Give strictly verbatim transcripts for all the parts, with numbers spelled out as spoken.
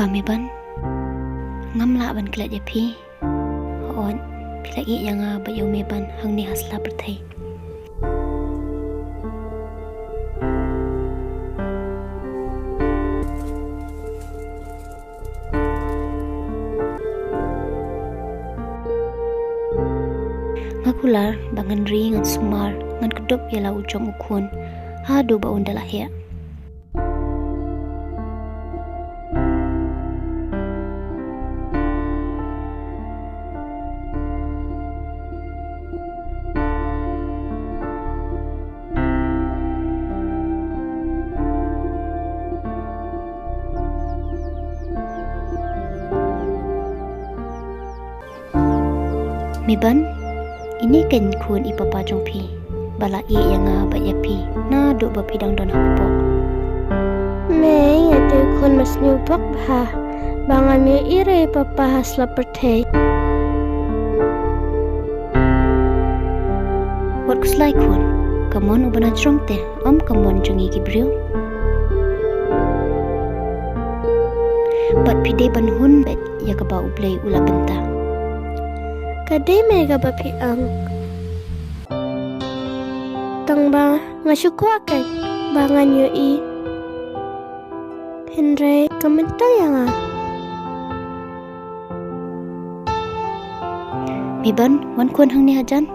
Meban, ngam lah ban klet ïa phi. Hooid, phi la ïeh ïa nga bad ïa u Meban hangne ha sla pyrthei. Nga kular ba ngan ri, ngan sumar, ngan kdup ïa la u jong u khun haduh ba un da la heh. Meban, ine keiñ khun i papa jong phi ba la ïeh ïa nga bad ïa phi naduh ba phi dang don hapoh. Mei, nga dei u khun ba sniew bok bha ba ngan ïohi ruh i papa ha sla pyrthei. Wat khuslai khun, ka mon uba na jrong te, ym ka mon jong ngi ki briew. Bad phi dei ban hun beit ïa kaba U Blei u la bynta. Ka dei mei kaba phi ong. Tang ba nga shu kwah keiñ ba ngan ïohi. Hynrei ka myntoi ïa nga. Meban, wan khun hangne hajan.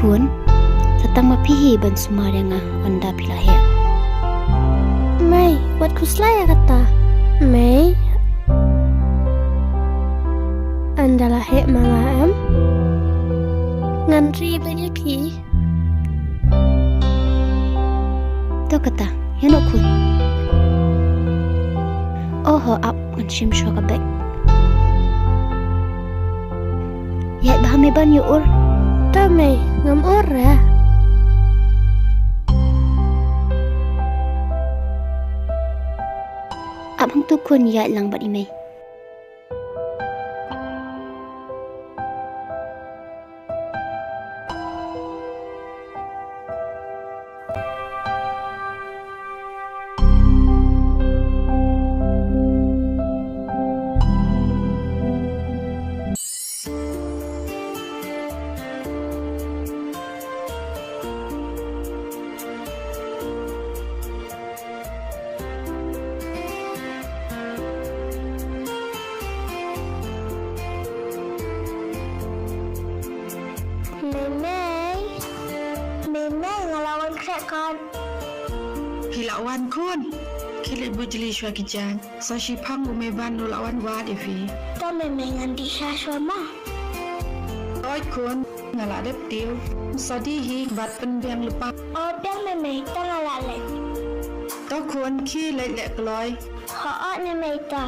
Khun, sa tang ma phi hi ban sumar ïa nga ynda phi la heh. Mei, wat khuslai ïa kata. Mei, ynda la heh ma nga em, ngan ri bad ïa phi. To kata, ïa noh khun. Oho, ap, ngan shim shuwa ka bek. Ïaid bha Meban, ïa ur. To mei, ngam ur re. Ap hangtu khun, ïaid lang bad i mei. Mei mei. Mei mei, nga la wan khreh kot. Phi la wan khun. Khie leit bujli shuwa ki jaiñ. Sa shiphang u Meban u la wan wad ïa phi. To mei mei, ngan dih sha shuwa ma. Hooid khun, nga la dep tiew. Sa dih hi bad pynbiang lypa. O biang mei mei, to nga la leit. To khun, khie leit leh kloi. Hooid mei mei, to.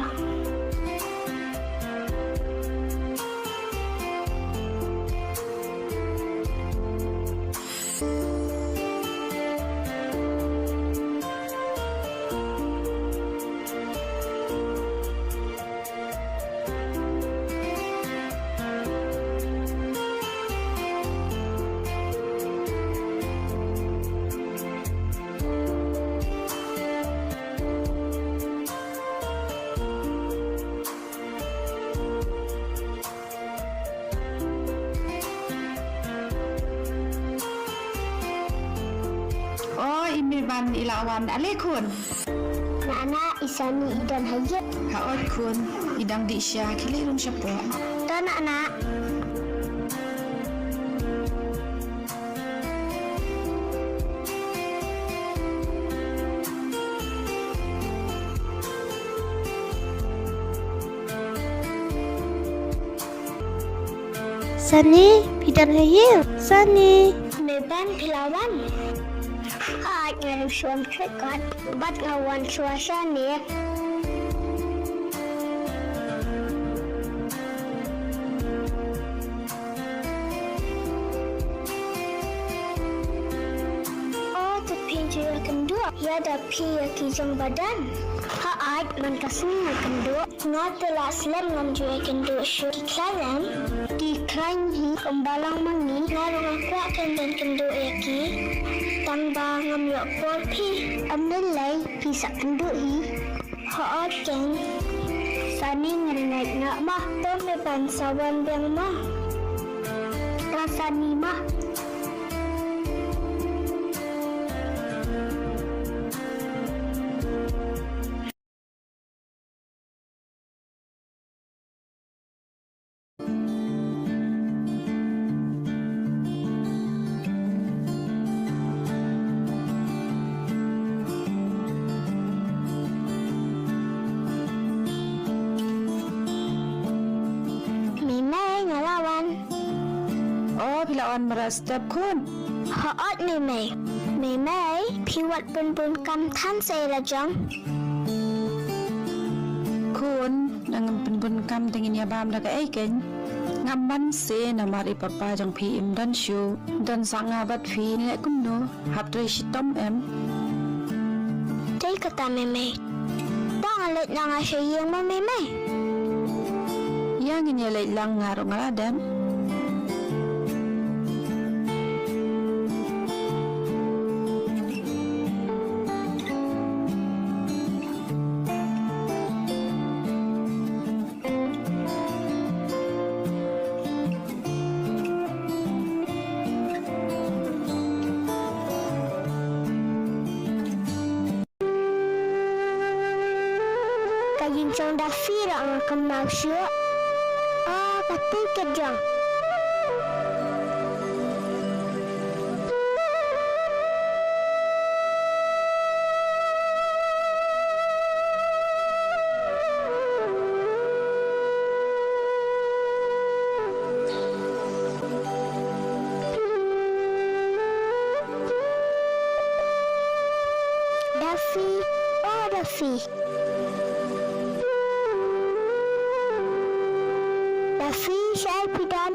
O, i Meban i la wan. Ale khun. Nana, i Sani i don ha ïing. Hooid khun, i dang dih sha, khie leit rung shapoh. To nana. Sani, phi don ha ïing? Sani. Meban, phi la wan? Hooid, nga dang shu wan khreh kot bad nga wan shuwa shane. O, to phin ju ïakynduh. Ïa Da phi ïa ki jong ba don. Hooid, man ka sngi nga kynduh. Nga te la slem, ngam ju ïakynduh shuh. Ki khlaiñ em? Ki khlaiñ hi kumba long ma ngi. Nga ruh nga kwah kynduh, kynduh ïa ki. Tang ba ngam ïoh por phi. Ym lei lei, phi sa kynduh hi. Hooid keiñ. Sani, ngan ngeit noh ma. To Meban, sa wan biang ma. To Sani ma. Mei Mei, nga la wan. O, phi la wan mareh step khun. Hooid Mei Mei. Mei Mei, phi wat pynbun kam than sa ïa la jong. Khun, nang pynbun kam te ngin ïa bam da kaei keiñ? Ngam man se namar i papa jong phi im don shuh. Don sa nga bad phi, ngi leh kumno? Hap trei shitom em? Dei kata Mei Mei. To nga leit lang sha ïing ma Mei Mei. Ïa, ngin ïa leit lang, nga ruh nga la dep. Ka ïing jong Daffy ruh nga kynmaw shuh. Oh, ka toolkit jong. Daffy, oh Daffy. Daffy, shaei phi don?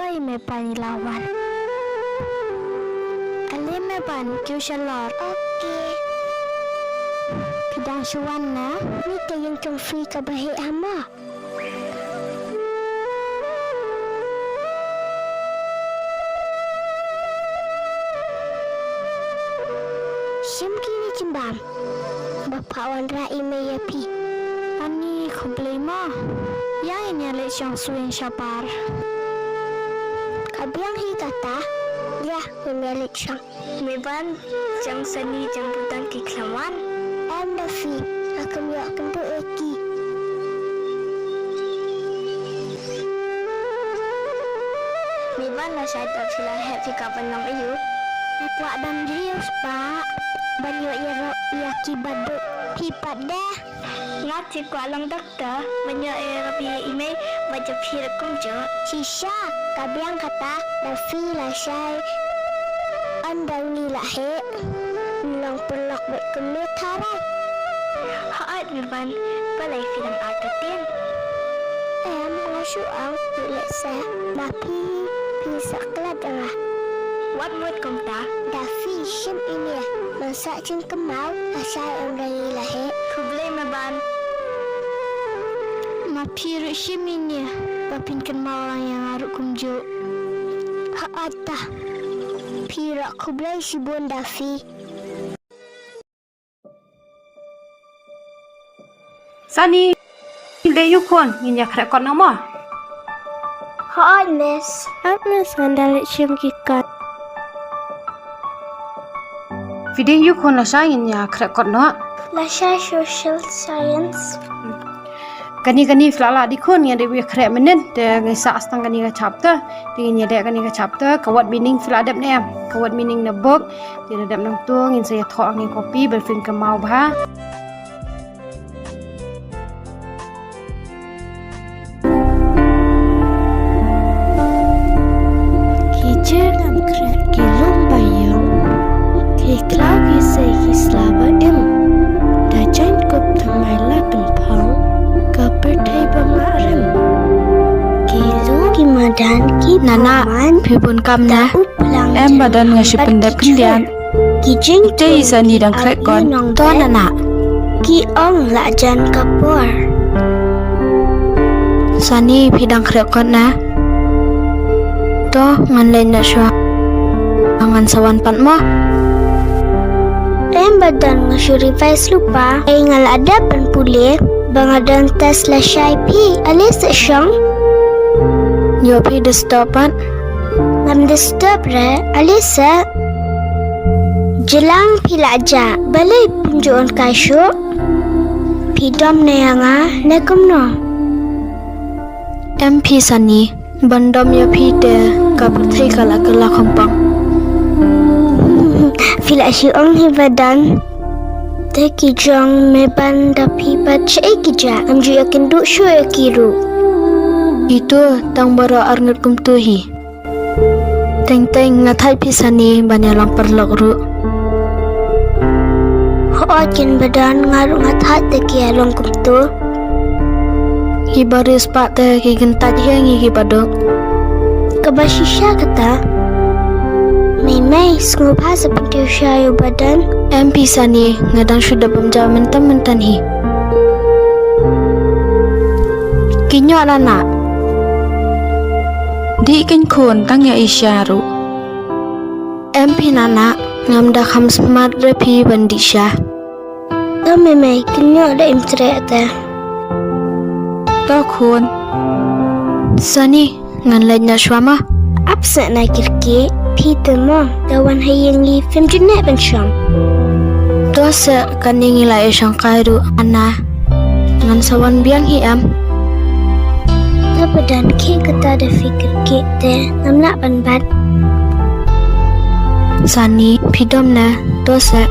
Oi Meban, i la wan. Ale Meban, kiew shalor. Okay. Phi dang shu wan na? Ni ka ïing jong phi kaba heh ha ma. Shim kine ki bam. Ba phah wanrah i mei ïa phi. Ani khublei ma. Ïa ngin ïa leit shong suiñ shabar. Ka biang hi kata. Ïa ngin ïa leit shong. Meban, jong Sani jong Bhutan ki khlem wan? Em Daffy, nga khlem ïoh kynduh ïa ki. Meban, lashai da phi la heh phi kwah ban long aïu? Kwah ban riew spah ban ïoh ïarap ïa ki baduk. Phi pat de? Nga te kwah long doktor ban ïoh ïarap ïa i mei bad ïa phi ruh kumjuh. Shisha, ka biang kata, Daffy lashai. Ynda ngi la heh, ngin long paralok bad kumne tharai. Hooid Meban, balei phi dang artatien? Em, nga shu ong, ngi leh seh. Ma phi, phi sa klet ïa nga. Wat mut kumta. Daffy, shim ine. Ngan sa jingkynmaw, lashai ynda ngi la heh. Khublei Meban. Ma phi ruh shim ine, ba phin kynmaw lang ïa nga ruh kumjuh. Hooid ta. Phi ruh khublei shibun Daffy. Sani, leit ïuh khun, ngin ïa khreh kot noh mo. Hooid Miss. Hooid Miss, ngan da leit shim ki kot. Phi dei ïuh khun, lashai ngin ïa khreh kot noh. Lashai social science. Kane kane phi la lah dei khun, ngi dei ïa khreh mynnin, te ngi sah tang kane ka chapter, te ngin ïa dei kane ka chapter, ka word meaning phi la dep ne em, ka word meaning na book, te la dep nangto, ngin sa ïa thoh ha kane ka copy, ba phin kynmaw bha. Ki jingkhreh ki long ba ïong, ki khlaw ki sei ki sla ba im. Da jaiñ kup thymmai la pynphong, ka pyrthei ba mah rem. Ki long ki man Nana, phi bun kam na. Em ba don, nga shu pyndep khyndiat. Te i Sani dang khreh kot. To nana. Ki ong la jan ka por. Sani, phi dang khreh kot na. To ngan leit noh shuwa. Ngan sa wan pat mo. Em ba don, nga shu revise lypa. Ei, nga la dep ban pule ba nga don test lashai. Phi ale seh shong. Ïoh phi disturb pat. Ngam disturb re, ale seh. Jlang phi la jah, balei phim ju ong kai shuh? Phi dom ne ïa nga ne kumno? Em phi Sani, ban dom ïa phi te ka pyrthei ka la kylla khongpong. Phi la shu ong hi ba don. Te ki jong me ban da phi pat shaei ki jah, ngam ju ïakynduh shuh ïa ki ruh. Itu tang baroh arngut kumtu hi. Teng teng nga thait phi Sani ban ïa long paralok ruh. Hooid kin ba don, nga ruh nga thait te ki ïa long kumtu. Ki ba riewspah te ki kyntait hi ïa ngi ki ba duk. Kaba shisha kata. Mei mei, sngewbha sa pyntiew sha ïa u ba don. Em phi Sani, nga dang shu dep bam jaw mynta mynta hi. Ki ñiuh nana. Dih kein khun, tang ïa i sha ruh. Em phi nana, ngam da kham smat re phi ban dih sha. To mei mei, ki ñiuh da im treh te. To khun. Sani, ngan leit noh shuwa mo. Ap seh na kyrkieh, phi te mo, da wan ha ïing ngi phim ju neh ban shong. To seh, kane ngi la ïa shong kai ruh, nana. Ngan sa wan biang hi em. Te ba don, khie kata da phi kyrkieh te, ngam lah ban bat. Sani, phi dom ne, to seh.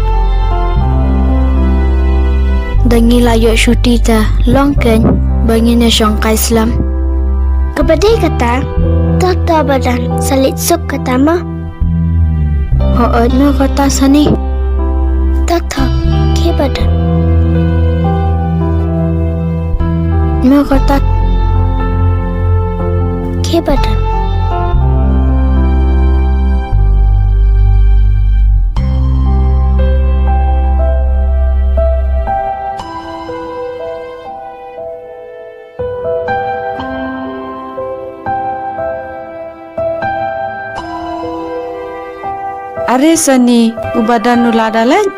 Da ngi la ïoh shuti te, long kein ba ngin ïa shong kai slem. Kaba dei kata, to to ba don, sa leit suk kata mo. Hooid, mo kata Sani. To to, khie ba don. Mo kata. Khie ba don. Are Sani, u ba don u la da leit?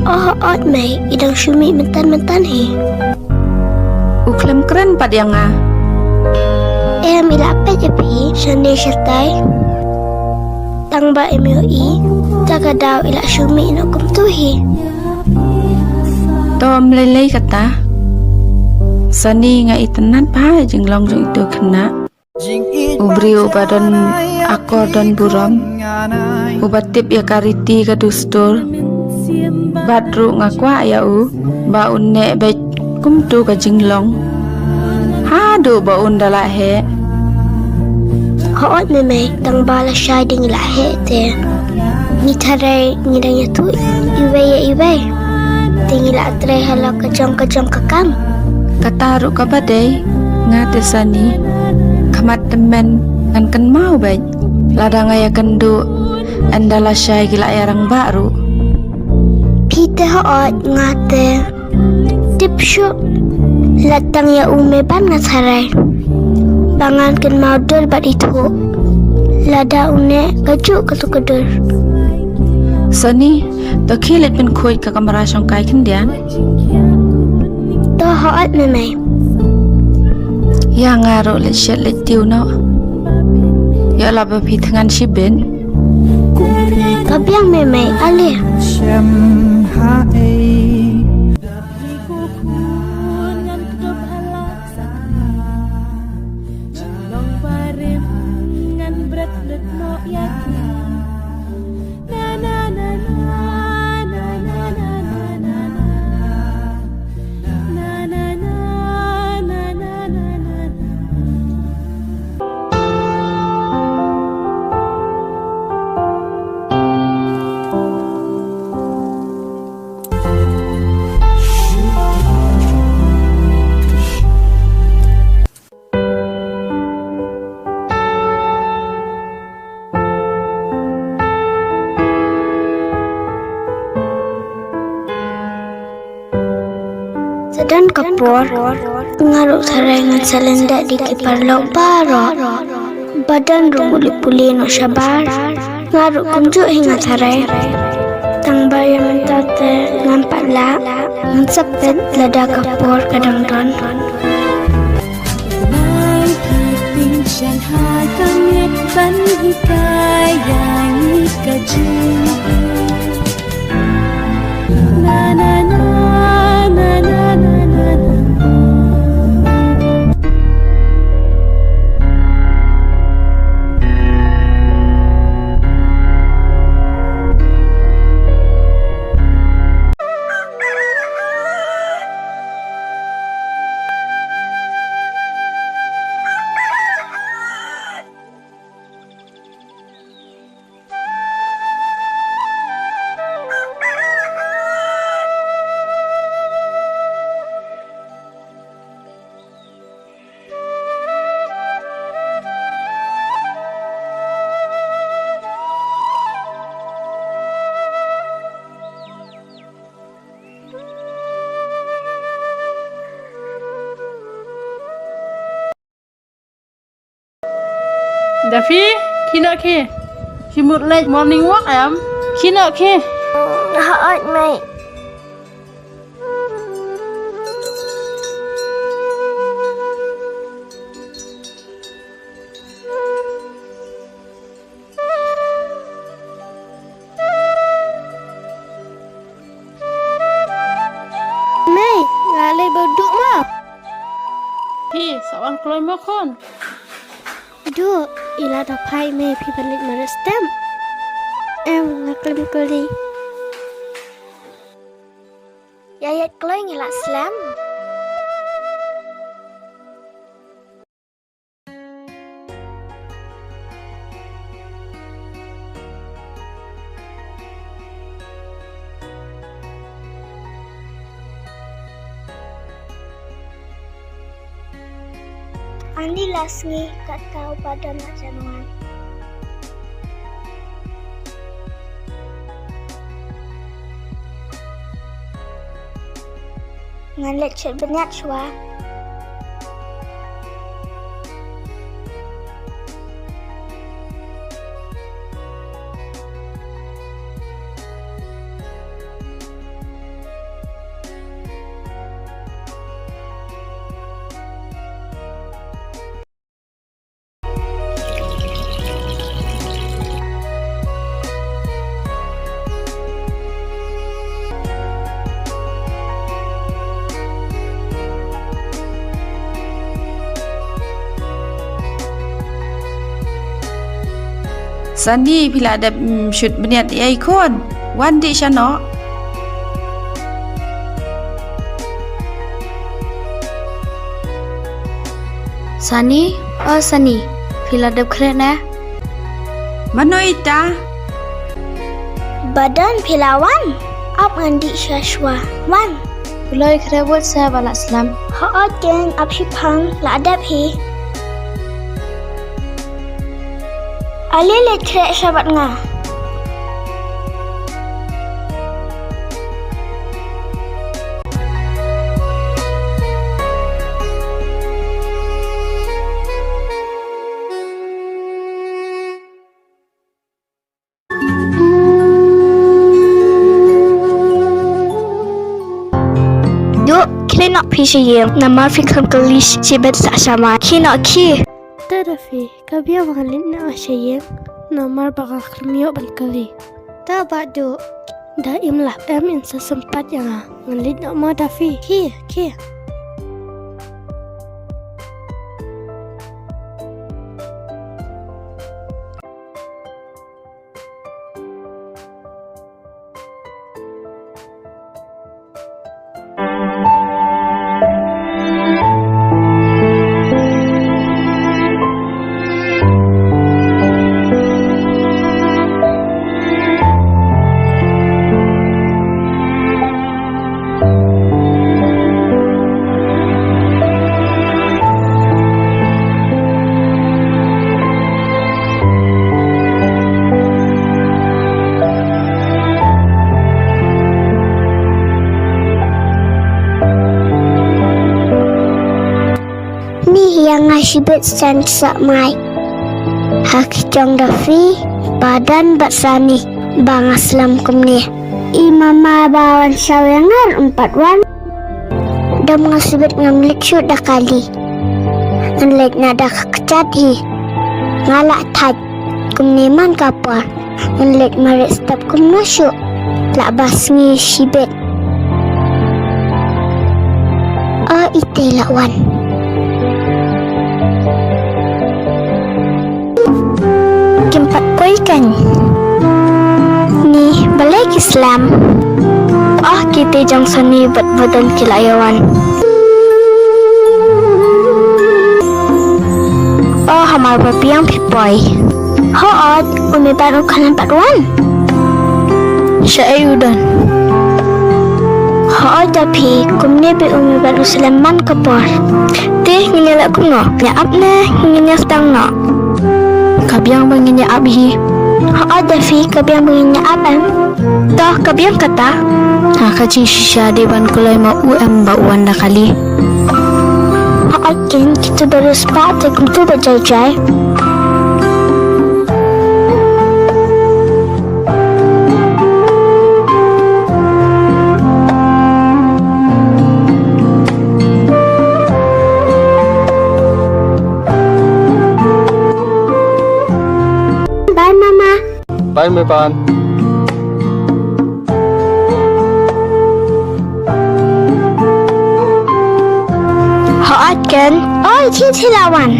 Oh, ot mei, i dang shu mih mynta mynta hi. U khlem kren pat ïa nga. Em, i la peit ïa phi shane shatai. Tang ba im ïohi, ta ka daw i la shu mih noh kumtu hi. To ym lei lei kata. Sani, nga itynnad bha ïa jinglong jong itu khynnah. U briew uba don akor don burom, uba tip ïa ka riti ka dustur. Bad ruh nga kwah ïa u ba un neh beit kumtu ka jinglong haduh ba un da la heh. Hooid mei mei, tang ba lashai da ngi la heh te. Ngi tharai ngi dang ïathuh iwei ïa iwei. Te ngi la trei halor ka jong ka jong ka kam. Kata ruh kaba dei, nga te Sani. Khmat tymmen ngan kynmaw beit. Lada nga ïakynduh, ynda lashai ki la ïarangbah ruh. Phi te hooid, nga te. Tip shuh. La tang ïa u mei ban nga tharai ba ngan kynmaw dur bad ithuh. Lada u neh kajuh katu ka dur. Sani, to khie leit pynkhuid ka kamra shongkai khyndiat. To hooid mei mei. Ïa nga ruh leit shet leit tiew noh. Ïa la ba phi thngan shibit. Ka biang mei mei ale. Don ka por, nga ruh tharai ngan sa lyndet da ki paralok baroh. Ba don ruh u leit pule noh shabar. Nga ruh kumjuh hi nga tharai. Tang ba ïa mynta te ngam pat lah, ngan sa peit lada ka por ka dang don. Nai phi pynshai ha ka miet ban hikai ïa ngi ka jingim. Na, na, na. Dafi, khie noh khie. Phi mut leit morning walk em? Khie noh khie. Hooid mei. Mei, nga leit bad u Duh ma. Phi, sa wan kloi mo khun. Duh, i la da phai mei, phi ban leit mareh stem? Em, nga khlem kylli. Ïa ïaid kloi ngi la slem. Ani la sngi kat ka u padon la jan wan. Ngan leit shet bniat shuwa. Sani, phi la dep, mm, shet bniat ïa i khun. Wan dih sha noh. Sani, o Sani, phi la dep khreh ne? Mano ita? Ba don, phi la wan? Ap ngan dih sha shuwa. Wan. Phi la khreh bad sa ba la slem. Hooid keiñ, ap hi phang, la dep hi. Ale leit khreh sha bad nga. Duh, khie noh phi sha ïing, namar phi khlem kylli shibit sa sha ma. Khie noh khie. Te Dafi, ka biang ba ngan leit noh sha ïing, namar ba nga khlem ïoh ban kylli. Te Bah Duh, da im lap em in sa sympat ïa nga, ngan leit noh ma Dafi. Khie, khie. shibit shen sah mai. Ha ki jong da phi, Badan bad Sani, ba nga slem kumne. I mama ba wan shaw ïa nga ruh em pat wan. Dam nga shibit ngam leit shuh da kali. Ngan leit na da ka kjat hi. Nga lah thait kumne man ka por. Ngan leit mareh step kumno shuh. Lah ba sngi shibit. O ite lah wan. Kim pat poi kan. Ni balei ki slem. Oh kite jong Sani bad Badan ki la ïa wan. Oh hamar ba biang phi poi. Hooid, u Meban u khlem pat wan. Shaei u don? Hooid da phi, kumne beit u Meban u slem man ka por. Te ngin ïa leh kumno? Ïa ap ne ngin ïa sdang noh? Ka biang ba ngin ïa ap hi. Hooid da phi, ka biang ba ngin ïa ap em. To ka biang kata. Ha ka jingshisha dei ban kuloi ma u em ba u wan da kali. Hooid ken, kito ba riewspah te kumto ba jai jai. Bye mama. Bye Meban. Hooid ken. Oi, chi chi la wan.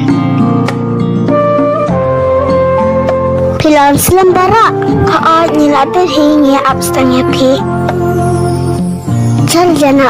Phi la wan slem baroh. Hooid, ngi la pyrshah ngi ap sdang ïa phi. Chal jana.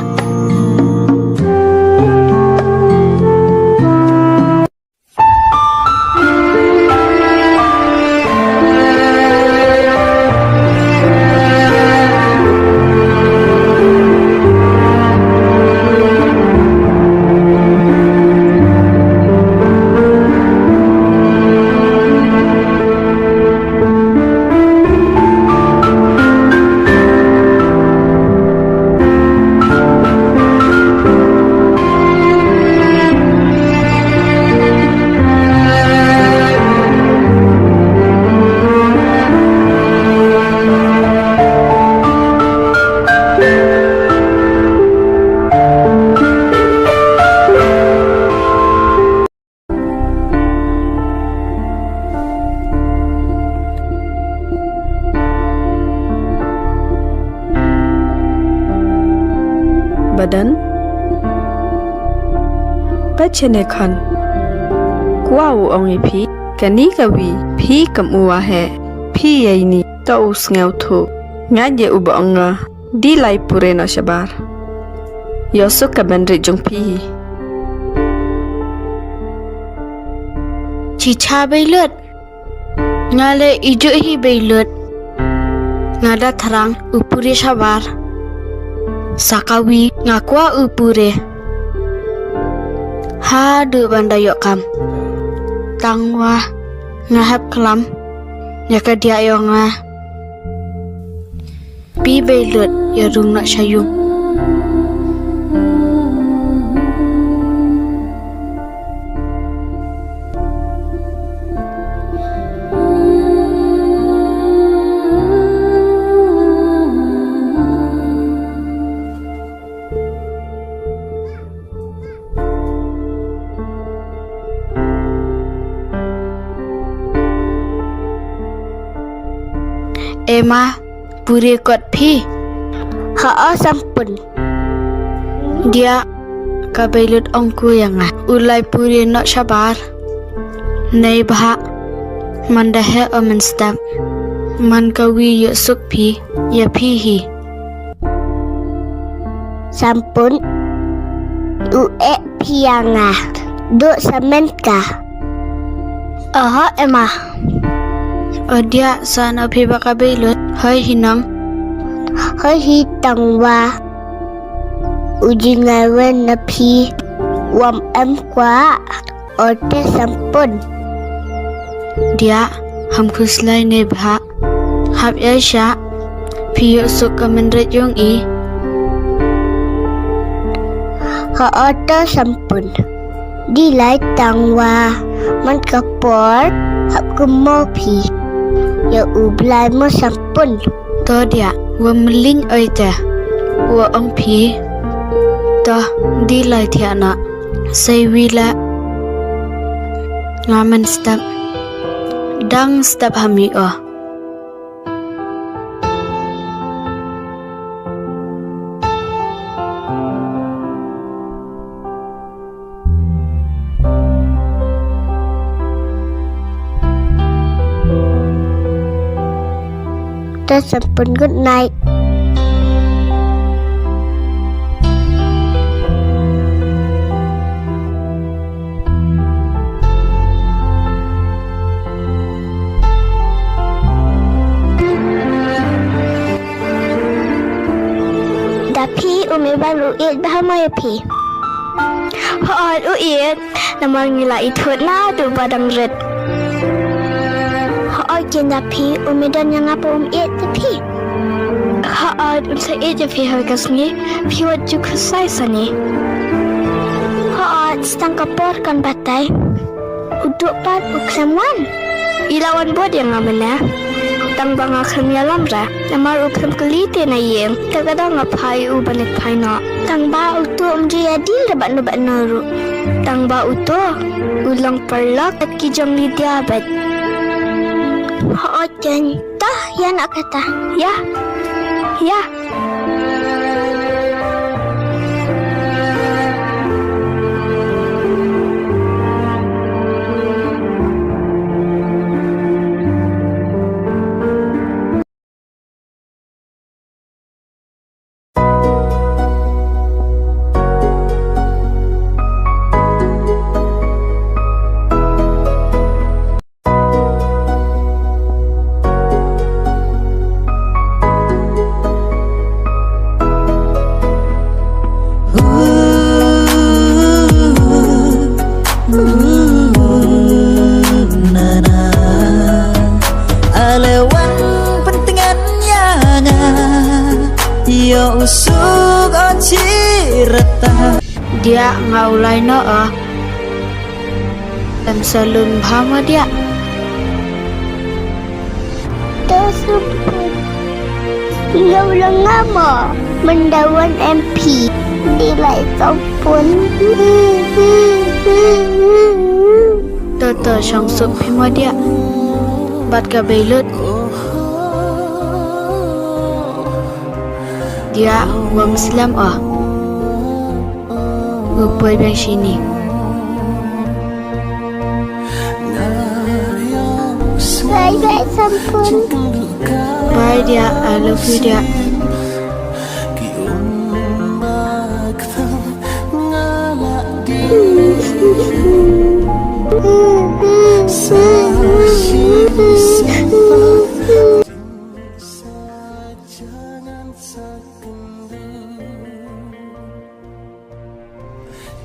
Badan. Peit shane khun. Kwah u ong ïa phi. Kane kawi phi kam u wa he. Phi ïa ini. To u sngewthuh. Nga ïa u ba ong nga. Dei lai pure noh shabar. Ïoh suk ka ban rit jong phi hi. Chicha beilut. Nga leh ijuh hi beilut. Nga da thrang u pure shabar. Sa kawi nga kwah u pure. Haduh ban da ïoh kam. Tang wa nga hap klam. Ïa ka diah ïong nga. Phi beilut ïa rung noh sha ïung. Ema, pure kot phi. Hooid Sampun. Diah, ka beilut ong ko ïa nga. U lai pure noh shabar. Neibhah. Man da heh o mynstep. Man kawi ïoh suk phi. Ïa phi hi. Sampun. U eh phi ïa nga. Duh samen ka. Oho Ema. O diah sa na phi ba ka beilut. Hoi hi nong. Hoi hi tang wa. U jingaiwen na phi. Wam em kwah. Ote Sampun. Diah, ham khuslai neibhah. Hap ïa sha. Phi ïoh suk ka mynrit ïong i. Hooid Sampun. Dei lai tang wa man ka por hap kum mo phi. Ïa u Blai mo sampun. To dia, wa mling oi te. Wa ong phi. To, dei lai thiah na. Sai wi la. Nga man step. Dang step ha mi o. Te sampun good night. Da phi u me ban u it bha mo ïa phi. Hooid u it. Namar ngi la ithut na tu ba dang rit. Hooid kin da phi u me don ïa nga pa um it da phi. Hooid un sa it ïa phi ha ka sngi phi wat ju khusai sani. Hooid stang ka por kan batai. U duh pat u khlem wan. I la wan bud ïa nga mynne. Tang ba nga khlem ïalam re. Namar u khlem kylli te na ïing. Te ka dang nga phai u ban leit phai noh. Tang ba u tuh um ju ïadil re bad no bad no ruh. Tang ba u tuh u long paralok bad ki jong Lydia bad. Hooid jan. Tah ïa na kata. Ïa. Ïa. Diak nga u lai noh ah. Em salun bha ma diak. To sampun. Ïa u la nga mo. Myndawan M P. Dei lai sampun. To to shong sup phi ma diak. Bad ka beilut. Diak wam slem ah. Upoi bang sini. Bye bye sampun. Bye dia, I love you dia.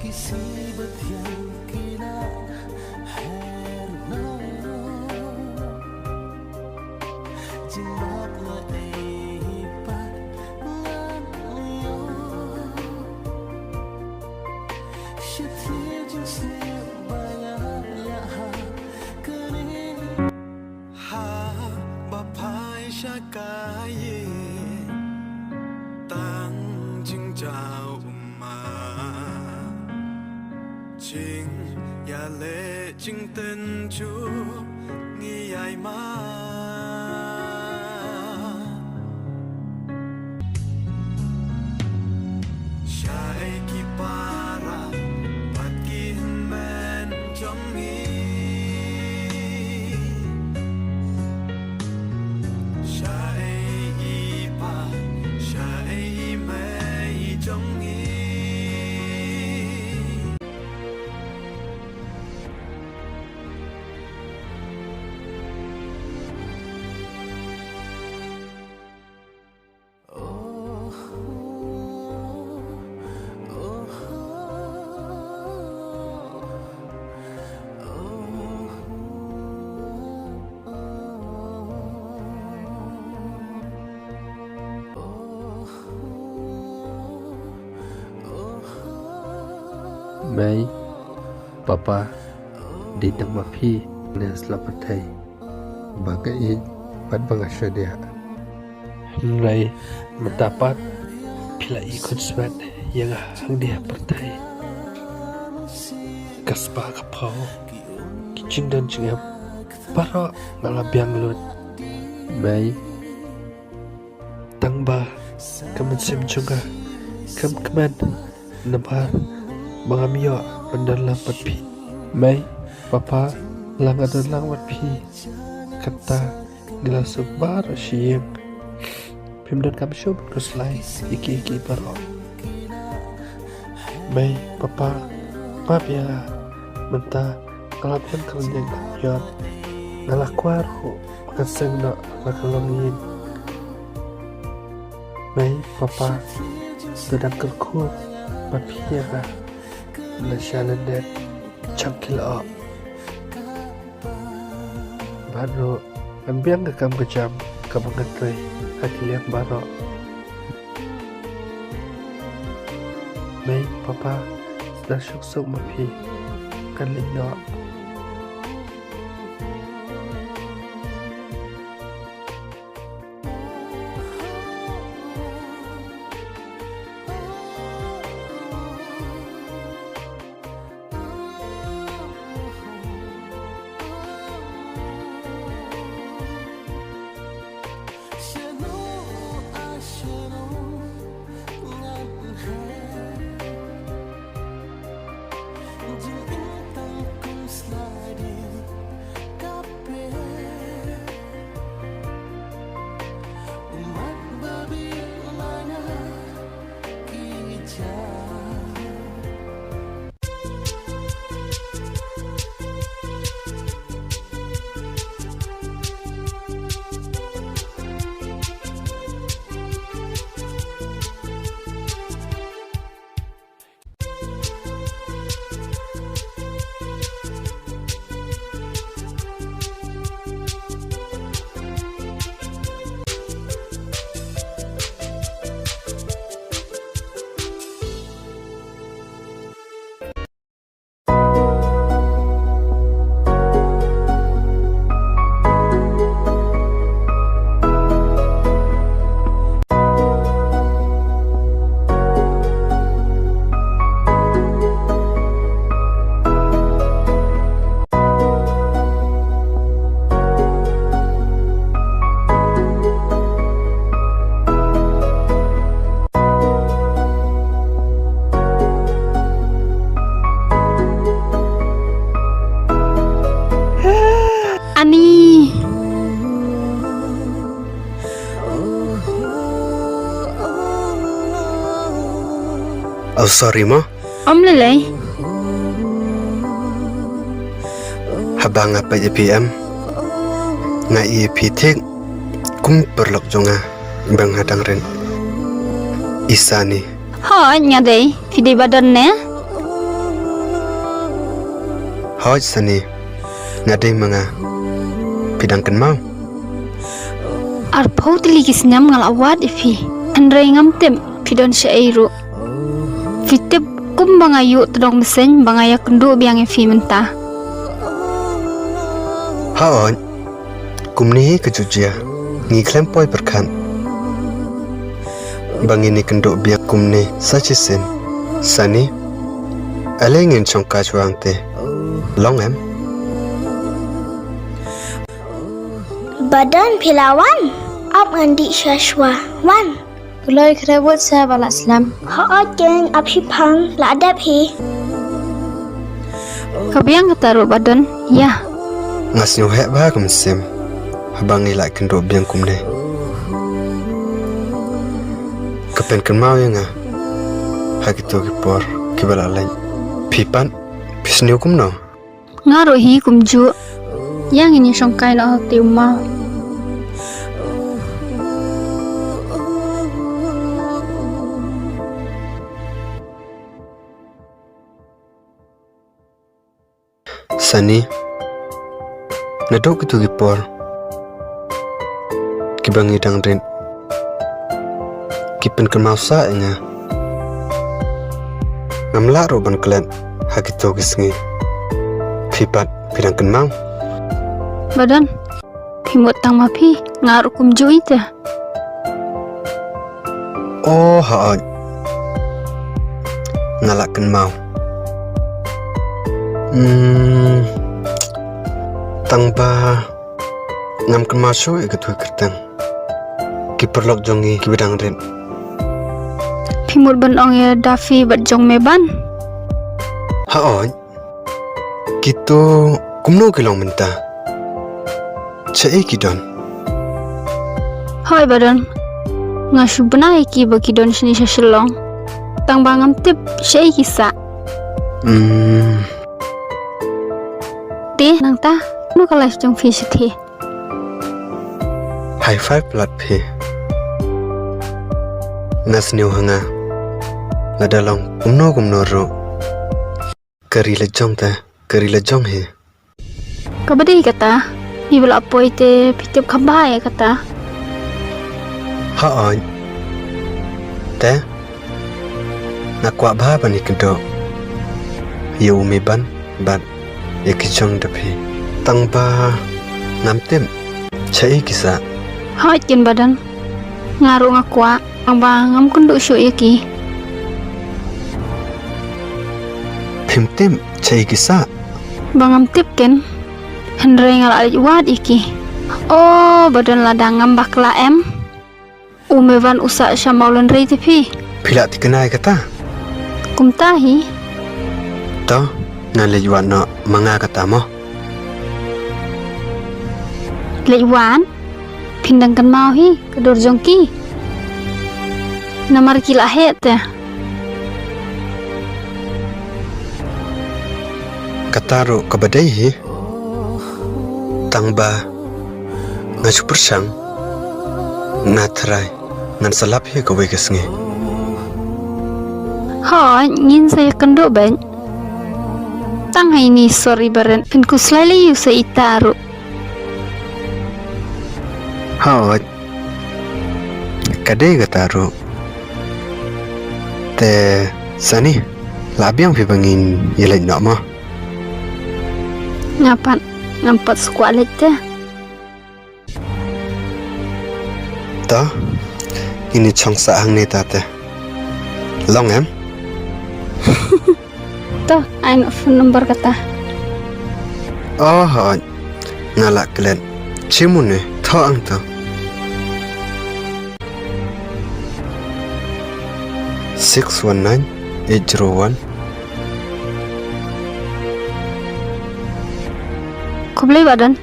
Ki sih bthiang ki la her noh. Jingmut la ei pat ngan ïoh. Shi thied jingsniew ba ïa ïa ha kane. Haba phai sha ka ïing tang jingjaw u ma, jingïaleh jingtynjuh ngi ïai ma. Shaei ki para bad ki hynmen jong ngi? Shaei i pa, shaei i mei jong ngi? Mei. Papa, dei tang ma phi ne sla pyrthei ba nga ïeit bad ba nga shaniah. Hynrei mynta pat phi la ïakut swet ïa nga hangne ha pyrthei. Ka spah ka phew, ki jingdon jingem baroh nga la biang lut. Mei, tang ba ka mynsiem jong nga kam kmen namar ba ngam ïoh ban don lang bad phi. Mei, Papa, la nga don lang bad phi, kata ngi la suk baroh shi ïing. Phim donkam shuh ban khuslai ïa kiei kiei baroh. Mei, Papa, map ïa nga. Mynta nga la biang ka lyniang ka bnion. Nga la kwah ruh ba ngan seng noh na ka longïing. Mei, Papa, to dang kyrkhu ma phi ïa nga na sha lyndet jong ki lyoh. Bad ruh ngan biang ka kam ka jam kaba nga trei ha ki liang baroh. Mei, Papa, sdang suk suk ma phi. Ngan leit noh. Ani. Oh, sorry mo. Ym lei lei. Haba nga peit ïa phi em, nga ïohi ïa phi thik kum paralok jong nga ba nga dang rit. I Sani. Hooid, nga dei. Phi dei ba don ne? Hooid Sani, nga dei ma nga. Phi dang kynmaw? Arphew tylli ki snem nga la wad ïa phi. Hynrei ngam tip phi don shaei ruh. Phi tip kumba nga ïoh tdong bseiñ ba nga ïakynduh biang ïa phi mynta. Hooid. Kumne hi ka jutjia, ngi khlem poi pyrkhat ba ngin ïakynduh biang kumne sa shisien. Sani, ale ngin shongkai shuwa hangte. Long em? Ba don, phi la wan? Ap, ngan dih shuwa shuwa. Wan. Kloi khreh bud sha ba la slem. Hooid keiñ, ap shiphang, la dep hi. Ka biang kata ruh ba don, ïa. Nga sngew heh bha ka mynsiem haba ngi la ïakynduh biang kumne. Ka pynkynmaw ïa nga ha kito ki por kiba la leit. Phi pat, phi sngew kumno? Nga ruh hi kumjuh. Ïa, ngin ïa shongkai noh ha u maw. Sani, naduh kito ki por kiba ngi dang rit, ki pynkynmaw sah ïa nga. Ngam lah ruh ban klet ha kito ki sngi. Phi pat phi dang kynmaw? Ba don. Phi mut tang ma phi, nga ruh kumjuh ïa te. Oh, hooid. Nga la kynmaw. Hmm. Tang ba ngam kynmaw shuh ïa ka tui kyrteng ki paralok jong ngi kiba dang rit. Phi mut ban ong ïa Daffy bad Jong Meban? Hooid. Kito kumno ki long mynta? Shaei ki don? Hooid ba don. Nga shu bna ïa ki ba ki don shane sha Shillong. Tang ba ngam tip shaei ki sah. Hmm. Te nangta, kumno ka life jong phi shathie? High five palat phi. Nga sniew ha nga. Lada long kumno kumno ruh, ka ri la jong te, ka ri la jong hi. Kaba dei kata, phi ba la poi te phi tip kham bha ïa kata. Hooid. Te nga kwah bha ban ïakynduh ïa u Meban bad ïa ki jong Daffy. Tang ba ngam tip shaei ki sah. Hooid keiñ ba don. Nga ruh nga kwah, tang ba ngam kynduh shuh ïa ki. Phim tip shaei ki sah? Ba ngam tip keiñ. Hynrei nga la leit wad ïa ki. Oh, ba don, lada ngam bakla em, u Meban u sah sha Mawlynrei te phi. Phi la thikna ïa kata? Kumta hi. To, ngan leit wad noh ma nga kata mo. Leit wad? Phin dang kynmaw hi ka dur jong ki. Namar ki la heh te. Kata ruh kaba dei hi. Tang ba nga shu pyrshang, nga tharai ngan sa lap hi kawei ka sngi. Hooid, ngin sa ïakynduh beit. Tang ha ine i sor iba rit, phin khuslai lei ïa u sa ita ruh. Hooid. Ka dei kata ruh. Te sani, la biang phi ba ngin ïaleit noh mo? Nga pat, ngam pat shu kwah leit te. To, ngin ïa shong sah hangne ta te. Long em? To, ai noh phone number kata. Oh, hooid. Nga la klet. Shim une, thoh ang to. Six one nine eight zero one. Khublei Bah Don.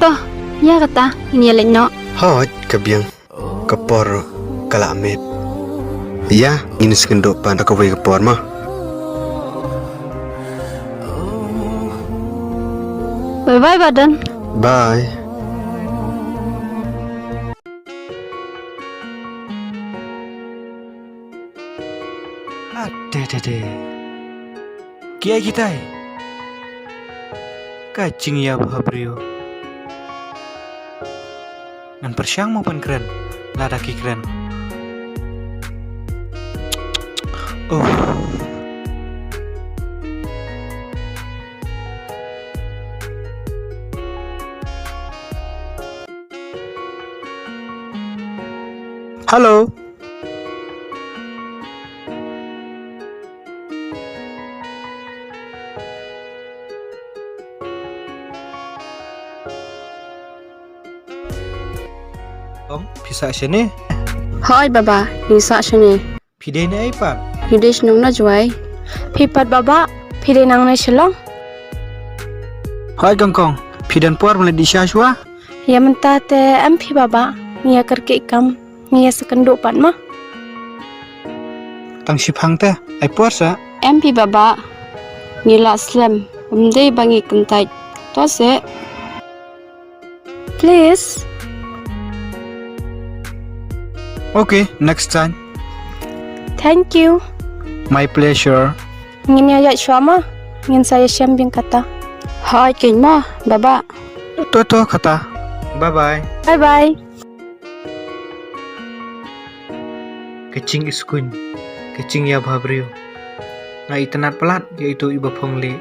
To, ïa kata, ngin ïaleit noh. Hooid, ka biang. Ka por ka la miet. Ïa, ngin sa ïakynduh pat ha kawei ka por mo. Bye bye, Bah Don. Bye. Ah, de, de, de. Kiei kitai? Ka jingïap ha briew. Ngan pyrshang mo ban kren lada ki kren. Oh. Hello. Ong, phi sah shane? Hooid Baba, ngi sah shane. Phi dei naei pat? Ngi dei shnong na Jowai. Phi pat Baba, phi dei nangne Shillong? Hooid kong kong, phi don por ban leit dih sha shuwa? Ïa mynta te em phi Baba, ngi ïa kyrkieh kam. Ngi ïa sa kynduh pat mo. Tang shiphang te, ai por sa. Em phi Baba. Ngi la slem, ym dei ba ngi kyntait. To seh. Please. Okay, next time. Thank you. My pleasure. Ngin ïa ïaid shuwa mo. Ngin sa ïashem biang kata. Hooid keiñ mo, Baba. To to kata. Bye bye. Bye bye. Ka jingïaskuñ, ka jingïabhabriew. Nga itynnad palat ïa itu iba phong lieh.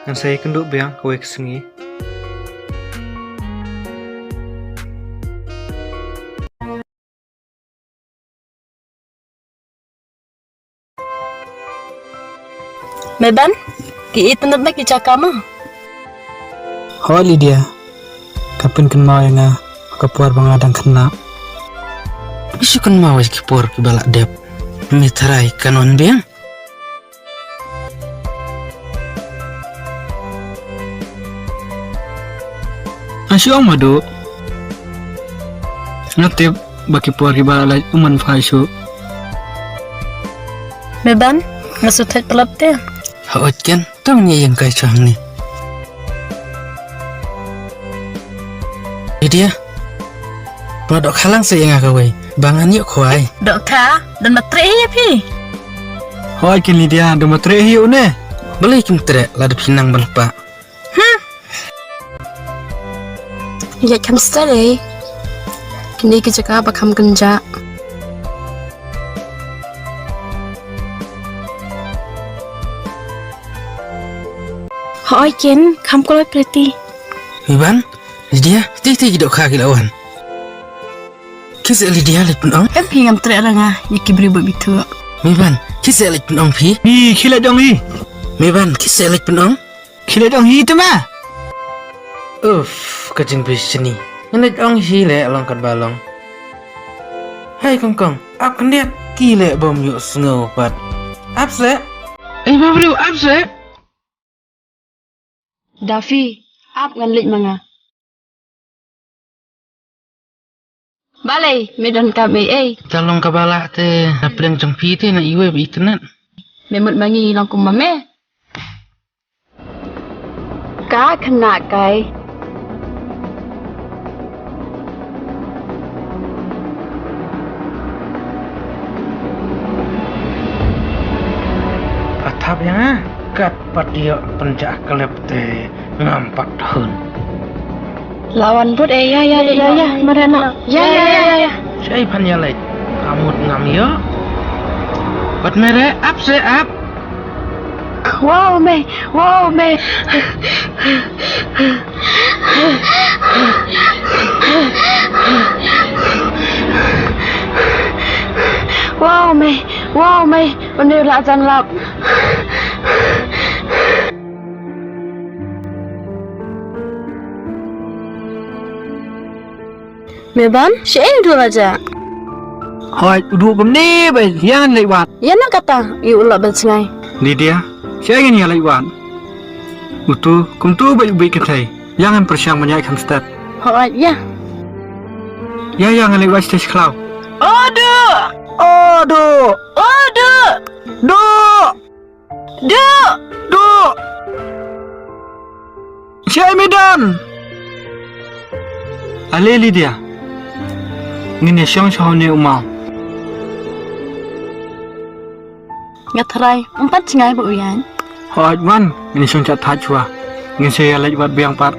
Ngan sa ïakynduh biang kawei ka sngi. Meban, ki itynnad na ki jaka mo? Hooid Lydia, ka pynkynmaw ïa nga ka por ba nga dang khynnah. Shu kynmaw ïa ki por kiba la dep. Me trai kan wan biang. Nga shu ong Madu. Nga tip ba ki por kiba la leit um man phai shuh. Meban, nga shu thait palat te. Hooid ken, to ngin ïa ïeng kai shuwa hangne. Lydia, pyndonkam lang sa ïa nga kawei ba ngan ïoh khwai. Donkam, don ba treh hi ïa phi. Hooid ken Lydia, don ba treh hi ïa une. Balei kim treh lada phi nang ban lypa. Hmm. Ïa kham stet ei. Kine ki jaka ba kham kynjah. Hooid ken, kham kloi Priti. Meban, Lydia, tei tei ki dohkha ki la wan. Ki seh Lydia leit pynong. Em phi ngam treh la nga ïa ki briew ba bithuh. Meban, ki seh leit pynong phi. Phi, ki leit ong hi. Meban, ki seh leit pynong. Ki leit ong hi te ma. Uff, ka jingbishni. Ngan leit ong hi leh long katba long. Hai kongkong, ap khyndiat ki leh bym ïohsngew pat. Ap seh. Ei ba briew, ap seh. Dafi, ap ngan leit ma nga. Balei, me donkam ei ei. Ka long kaba lah te, na pdeng jong phi te na iwei ba itynnad. Me mut ma ngi long kumba me. Ka khynnah kai. Ka thap ïa nga, kat pat ïoh pynjah klep te ngam pat hun. La wan bud eh, ïa, ïa, ïa, ïa, mareh noh. Ïa, ïa, ïa, ïa, ïa. Shaei phan ïa leit. Ka mut ngam ïoh. Pat mareh, ap seh, ap. Wow, mei, wow, mei. Wow, mei, wow, mei. Une u la jan lap. Meban, shaei u duh la jah? Hooid, u duh kumne beit, ïa ngan leit wad. Ïa na kata, ïa u lah ban sngai. Lydia, shaei ngan ïa leit wad? Utu, kumtu beit u beit kynthei. Ïa ngan pyrshang ban ïaid kham stet. Hooid, ïa. Ïa, ïa ngan leit wad stet sha khlaw. O duh! O duh! O duh! Duh! Duh! Duh! Shaei me don? Ale Lydia. Ngin ïa shong sha une u maw. Nga tharai, ym pat jngai ba u ïaid. Hooid wan, ngin ïa shong sha thait shuwa. Ngin sa ïa leit wad biang pat.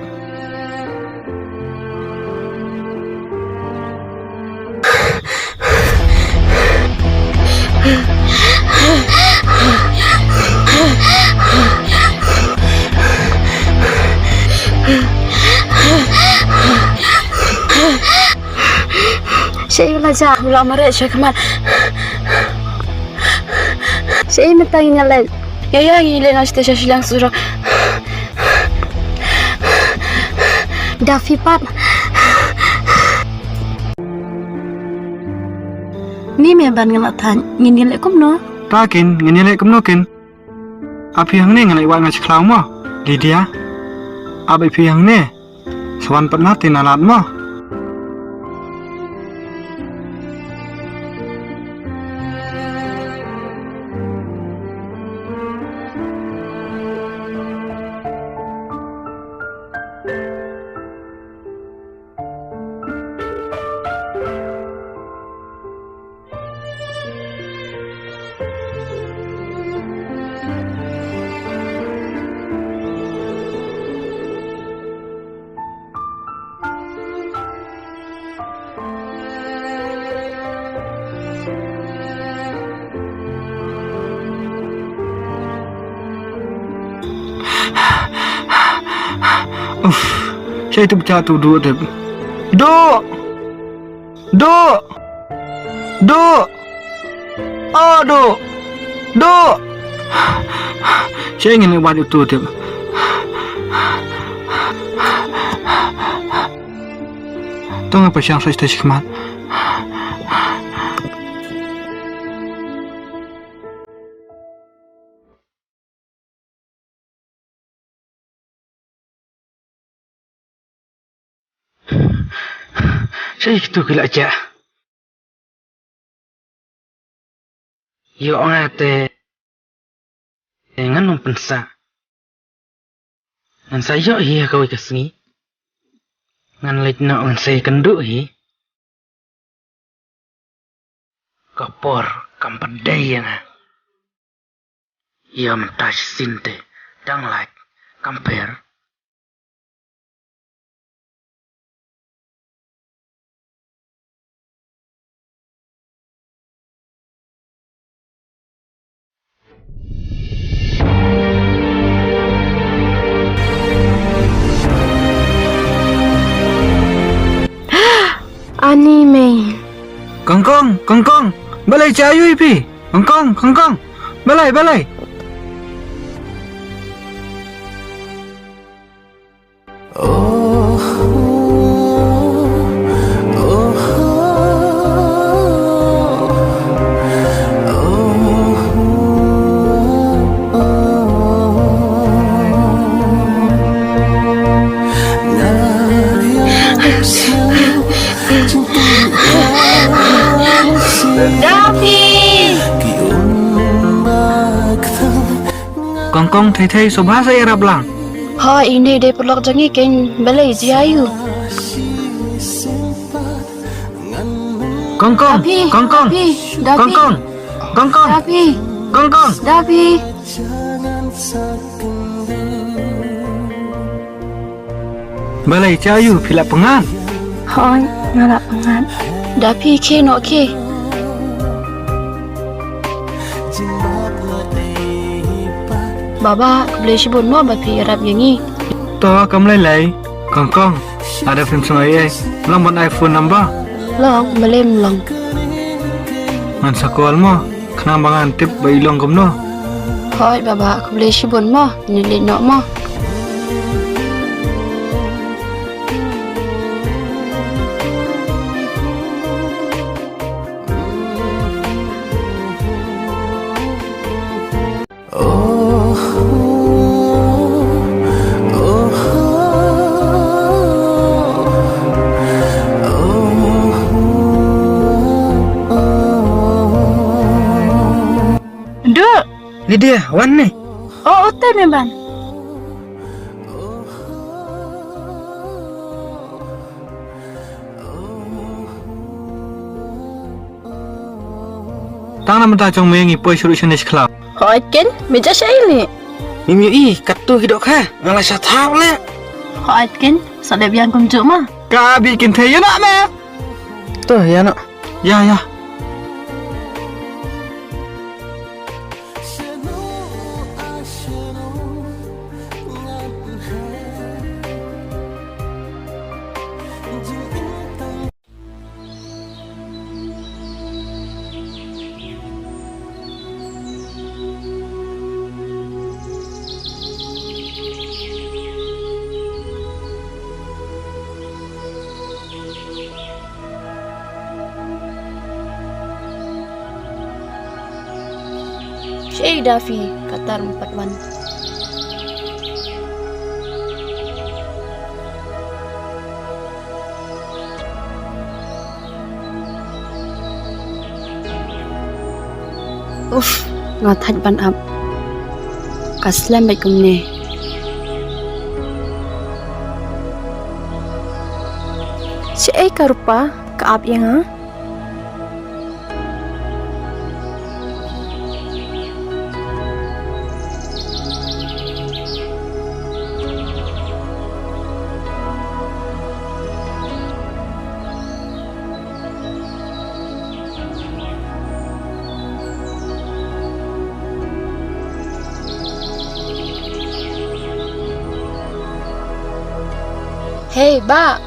Shaei la jah, u la mareh shakhmat. Shaei mynta ngin ïa leit? Ïa ïa ngin leit noh shatei sha shiliang surok. Da phi pat. Ni Meban nga la thait, ngin ïa leit kumno? Ta kin, ngin ïa leit kumno kin? Ap phi hangne nga leit wad nga sha khlaw mo. Lydia. Ap ïa phi hangne. Sa wan pat na te na lad mo. Uff, shaei tip jia utu u Duh tip. Duh! Duh! Duh! O Duh! Duh! Shaei ngin ïa wad ïa utu tip. To nga pyrshang sa sha khmat. Shaei kitu ki la jia. Ïoh nga te ngan ym pynsah. Ngan sa ïoh hi ha kawei ka sngi. Ngan leit noh ngan sa ïakynduh hi. Ka por kam pat dei ïa nga. Ïa mynta shisien te dang lait kam pher. Ani mei. Kong Kong, Kong Kong, balei, jia aiu ïa phi? Kong Kong, Kong Kong, balei, balei? Dapi! Kong Kong, Thei Thei, sngewbha sa ïarap lang. Hooid, ine dei paralok jong ngi keiñ, balei, jia aiu? Kong Kong, Dapi, Kong Kong, Dapi, Kong Kong, Kong Kong, Dapi, Kong Kong, Dapi. Balei, jia aiu, phi la pyngngad? Hooid, nga la pyngngad. Dapi, khie noh khie. Baba, khublei shibun mo ba phi ïarap ïa ngi. To kam lei lei. Kong Kong, lada phim sngew ei ei, long ban ai phone number? Long, balei ym long? Ngan sa call mo, khnang ba ngan tip ba i long kumno. Hooid Baba, khublei shibun mo, ngin leit noh mo. Duh! Lydia, wan ne. Oh, utai me ban. Tang na mynta jong me ngi poi shuh shuh ne sha khlaw. Hooid ken, me ja sha ili. Mim ïohi, katto ki dohkha, nga la sha thap le. Hooid ken, sa dep ïa kumjuh ma. Ka bi kin thei ïa na me. To ïa na. Ïa ïa. Shaei da phi, katta ruh ym pat wan. Uf, nga thait ban ap. Ka slem beit kumne. Shaei ka Rupa, ka ap ïa nga. Hei, Bah!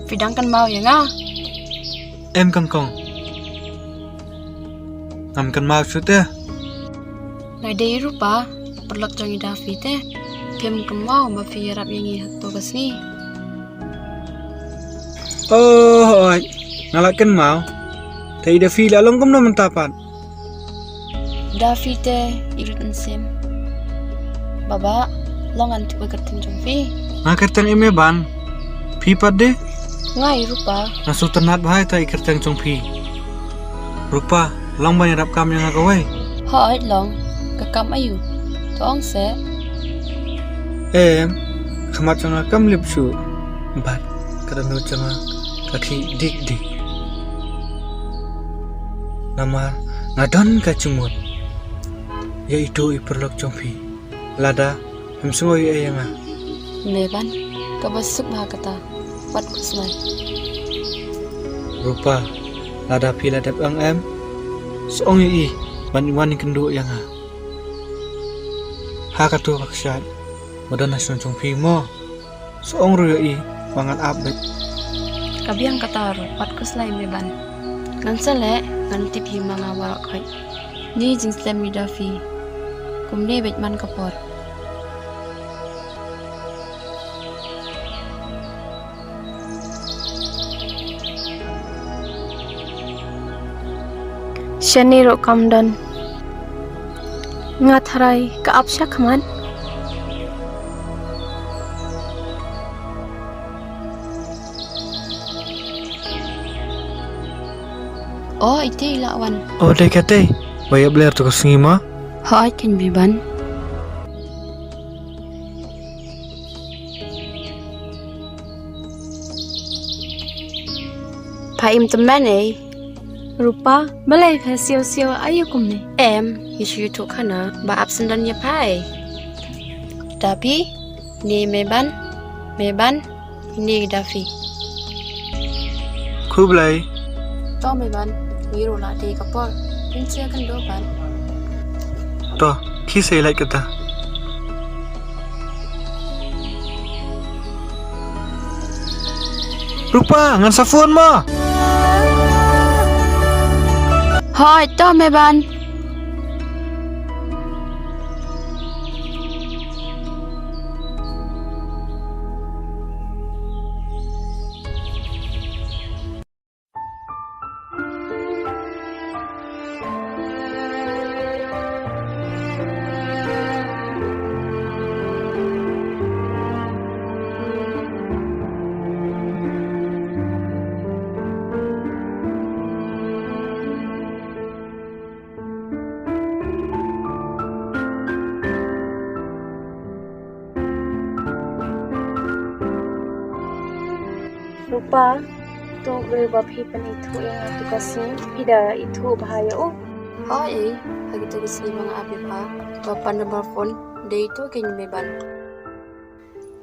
Phi dang kynmaw ïa nga? Em kong kong. Ngam kynmaw shuh te. Nga dei i Rupa, paralok jong i Daffy te. Phim kynmaw ba phi ïarap ïa ngi ha kato ka sngi? Oh, hooid. Nga la kynmaw. Te i Daffy la long kumno mynta pat? Daffy te i rit mynsiem. Baba, long ngan tip ïa ka kyrteng jong phi? Nga kyrteng Meban. Phi pat de? Nga i Rupa. Nga sngewtynnat bha ïa ka kyrteng jong phi. Rupa, long ban ïarap kam ïa nga kawei? Hooid long, ka kam aïu? To ong seh. Em, ka khmat jong nga kam lip shuh. Bad ka dohnud jong nga ka khih dik dik. Namar nga don ka jingmut ïa ito i paralok jong phi. Lada phim sngew ïa nga. Meban, kaba suk bha kata. Wat khuslai. Rupa, lada phi la dep ong em, sa ong ïa i ban wan ïakynduh ïa nga ha kato ka kshaid ba don ha shnong jong phi mo. Sa ong ruh ïa i ba ngan ap beit. Ka biang kata ruh, wat khuslai Meban. Ngan sa leh, ngan tip hi ma nga baroh khoit. Ni jingslem i Daffy. Kumne beit man ka por. Shane ruh kam don. Nga tharai ka ap shakhmat. Oh, ite i la wan. Oh, dei katei ba ïa bler tu ka sngi ma. Hooid keiñ Meban. Pha im tymmen ei. Rupa, balei pha siaw siaw aïu kumne? Em, ngi shu ïathuh khana ba ap syndon ïa pha ei. Daffy, ne Meban, Meban, ne Daffy. Khublei. To Meban, ngi ruh la dei ka por. Phin sa ïakynduh pat. To, khie sa ïaleit kata. Rupa, ngan sa phone mo. Hooid, to Meban. Rupa, uto u briew ba phi pynithuh ïa nga tu ka sngi, phi da ithuh bha ïa u? Hooid, ha kito ki sngi ba nga ap ïa pha, ba pan number phone dei uto keiñ Meban.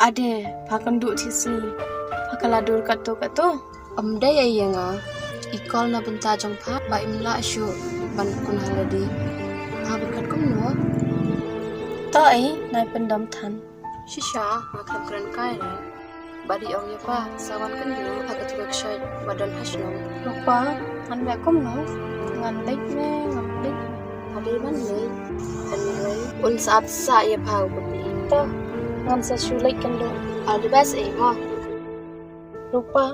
Ade, pha kynduh thik sngi, pha kylla dur katto katto. Ym dei ei ïa nga. I call na bynta jong pha ba im lah shuh ban kun ha lade. Pha pyrkhat kumno? To ei, nai pyndom than. Shisha, nga khlem kren kai re. Ba dei ong ïa pha, sa wan kynduh ha katu ka kshaid ba don ha shnong. Rupa, ngan beh kumno? Ngan leit ne ngam leit? Haba ban leit, hynrei un sa ap sah ïa pha u kpa. To, ngan sa shu leit kynduh. All the best ei mo. Rupa,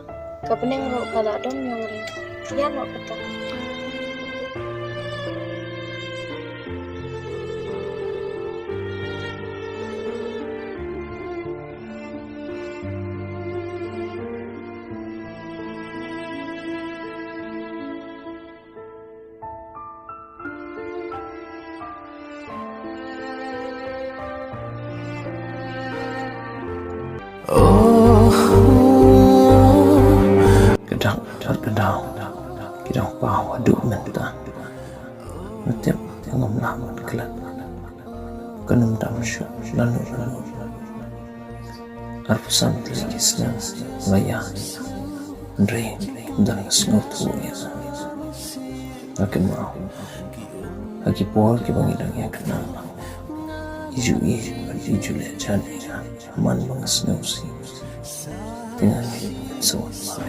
ka bneng ruh ka la dom ïong ring. Ïa noh kata. Oh, ka dang, ka dang, ka dang paw haduh mynta. Nga tip ngam lah ban klet. Kan ym dam shuh lano lano. Arphew san tylli ki snem nga ïaid, hynrei ym don ka sngewthuh ïa nga. Nga kynmaw, nga Ha ki por kiba ngi dang ïakynduh lang, i ju ïeit bad i ju leh jait ïa nga. Man ba nga sngewsih, te nga ngeit ngan sa wan bha.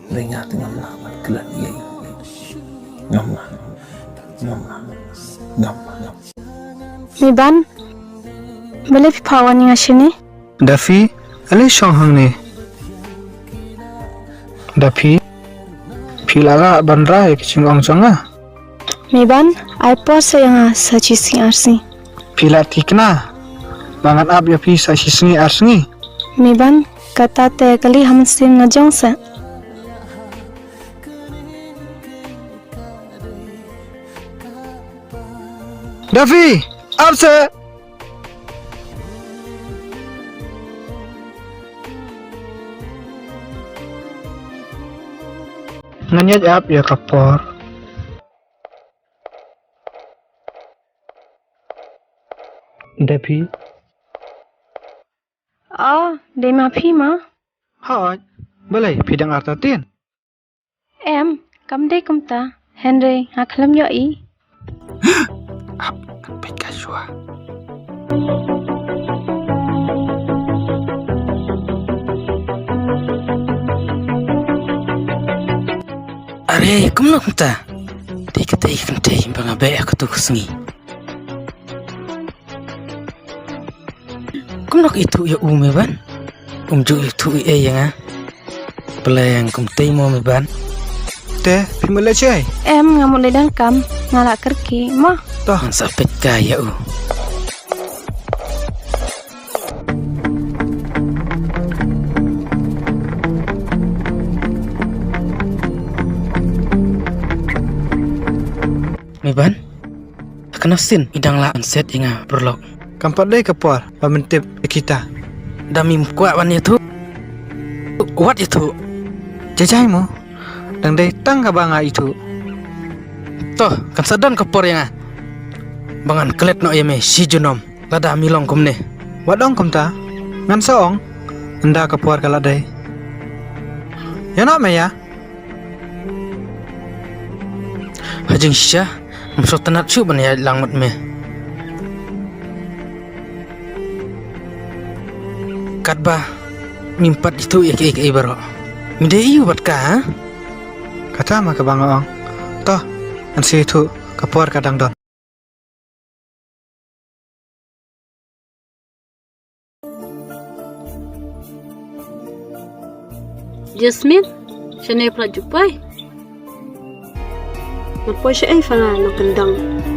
Hynrei nga te ngam lah ban klet ïa i. Ngam lah. Ngam lah. Ngam lah. Meban, balei phi phah wan ïa nga shane? Da phi, ale shong hangne. Da phi, phi la lah ban rai ïa ka jingong jong nga. Meban, ai por sa ïa nga sa shi sngi ar sngi. Phi la thikna ba ngan ap ïa phi sa shi sngi ar sngi. Meban, kata te kali ha mynsiem nga jong sa. Da phi, ap sa. Ngan ïa ap ïa ka por. Da phi. Oh, dei ma phi ma? Hooid, balei phi dang artatien? Em, kam dei kumta. Hynrei nga khlem ïohi. Ap, peit ka shuwa. Are, kumno kumta? Dei ka, dei ka kynthei ba nga beh ha kato ka sngi. Kumno ka ithuh ïa u Meban? Um ju ithuh ei ei ïa nga. Pleng kumtei mo Meban. Te phi mut leh shaei? Em, nga mut leit donkam. Nga la kyrkieh mo. To, ngan sa peit kai ïa u. Meban, ha kano sien i dang lah ban set ïa nga paralok? Kam pat dei ka por ba men tip ïa kita. Da mim kwah ban ïathuh, wat ïathuh. Jai jai mo, dang dei tang kaba nga ithuh. To, kan sa don ka por ïa nga ba ngan klet noh ïa me shi junom lada mi long kumne. Wat ong kumta, ngan sa ong ynda ka por ka la dei. Ïa noh me ïa. Ha jingshisha, ngam sngewtynnat shuh ban ïaid lang bad me. Katba ngim pat ithuh ïa kiei kiei baroh. Me dei aïu bad ka, ha? Kata ma kaba nga ong. To, ngan sa ithuh, ka por ka dang don. Jasmine, shane phi la ju poi? Nga poi shaei pha nga nongkyndong.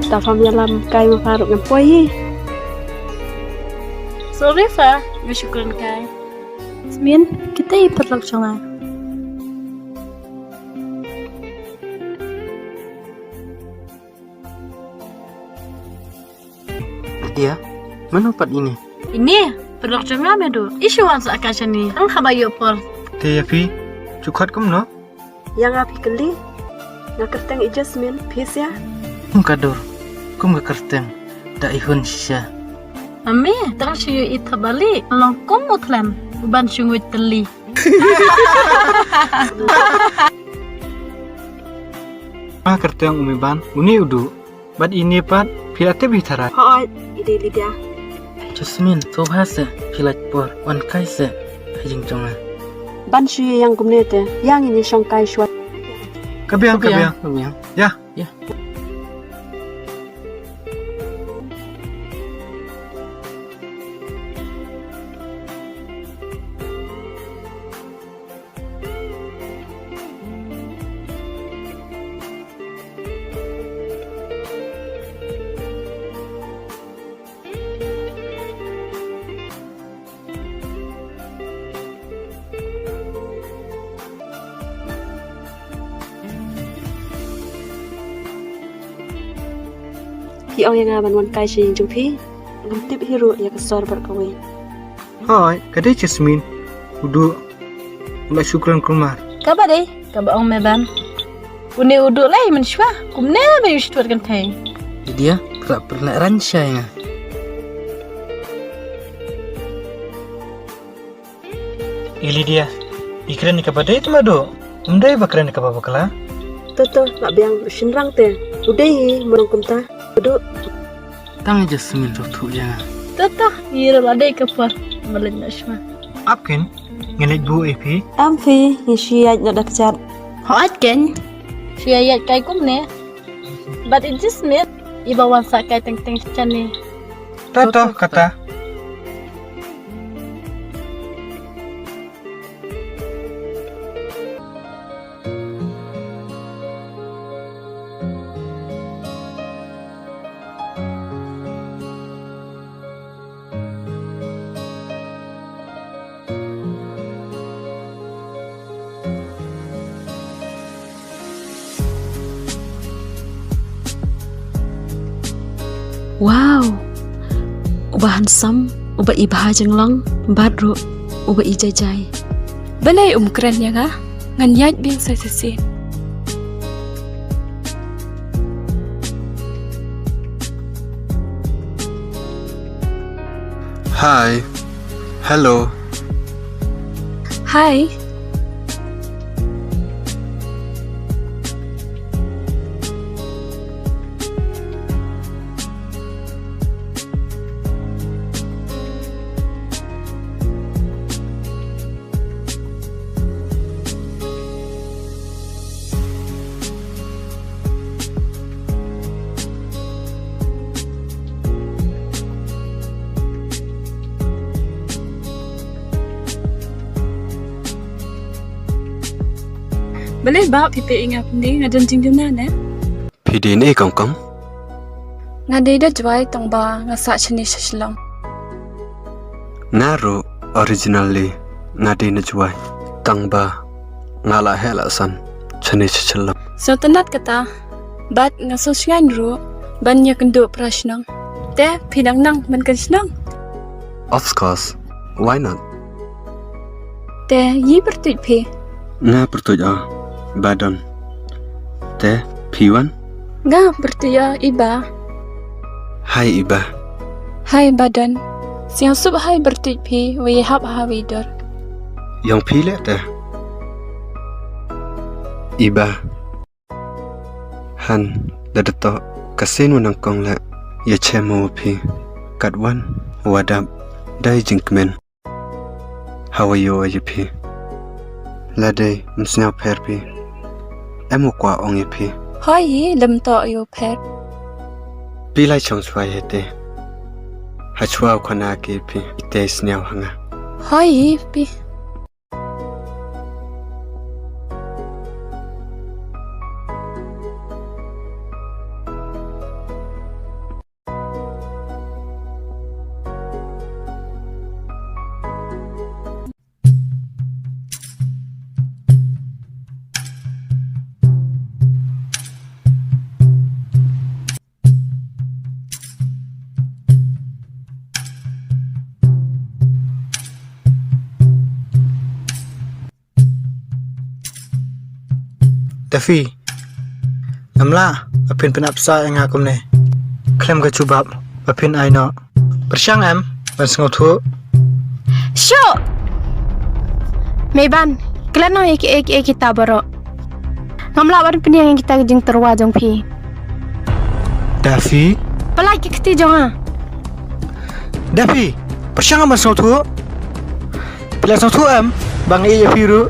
Da pham ïalam kai ma pha ruh ngan poi hi. Sorry pha, nga shu kren kai. Jasmine, kita i paralok jong nga. Lydia, mano pat ine? Ine, paralok jong nga me duh. I shu wan sa ka shane, tang haba ïoh por. Te ïa phi, ju khot kumno? Ïa nga phi kylli. Nga kyrteng i Jasmine, phi sha? Kum ka dur, kum ka kyrteng, da i hun shisha. Mami, tang shu ïohi thap bali, long kum u thlen, uban shu nguid tylli. Nga kyrteng u Meban, une u Duh. Bad ine pat, phi la tip hi tharai. Hooid, i dei Lydia. Jasmine, to bha se, phi lait por, wan kai se ha ïing jong nga. Ban shu ïeng kumne te, ïa ngin ïa shong kai shuwa. Ka biang, ka biang. Ka biang. Ïa. Ïa. Phi ong ïa nga ban wan kai sha ïing jong phi, ngam tip hi ruh ïa ka sor bad kawei. Hooid, ka dei Jasmine, u Duh u la shu kren kulmar. Kaba dei, kaba ong Meban. Une u Duh lei mynshuwa, kumne ba u shu tuat kynthei. Lydia, pyrkhat pyrkhat rang sha ïa nga. I Lydia, i kren ïa kaba dei te ma Duh, ym dei ba kren ïa kaba bakla. To to, la biang, shynrang te. U dei hi, mano kumta. Udu. Tang Jasmine ruh thuh ïa nga. Tata, ira la dei ka por. Malit na shma. Ap kin, ngin leit buh ïa phi. Am phi, ngi shu ïaid noh da kjat. Hooid kin. Shu ïaid kai kumne. But it just mean, iba wan sa kai teng teng shane. Tata, kata. Wow. Uba handsome, uba i bha jinglong, bad ruh, uba i jai jai. Balei um kren ïa nga, ngan ïaid biang sa shisien. Hi. Hello. Hi. Balei ba phi peit ïa nga kumne, nga don jingduna ne? Phi dei ne kong kong? Nga dei da Jwai tang ba nga sah shane sha Shillong. Nga ruh originally nga dei na Jwai tang ba nga la heh la san shane sha Shillong. Sngewtynnat kata, bad nga sngewsngaiñ ruh ban ïakynduh para shnong. Te phi dang nang ban kren shnong? Of course, why not? Te i pyrtuit phi? Nga pyrtuit o, Badon. Te phi wan? Nga pyrtuit o, Iba. Hi Iba. Hi Badon. Sngewsuk hi pyrtuit phi, wei hap ha wei dur. Ïong phi leh te? Iba. Han, da da to, ka sien wa nang kong leh, ïa chem wa phi, kat wan, wa dap, dei jingkmen. Hawa ïoh ïa phi. La dei, ym sngewpher phi. Em u kwah ong ïa phi. Hoi hi, lem to ïa u pher. Phi lai chong chwa ïa te. Ha chwa u khana ki phi, te sngewha nga. Hoi hi, phi. Daffy, ngam lah ba phin pynap sah ïa nga kumne. Khlem ka jubab ba phin ai noh. Pyrshang em ban sngewthuh. Shuh! Meiban, klet noh ïa kiei kiei kita baroh. Ngam lah ban pynïeng ïa kita ki jingtyrwa jong phi. Daffy? Pyllait ki kti jong nga. Daffy, pyrshang ban sngewthuh. Phi la sngewthuh em ba nga ïeit ïa phi ruh?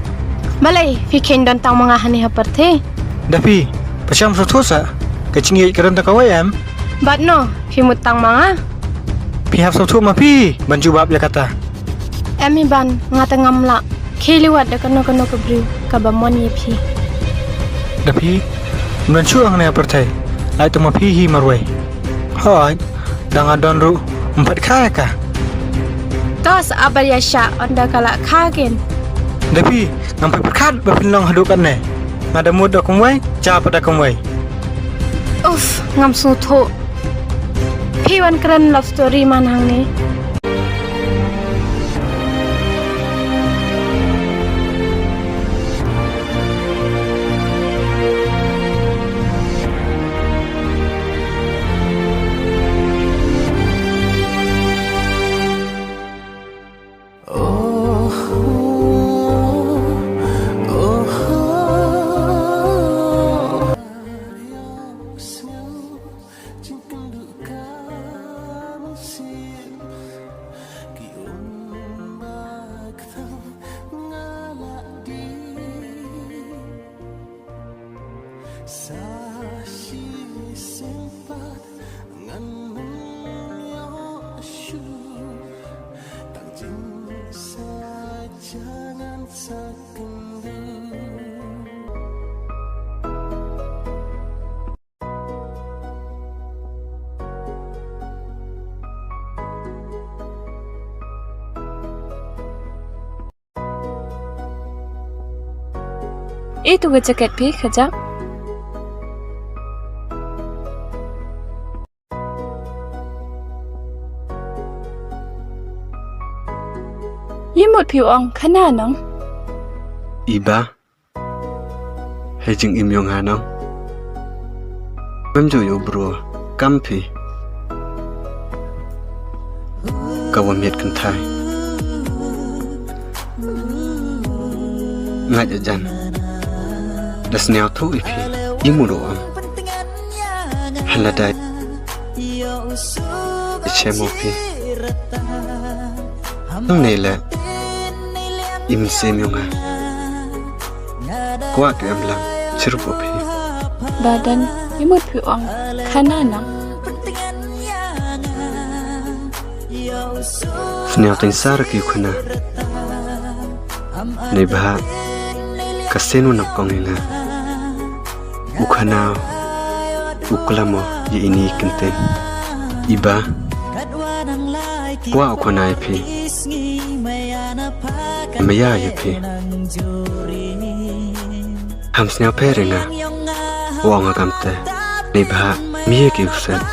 Balei phi kheiñ don tang ma nga hangne ha pyrthei? Daffy, pyrshang sngewthuh sa, ka jingïeit ka don tang kawei em? Bad no phi mut tang ma nga? Phi hap sngewthuh ma phi ban jubab ïa kata. Em Meiban, nga te ngam lah khie liwat da kano kano ka briew kaba mon ïa phi. Daffy, ym don shuh hangne ha pyrthei, lait tang ma phi hi marwei. Hooid, da nga don ruh ym pat kha ïa ka. To sa abar ïa sha ynda ka la kha kin. Daffy, ngam pyrkhat ba phin long haduh katne. Nga da mut da kumwei, sha pat da kumwei. Uff, ngam sngewthuh. Phi wan kren love story man hangne. Sa shisien pat ngan ym ïoh shuh, tang jingsaja ngan sa kynduh. Ïa tu ka jaket phi, kajak. Ïa mut phi ong khana nong. Iba. Hei jingim ïong ha nong. Mem ju ïoh bro kam phi. Ka wa miet kynthai. Ngait ajan. Da sniaw thu i phi. I mu do am. Hala dai. I che mo phi. Nang nei le. Im sem ïong ha. Kwah ki em lang chirup o phi. Ba don, i mut phi ong khana nang. Sniaw teng sar ki khana. Nei bha ka sien u nang kong ïa nga. U khana u klam o ïa ini kynten. Iba. Kwah u khana ïa phi. Maya ïa phi. Ham sniaw pher ïa nga. Wa nga kam te. Ni bha mi ïa ki u set.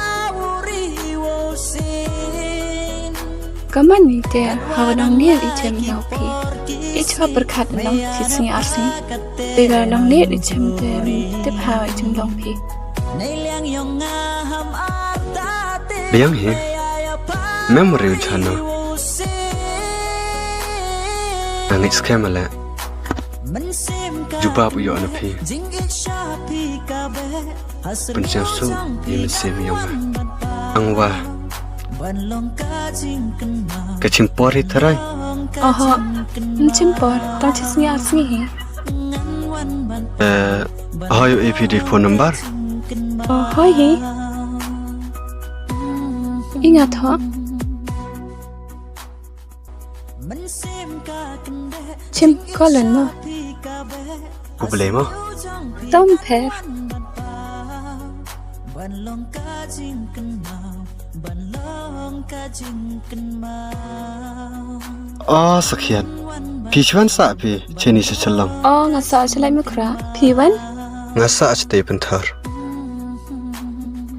Ka man ni te ha wa nang nier i chem ïa u phi. I chwa pyrkhat nang shi sngi ar sngi. Te ka nang nier i chem te tip ha i chem dong phi. Biang hi. Memory u jhana. Angit skhem ale. Jubab u ïoh na phi. Pynsiaw su ïa mynsiem ïong ma. Ang wa. Ka chim por hi tharai. Oho, ym chim por, tang chi sngi ar sngi hi. Eh, hoi ïa phi di phone number. Oh, hoi hi. Ingat ho. Chim kolen mo. Khublei mo. Tom pher. O sakhiat. Phi chwan sa phi cheni sa chalong. O nga sa chalai mukra. Phi wan? Nga sa chete pynthar.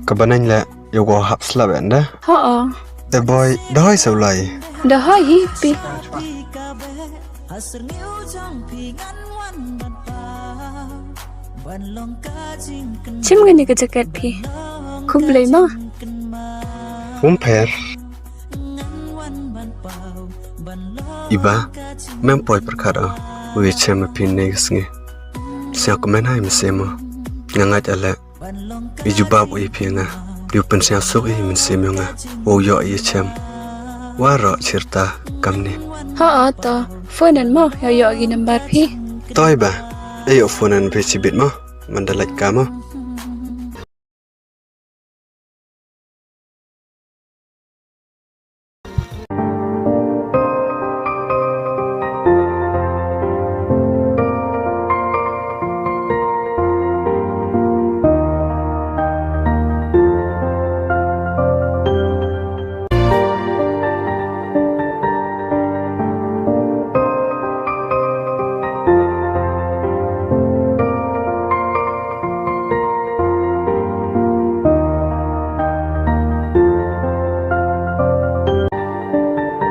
Ka banang le. Yogo hap slap enda. Ho o. E boy, dahoi sa ulai. Dahoi hi pi. Chim ngani ka jacket phi. Khublei ma. Hum pher. Iba, mem poi perkara. Wi chem pin ne sngi. Siak men hai mesemo. Ngangat ale. I jubab u i phi nga. Yu pynsiang suk i mynsiem ïong nga. Wow ïoh i chem. Waroh chirta kamni. Ha a ta. Phone an mo ïoh ïoh i number phi. Toi ba. Ïoh phone an phi chibit mo. Manda lait ka mo.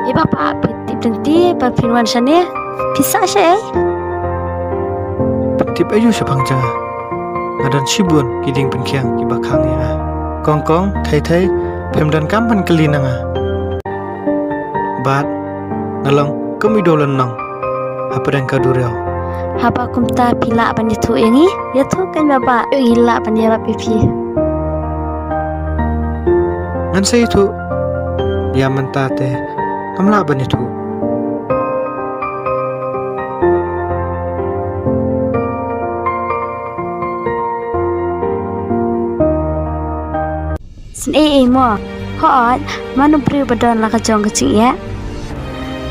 Ïa ba pa phi tip tang ti ba phin wan shane phi sa sha ei. Phi tip ayu sha phang jong nga. Nga don shibun ki dieng pynkhiang kiba khang ïa nga. Kong kong thei thei phim don kam ban kylli na nga. Bad nga long kum i dolan nong. Hapdeng ka duriaw. Haba kumta phi lah ban ïathuh ïa ngi, ïathuh kan ba ba i lah ban ïarap ïa phi. Ngan sa ïathuh. Ïa mynta te ngam lah ban ïathuh. Ei ei mo. Hooid, mano briew ba don la ka jong ka jingeh.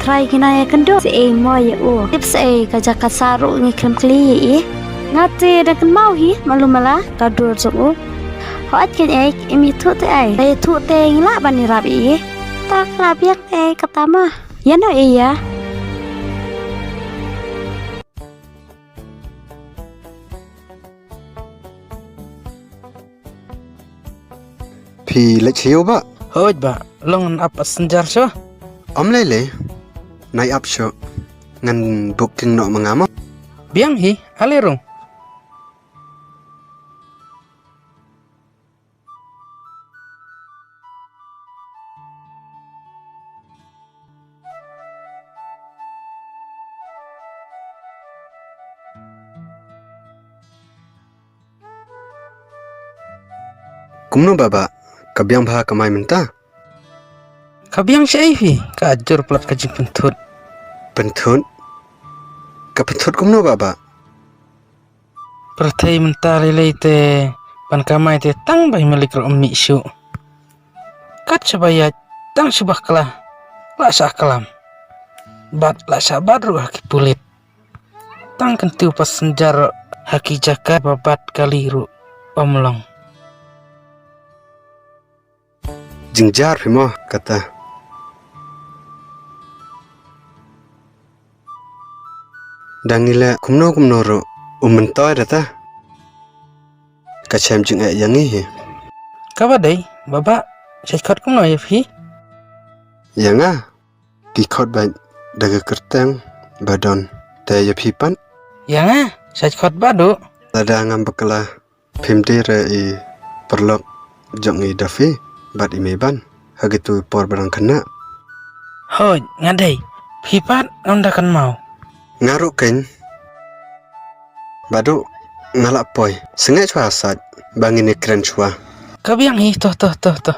Trai ki nang ïakynduh sa ei mo ïa u. Tip sa ei ka jaka sa ruh ngi khlem kli ïa i. Nga te dang kynmaw hi malu mala ka dur jong u. Hooid kein ei, im ïathuh te ei. Ïathuh te ngi lah ban ïarap ïa i. Ta ka la biang te ei kata ma. Ïa no ei ïa. Phi leit sha ïew ba? Hooid ba, long ngan ap passenger shuh. Ym lei lei, nai ap shuh. Ngan booking noh ma nga mo. Biang hi, ale rung. Kumno baba, ka biang bha kamai mynta? Ka biang shaei phi, ka jur palat ka jingpynthut. Pynthut? Ka pynthut kumno baba? Pyrthei mynta lei lei te ban kamai te tang ba i malik ruh um mih shuh. Kat shaba ïaid tang shaba kla, lah shah klam. Bat lah shah bat ruh ha ki pulit. Tang kyntu passenger ruh ha ki jaka ba bat kali ruh ym long. Jingjar phi mo kata. Dang ngi leh kumno kumno ruh um myntoi da ta. Ka shem jingeh ïa ngi hi. Kaba dei baba, shait khot kumno ïa phi? Ïa nga ki khot bad da ka kyrteng ba don. Te ïa phi pat? Ïa nga shait khot ba duh. Lada ngam bakla. Phim dei re i paralok jong i Dafi bad i Meban ha kitu i por ba dang khynnah? Hooid nga dei. Phi pat ngam da kynmaw. Nga ruh kein. Badu nga la poi. Sngewsih shuwa sait ba ngin ïakren shuwa. Ka biang hi, to to to to.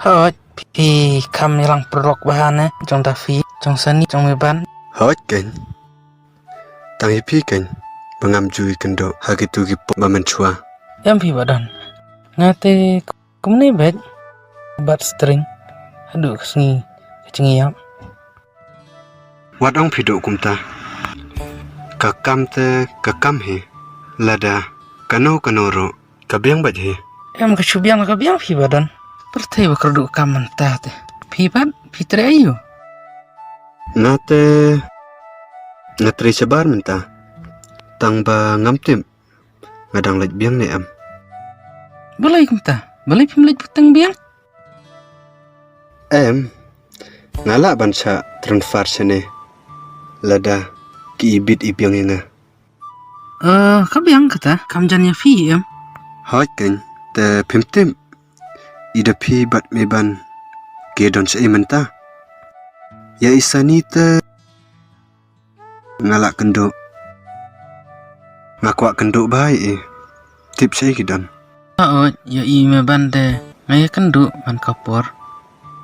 Hooid, phi kham ïalang paralok bha ne jong Dafi, jong Sani, jong Meban? Hooid kein. Tang ïa phi kein ba ngam ju ïakynduh ha kitu ki por ba mynshuwa. Em phi ba don. Nga te kumne bad bad string haduh ka sngi ka jingïap. Wat ong phi duh kumta. Ka kam te ka kam hi. Lada kano kano ruh ka biang bad hi. Em ka shu biang la ka biang phi ba don. Pyrthei ba kyrduh kam mynta te. Phi bad phi trei aiu? Nga te nga trei shabar mynta. Tang ba ngam tip nga dang leit biang ne em. Balei kumta? Balei phim leit bteng biang? Em, nga lah ban shah transfer shane lada ki ibit i biang ïa nga. Eh, ka biang kata, kam jan ïa phi em? Hooid kein, te phim tip i Dafi bad Meban ki don shaei mynta. Ïa i Sani te nga lah kynduh. Nga kwah kynduh bha ïa i. Tip shaei ki don? Hooid, ïa i Meban te nga ïakynduh man ka por.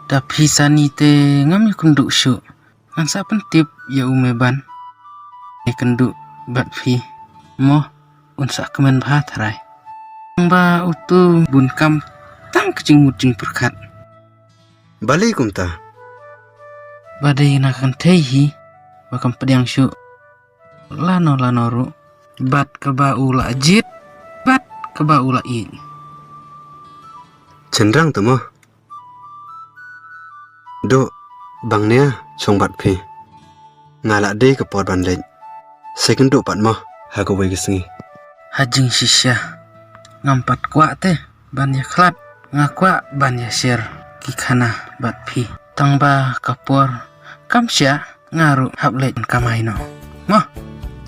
Dafi Sani te ngam ïakynduh shuh. Ngan sa pyntip ïa u Meban. Ïakynduh bad phi. Mo, un sa kmen bha tharai. Ba utu bun kam tang ka jingmut jingpyrkhat. Balei kumta? Ba dei na ka kynthei hi ba kam pdiang shuh lano lano ruh bad kaba u la jied bad kaba u la ïeit. Chynrang te mo. Duh, bang nia shong bad phi. Nga la dei ka por ban leit. Sa kynduh pat mo ha kawei ka sngi. Ha jingshisha ngam pat kwah te ban ïakhlad, nga kwah ban ïashare ki khana bad phi. Tang ba ka por kam shah, nga ruh hap leit kamai noh. Mo,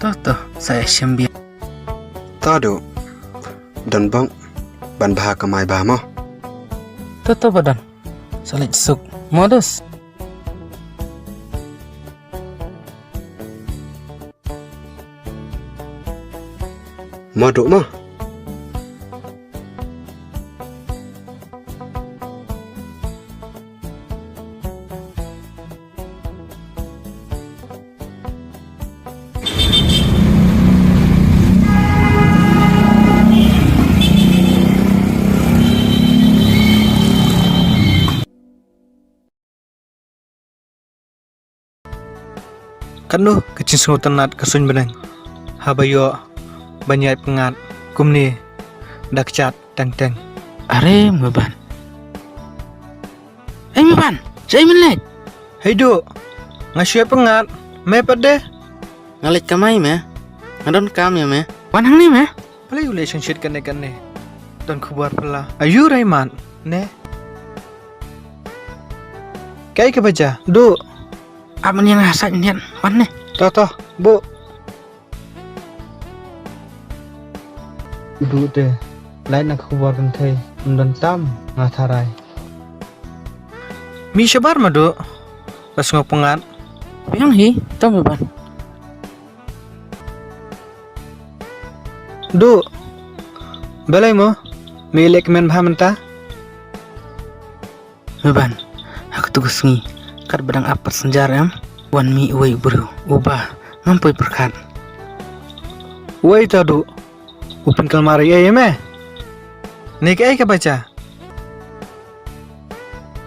to to, sa ïashem biang. To duh, don bok ban bha kamai bha mo. To to ba don, sa leit suk. Mo dus. Mo duh mo. Katno ka jingsngewtynnat ka suiñ bneng haba ïoh ban ïaid pyngngad kumne da kjat teng teng. Are me Ban. Ei me Ban, shaei men leit? Hei Duh, nga shu ïaid pyngngad, me pat de? Nga leit kamai me. Nga don kam ïa me. Wan hangne me. Balei u leh shongshit kane kane? Don khubor phylla. Ayu Raiman ne? Kaei kaba jia Duh? Ap mynta nga sait mynta, wan ne. To to, buh. Duh te, lait na khubor kynthei, ym don tam nga tharai. Mih shabar ma Duh, la sngew pyngngad. Biang hi, to me Ban. Duh, balei mo, me leh kmen bha mynta? Me Ban, ha katu ka sngi, katba dang ap pat synjar em, wan mih uwei u briew, uba ngam poi pyrkhat. Uei ta Duh, u pynkhlaiñ ïa me? Ne kaei kaba jia?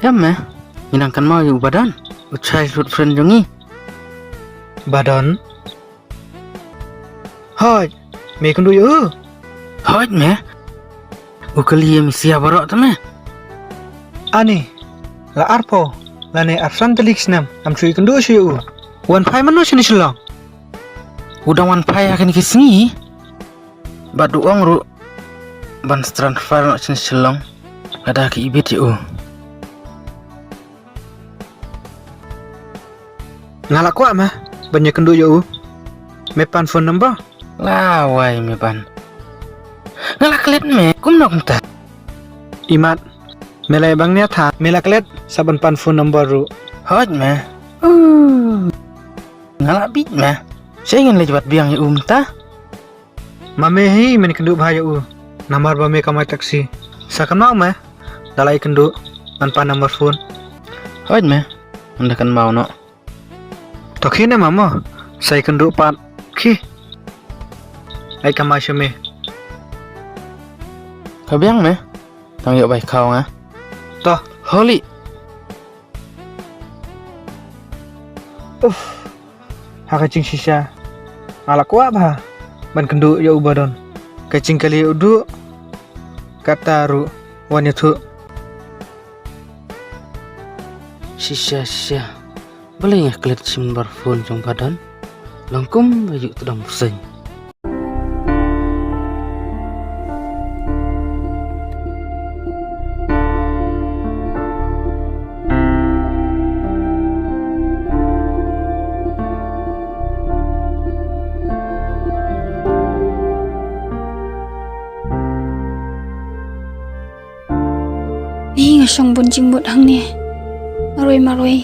Em me, ngi dang kynmaw ïa u Badon, u childhood friend jong ngi. Badon? Hooid, me kynduh ïa u? Hooid me. U kylli ïa me sha baroh te me. Ani, la arphew lane arsan tylli ki snem, ngam shu ïakynduh shuh ïa u. Wan phai mano shane Shillong? U dang wan phai ha kine ki sngi. Bad u ong ruh ban transfer noh shane Shillong lada ki ibit ïa u. Nga la kwah ma ban ïakynduh ïa u. Me pan phone number? La wai me Ban. Nga la klet me, kumno kumta? Imat, me la ïa bang nia tha, me la klet sa ban pan phone number ruh. Hooid me. Uh. Nga la bit me. Shaei ngin leit wad biang ïa u mynta? Ma me hi men kynduh bha ïa u. Namar ba me kamai taxi. Sa kynmaw me. Da la ïakynduh ban pan number phone. Hooid me. Ynda kynmaw noh. To khie ne ma mo. Sa ïakynduh pat. Khie. Ai kamai sha me. Ka biang me. Tang ïoh bai khaw nga. To. Holi. Uff. Ha ka jingshisha nga la kwah bha ban kynduh ïa u Badon. Ka jingkylli ïa u Duh kata ruh wan ïathuh. Shisha shisha. Balei nga klet shim number phone jong Badon? Long kum ba ïoh tdong bseiñ. Ni nga shong bun jingmut hangne. Marwei marwei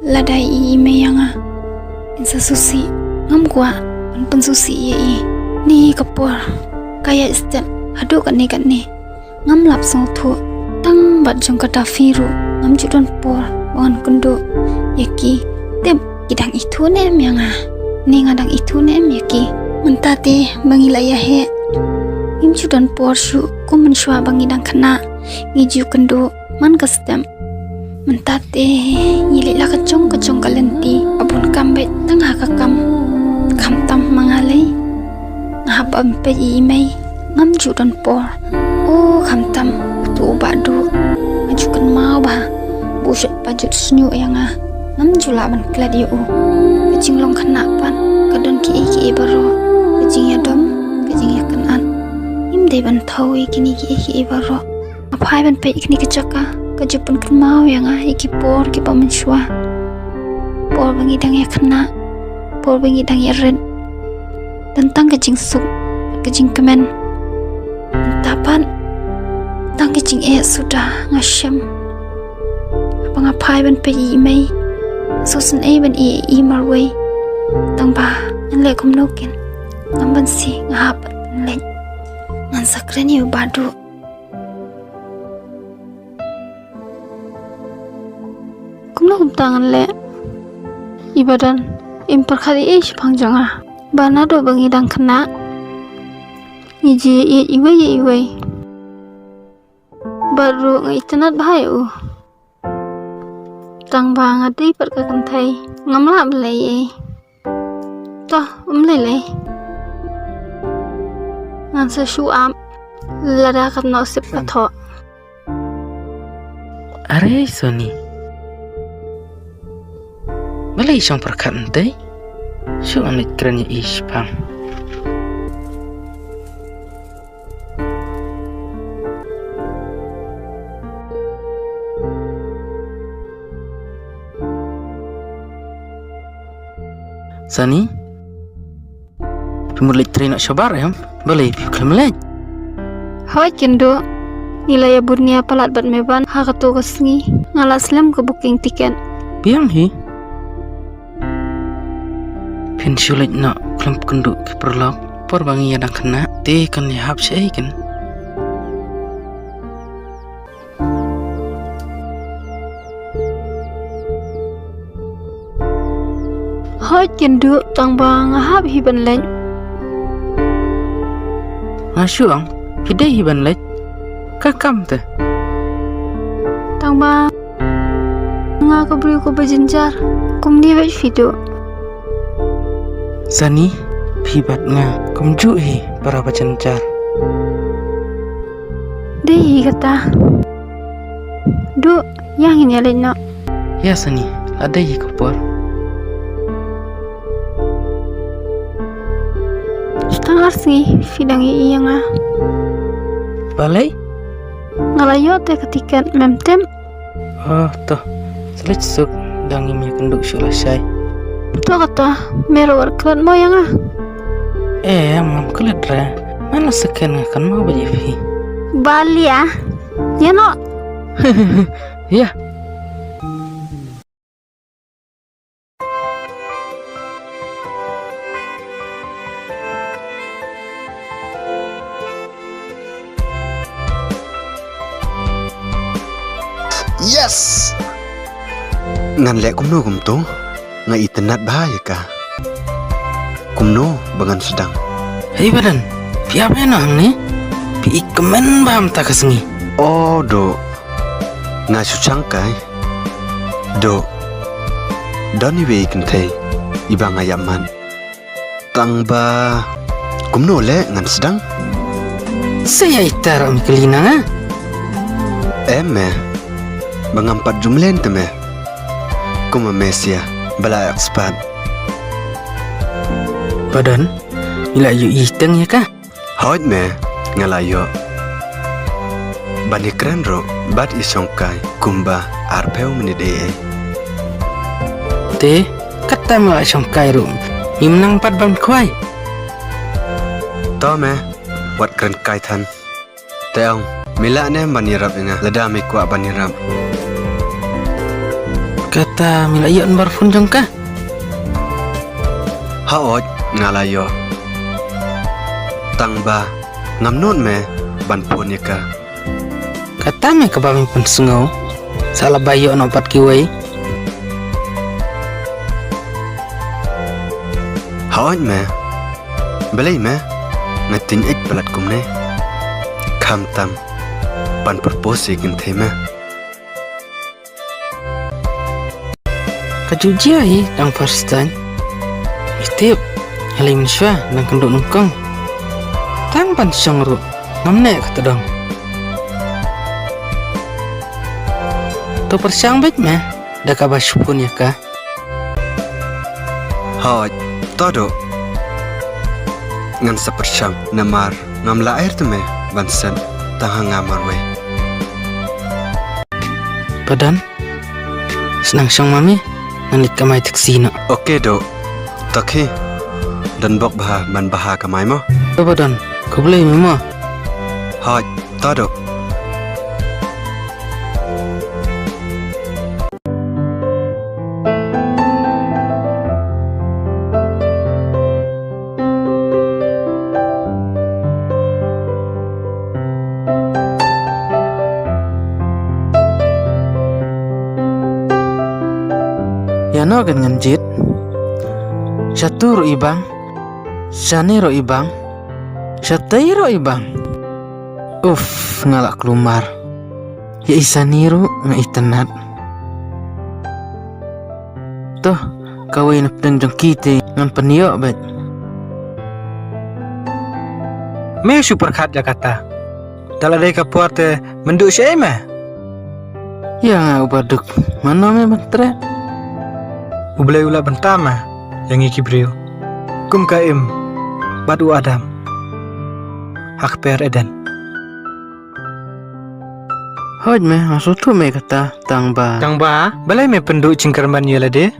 lada i i mei ïa nga, in sa sngewsih. Ngam kwah ban pynsngewsih ïa i. Ni ka por ka ïaid step haduh katne katne. Ngam lap sngewthuh. Tang bad jong ka Daffy ruh ngam ju don por ba ngan kynduh ïa ki. Tip ki dang ithuh ne em ïa nga? Ni nga dang ithuh ne em ïa ki? Mynta te ba ngi la ïa heh, ngim ju don por shuh kum mynshuwa ba ngi dang khynnah. Ngi ju kynduh man ka step. Mynta te ngi leit la ka jong ka jong ka lynti, ba bun kam beit tang ha ka kam. Khamtam ma nga lei, nga hap ban peit ïa i mei, ngam ju don por. O khamtam utu u Bah Duh, nga ju kynmaw bha ba u shait pajut shñiuh ïa nga. Ngam ju lah ban klet ïa u. Ka jinglong khynnah pat ka don kiei kiei baroh, ka jingïadom, ka jingïakynad. Ngim dei ban thew ïa kine kiei kiei baroh. Nga phai ban peit kane ka jaka, ka ju pynkynmaw ïa nga ïa ki por kiba mynshuwa. Por ba ngi dang ïa khynnah, por ba ngi dang ïa rit. Don tang ka jingsuk, ka jingkmen. Mynta pat tang ka jingeh suda nga shem. Haba nga phai ban peit ïa i mei, sngewsynei ban ïa i marwei. Tang ba ngan leh kumno kin, ngam banse, nga hap ban leit. Ngan sa kren ïa u Bah Duh. Kumno kumta ngan leh? I Badon, im pyrkhat ei ei shaphang jong nga? Ba naduh ba ngi dang khynnah, ngi ju ïeit iwei ïa iwei. Bad ruh nga itynnad bha ïa u. Tang ba nga dei pat ka kynthei, ngam lah ban leh ei ei. To, um lei lei. Ngan sa shu ap lada ka nusip ka thoh. Are Sani. Balei shong pyrkhat ntei? Shu anit kren ïa i shipang. Sani? Phi mut leit trei noh shabar em? Balei phi khlem leit? Hooid Kynduh. Ngi la ïa bud nia palat bad me Ban ha kato ka sngi. Nga la slem ka booking ticket. Biang hi. Phin shu leit noh khlem pynduh ki paralok. Por ba ngi ïa dang khynnah te kan ïahap shaei kan. Hooid Kynduh, tang ba nga hap hi ban leit. Nga shu ong phi dei hi ban leit. Ka kam te. Tang ba nga ka briew kaba jynjar. Kumne beit phi Duh. Sani, phi bad nga kumjuh hi para ba jynjar. Dei hi kata. Duh, ïa ngin ïa leit noh. Ïa Sani, la dei hi ka por. Tang ar sngi phi dang ïohi ïa nga. Balei? Nga la ïoh te ka tiket, mem tip? Oh, to. Sa leit suk, dang ngim ïakynduh shuh lashai. To kata, me ruh wat klet mo ïa nga. Eh, ngam klet re. Man la second nga kynmaw beit ïa phi. Balei ah? Ïa noh. Ïa. Yes! Ngan leh kumno kumto? Nga itynnad bha ïa ka. Kumno ba ngan sdang? Hei Badan, phi ap ïa noh hangne? Phi i kmen bha mynta ka sngi. Oh, Duh. Nga shu shang kai. Duh. Don iwei i kynthei iba nga ïa mad. Tang ba kumno leh ngan sdang? Sa ïa ita ruh me kylli na nga. Em me. Ba ngam pat ju mlien te me. Kumba me sia ba la expert. Badan, ngi la ïohi teng ïa ka. Hooid me, nga la ïoh. Ban ïakren ruh bad i shongkai kumba arphew minit ei ei. Te kata me la shongkai ruh, ngim nang pat ban khwai. To me, wat kren kai than. Te ong, me lah ne ban ïarap ïa nga lada me kwah ban ïarap? Kata me la ïoh number phone jong ka? Hooid, nga la ïoh. Tang ba ngam nud me ban phone ïa ka. Kata me kaba me pynsngew, sa la ba ïoh noh pat kiwei. Hooid me. Balei me nga tyngeh palat kumne? Khamtam ban propose ïa kynthei me. Ka ju jia hi dang first time. Itip, halei mynshuwa dang kynduh nyngkong. Tang ban shong ruh ngam neh ka tdong. To pyrshang beit me da kaba shu phone ïa ka. Hooid, to Duh. Ngan sa pyrshang namar ngam lah air te me ban send tang ha nga marwei. Badan, sdang shong ma me, ngan leit kamai taxi noh. Ok Duh. To khie. Don bok bha ban bha kamai mo. To Badan, khublei me mo. Hooid, to Duh. Ïano kan ngan jied? Shatu ruh i bang, shane ruh i bang, shatei ruh i bang. Uff, nga la kulmar. Ïa i shane ruh nga itynnad. To, kawei na pdeng jong ki te ngan pynïoh bad. Me shu pyrkhat ïa kata. Da la dei ka por te mynduh shaei me? Ïa nga uba duk, mano me ban treh? U Blei u la bynta ma ïa ngi ki briew kum ka Im bad u Adam ha kper Eden. Hooid me, nga sngewthuh me kata, tang ba. Tang ba, balei me pynduh jingkyrmen ïa lade?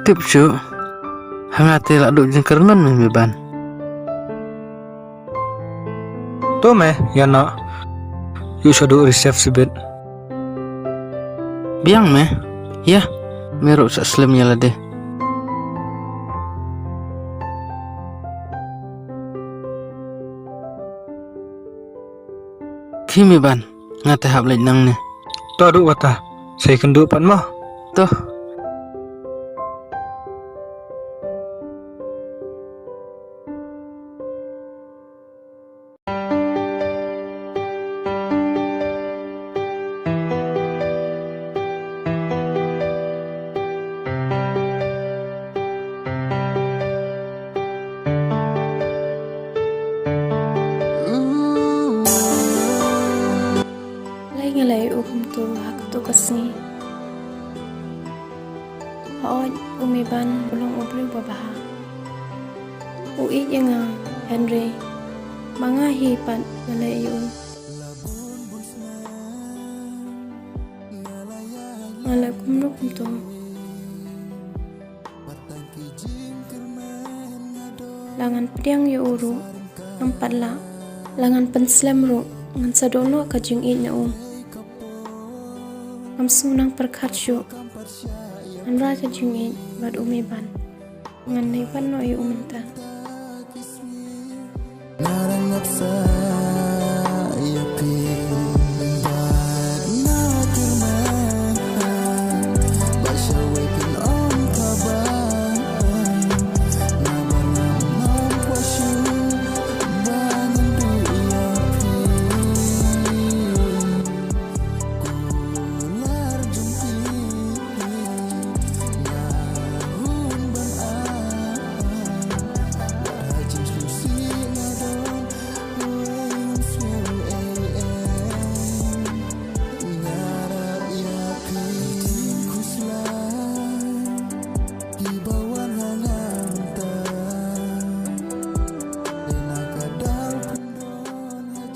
Tip shuh, ha nga te la duh jingkyrmen me, Meban. To me, ïa na. Ïu sha duh reserve sibit. Biang me, ïa, me ruh sa slem ïa lade. Khie Meban, nga te hap leit nangne. To duh wata, sa ïakynduh pat mo. To. Lei nga lei u kumto ha kato ka sngi. Hooid, u Meban u long u briew ba bha. U ïeit ïa nga, hynrei ma nga hi pat nga leh ïa u. Nga leh kumno kumto. La ngan pdiang ïa u ruh ngam pat lah. La ngan pynslem ruh ngan sa don noh ka jingïeit na u. Ngam sngewdang pyrkhat shuh. Ngan rai ka jingïeit bad u Meban. Ngan nai wan noh ïa u mynta. Nga dang ngap sa ïa phi bad nga kyrmen ba shawei phin ong kaba nga ba ngam ong kwa shu ba ngan duh ïa phi.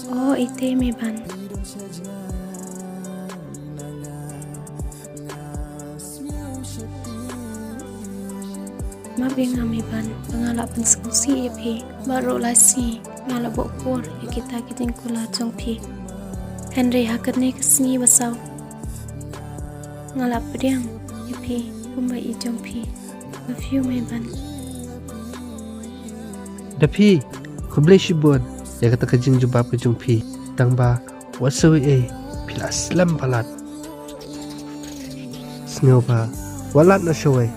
Oh, ite Meban. Map ïa nga Meban, ba nga la pynsngewsih ïa phi. Baroh lai sngi nga la buh por ïa kita ki jingkular jong phi. Hynrei ha kane ka sngi ba saw nga la pdiang ïa phi kumba i jong phi. Love you Meban. Da phi, khublei shibun ïa kata ka jingjubab ka jong phi. Tang ba wat sawei ei, phi la slem palat. Sngewbha wat lad na shawei.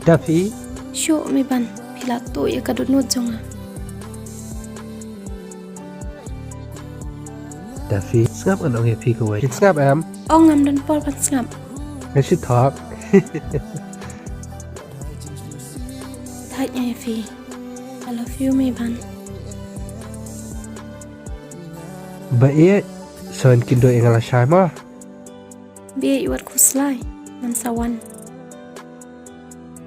Da phi. Shuh Meban, phi la tuh ïa ka dohnud jong nga. Da phi, sngap ngan ong ïa phi kawei. Phin sngap em? Ong, ngam don por ban sngap. Nga shu thok. Thait nga ïa phi. I love you Meban. Ba ïeit, sa wan kynduh ïa nga lashai mo. Ba ïeit, wat khuslai, ngan sa wan.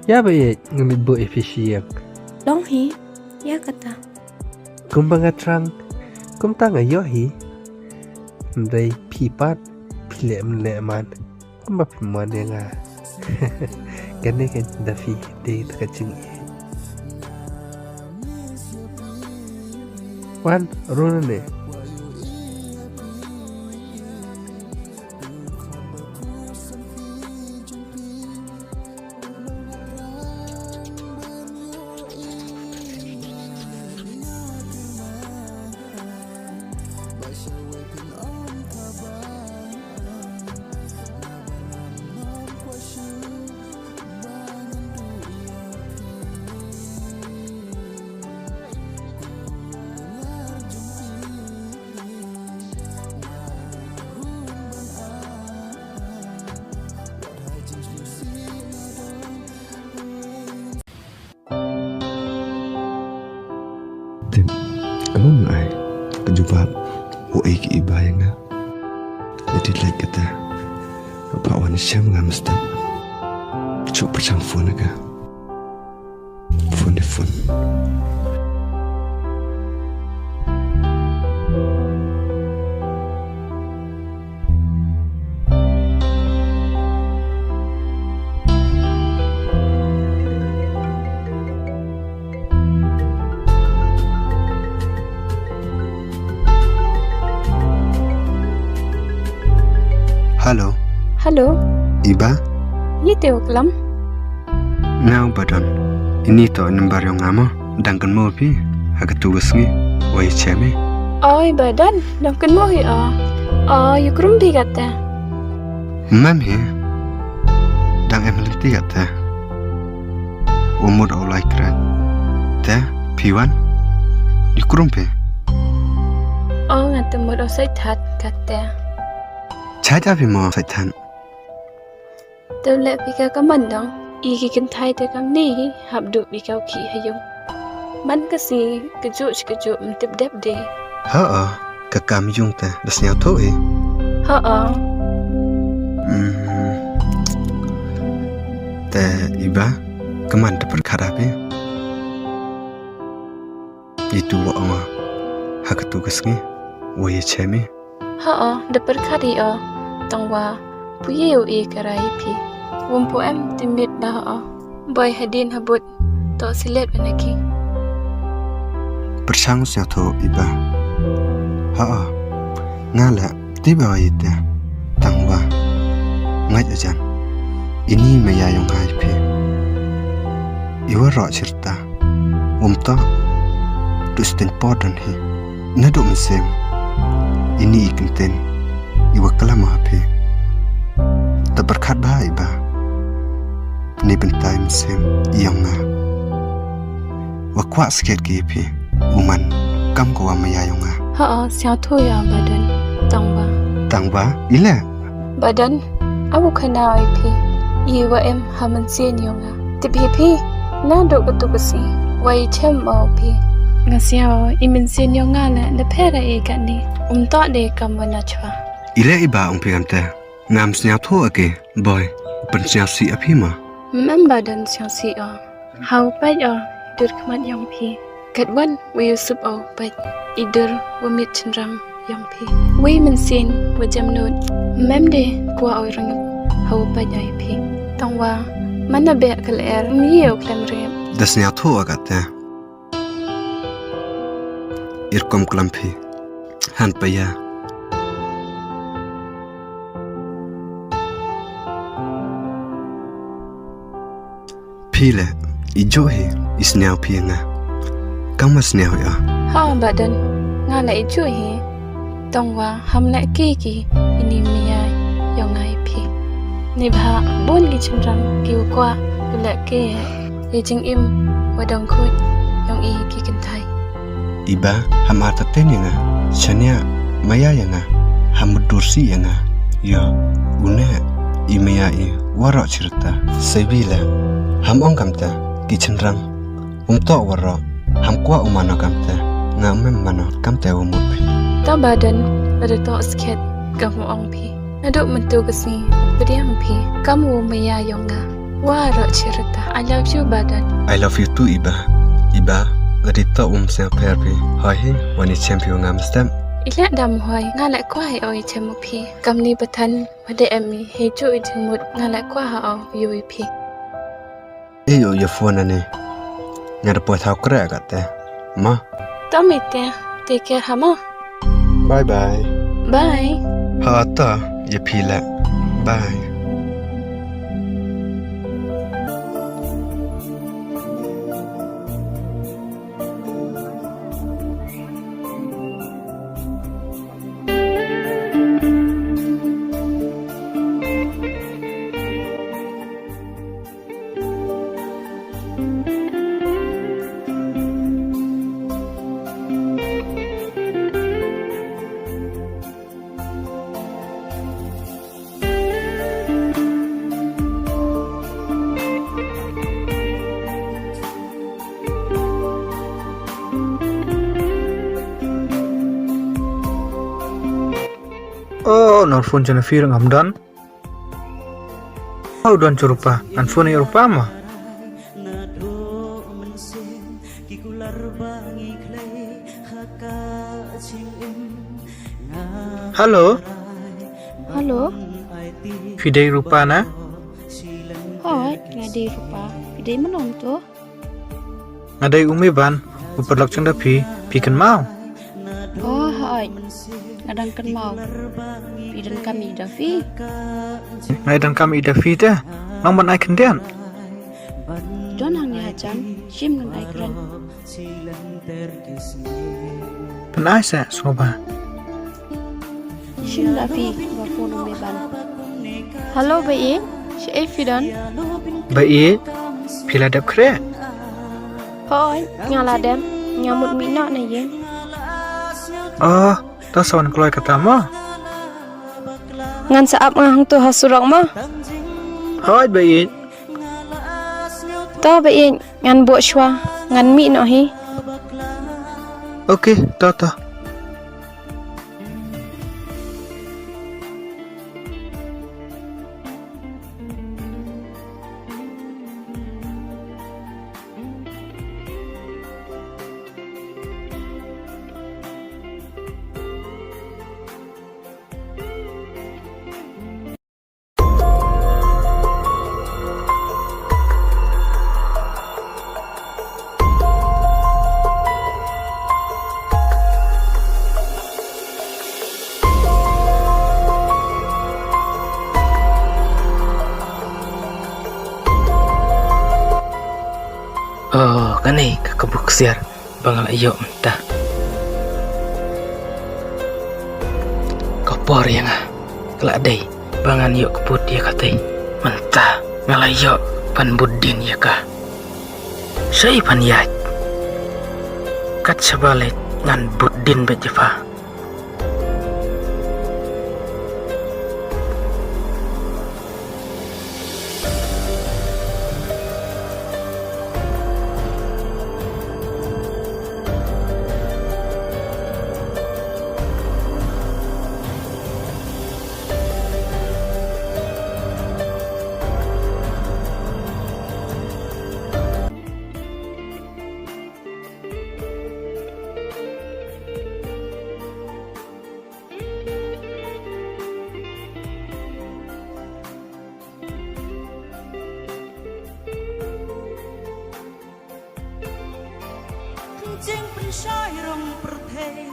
Ïa ba ïeit, nga mut buh ïa phi sha ïing. Long hi, ïa kata. Kumba nga thrang, kumta nga ïoh hi. Hynrei phi pat, phi leh mlien leh man. Kumba phi mon ïa nga. Kane ka da phi, dei ta ka jingïeit. Wan, rung nangne. Bad u ai ki iba ïa nga. Lada leit kata, ba wan shem nga mesti. Shu pyrshang phone ka. Phone de phone. Hello. Hello. Iba? Ïa ite u klam? Nga u Badon. Ini to number yong nga mo. Dang kynmaw phi ha katu ka sngi. Wei chem i. Oi Badon, dang kynmaw hi o. O, ïa krum phi kata. Mem hi. Dang em lynti kata. U mut u lai kra. Te phi wan. Ïa krum phi. O, nga te mut u sai that kata. Chai ta phi mo sai than. Te leh phi ka kaman dang. I ki kynthai te kam ni hap du phi ka u ki ha yung. Man ka si ka ju shi ka ju mtip dep de. Ha a, ka kam yung te da sñiaw tho i. Ha a. Hmm. Te iba, kaman te pyrkhat a phi. Itu wa ong ha katu ka sngi, wa ye chem i. Ha o, da pyrkhat i o, tang wa, pu ye u i ka rai phi. Wum pu em ti mit ba ha o. Boi hadin habut, to silet ba na ki. Pyrshang sñiaw tho iba. Ha o, nga le, ti ba wa i te, tang wa. Ngait ajan. Ini maya yong hai phi. Iwa ro chirta. Wum to. Tu stin podon hi. Nadu mynsiem. Ini i kynten. Iwa klam ha phi. Ta pyrkhat ba iba. Ni bentai mynsiem. Yong nga. Wa kwah skhet ki phi. U man. Kam ko wa maya yong nga. Ha a, sñiaw tho ya Badon. Tang ba. Tang ba. Ile. Badon, abu khana oi phi. I wa em ha mynsiem yong nga. Tip hi phi, na dok katu ka si. Wa i chem o phi. Nga sñiaw i mynsiem yong nga le, da pher i ka ni. Um to de kam wa na chwa. Ile iba ong phi kam te. Ngam sñiaw tho a ke, boi. Pyn sñiaw si a phi ma. Mem Badon sñiaw si o. Ha u pait o, dur khmat yong phi. Kat wan, wa yu sup o, pait. I dur, wa mit chynram. Yong phi. Wei mynsiem wa jam nut. Mem de kwah o rngip. Ha u pait o i phi. Tang wa. Mana beh kal er. Ni o klem rngip. Da sñiaw tho a kata. Ir kom klam phi. Han pa ya. Phi le, i ju hi, i sñiaw phi nga. Kam ma sñiaw ya. Ha, Badon, nga le i ju hi. Tong wa, ham le ki ki, ini maya, yong nga i phi. Ni bha, bun ki chynram, ki u kwah, u le ki, i jingim, wa dong khut, yong i ki kynthai. Iba, ham artatien ya nga, shania, maya ya nga, ham mudursi ya nga, yo, une, i maya i, warok chirta, sebi le, ham ong kamta, ki chynram, um tok warok, ham kwah u mano kamta, nga um em mano, kamta u mut phi. Ta Badon, ada tok skhet, kam ong phi. Naduk myntu ka sngi, pdiang phi, kam u maya yong nga. Warok chirta, I love you, Badon. I love you too, Iba. Iba, lada to um sñiaw pher phi. Hoi hi, wan i chem phi u ngam stem. I le dam hoi, nga le kwah hi o i chem u phi. Kam ni pathan, wade em i, hi ju i jingmut, nga le kwah ha o, yu i phi. Ei, u ya phone ani. Nga da poi thaw kre kate. Ma. Tam ite, take care ha ma. Bye bye. Bye. Ha ta, ya phi le. Bye. Oh, nor phone jong phi ruh ngam don. Oh, don jong Rupa. Ngan phone ïa Rupa mo. Hello. Hello. Phi dei Rupa na? Hooid, nga dei Rupa. Phi dei mano to? Nga dei u Meban, u paralok jong da phi, phi kynmaw? Oh, hooid. Nga dang kynmaw. Phi dang kam ïa da phi? Nga dang kam ïa da phi te. Nang ban ai khyndiat? Don hangne hajan, shim ngan ai kren. Pynai sa sngewbha. Shim da phi ba phone u Meban. Hello ba ïeit, shaei phi don? Ba ïeit, phi la dep khreh? Hooid, nga la dep, nga mut mih noh na ïing. Oh, to sa wan kloi kata mo. Ngan sa ap nga hangto ha surok mo. Hooid ba ïeit. To ba ïeit, ngan buh shuwa, ngan mih noh hi. Okay, to to. Oh, kane ka kabu ksiar ba nga la ïoh mynta. Ka por ïa nga ka la dei ba ngan ïoh kput ïa katei. Mynta nga la ïoh ban bud dien ïa ka. Shaei ban ïaid? Kat shaba leit ngan bud dien beit ïa pha. Jingpynshoi rong pyrthei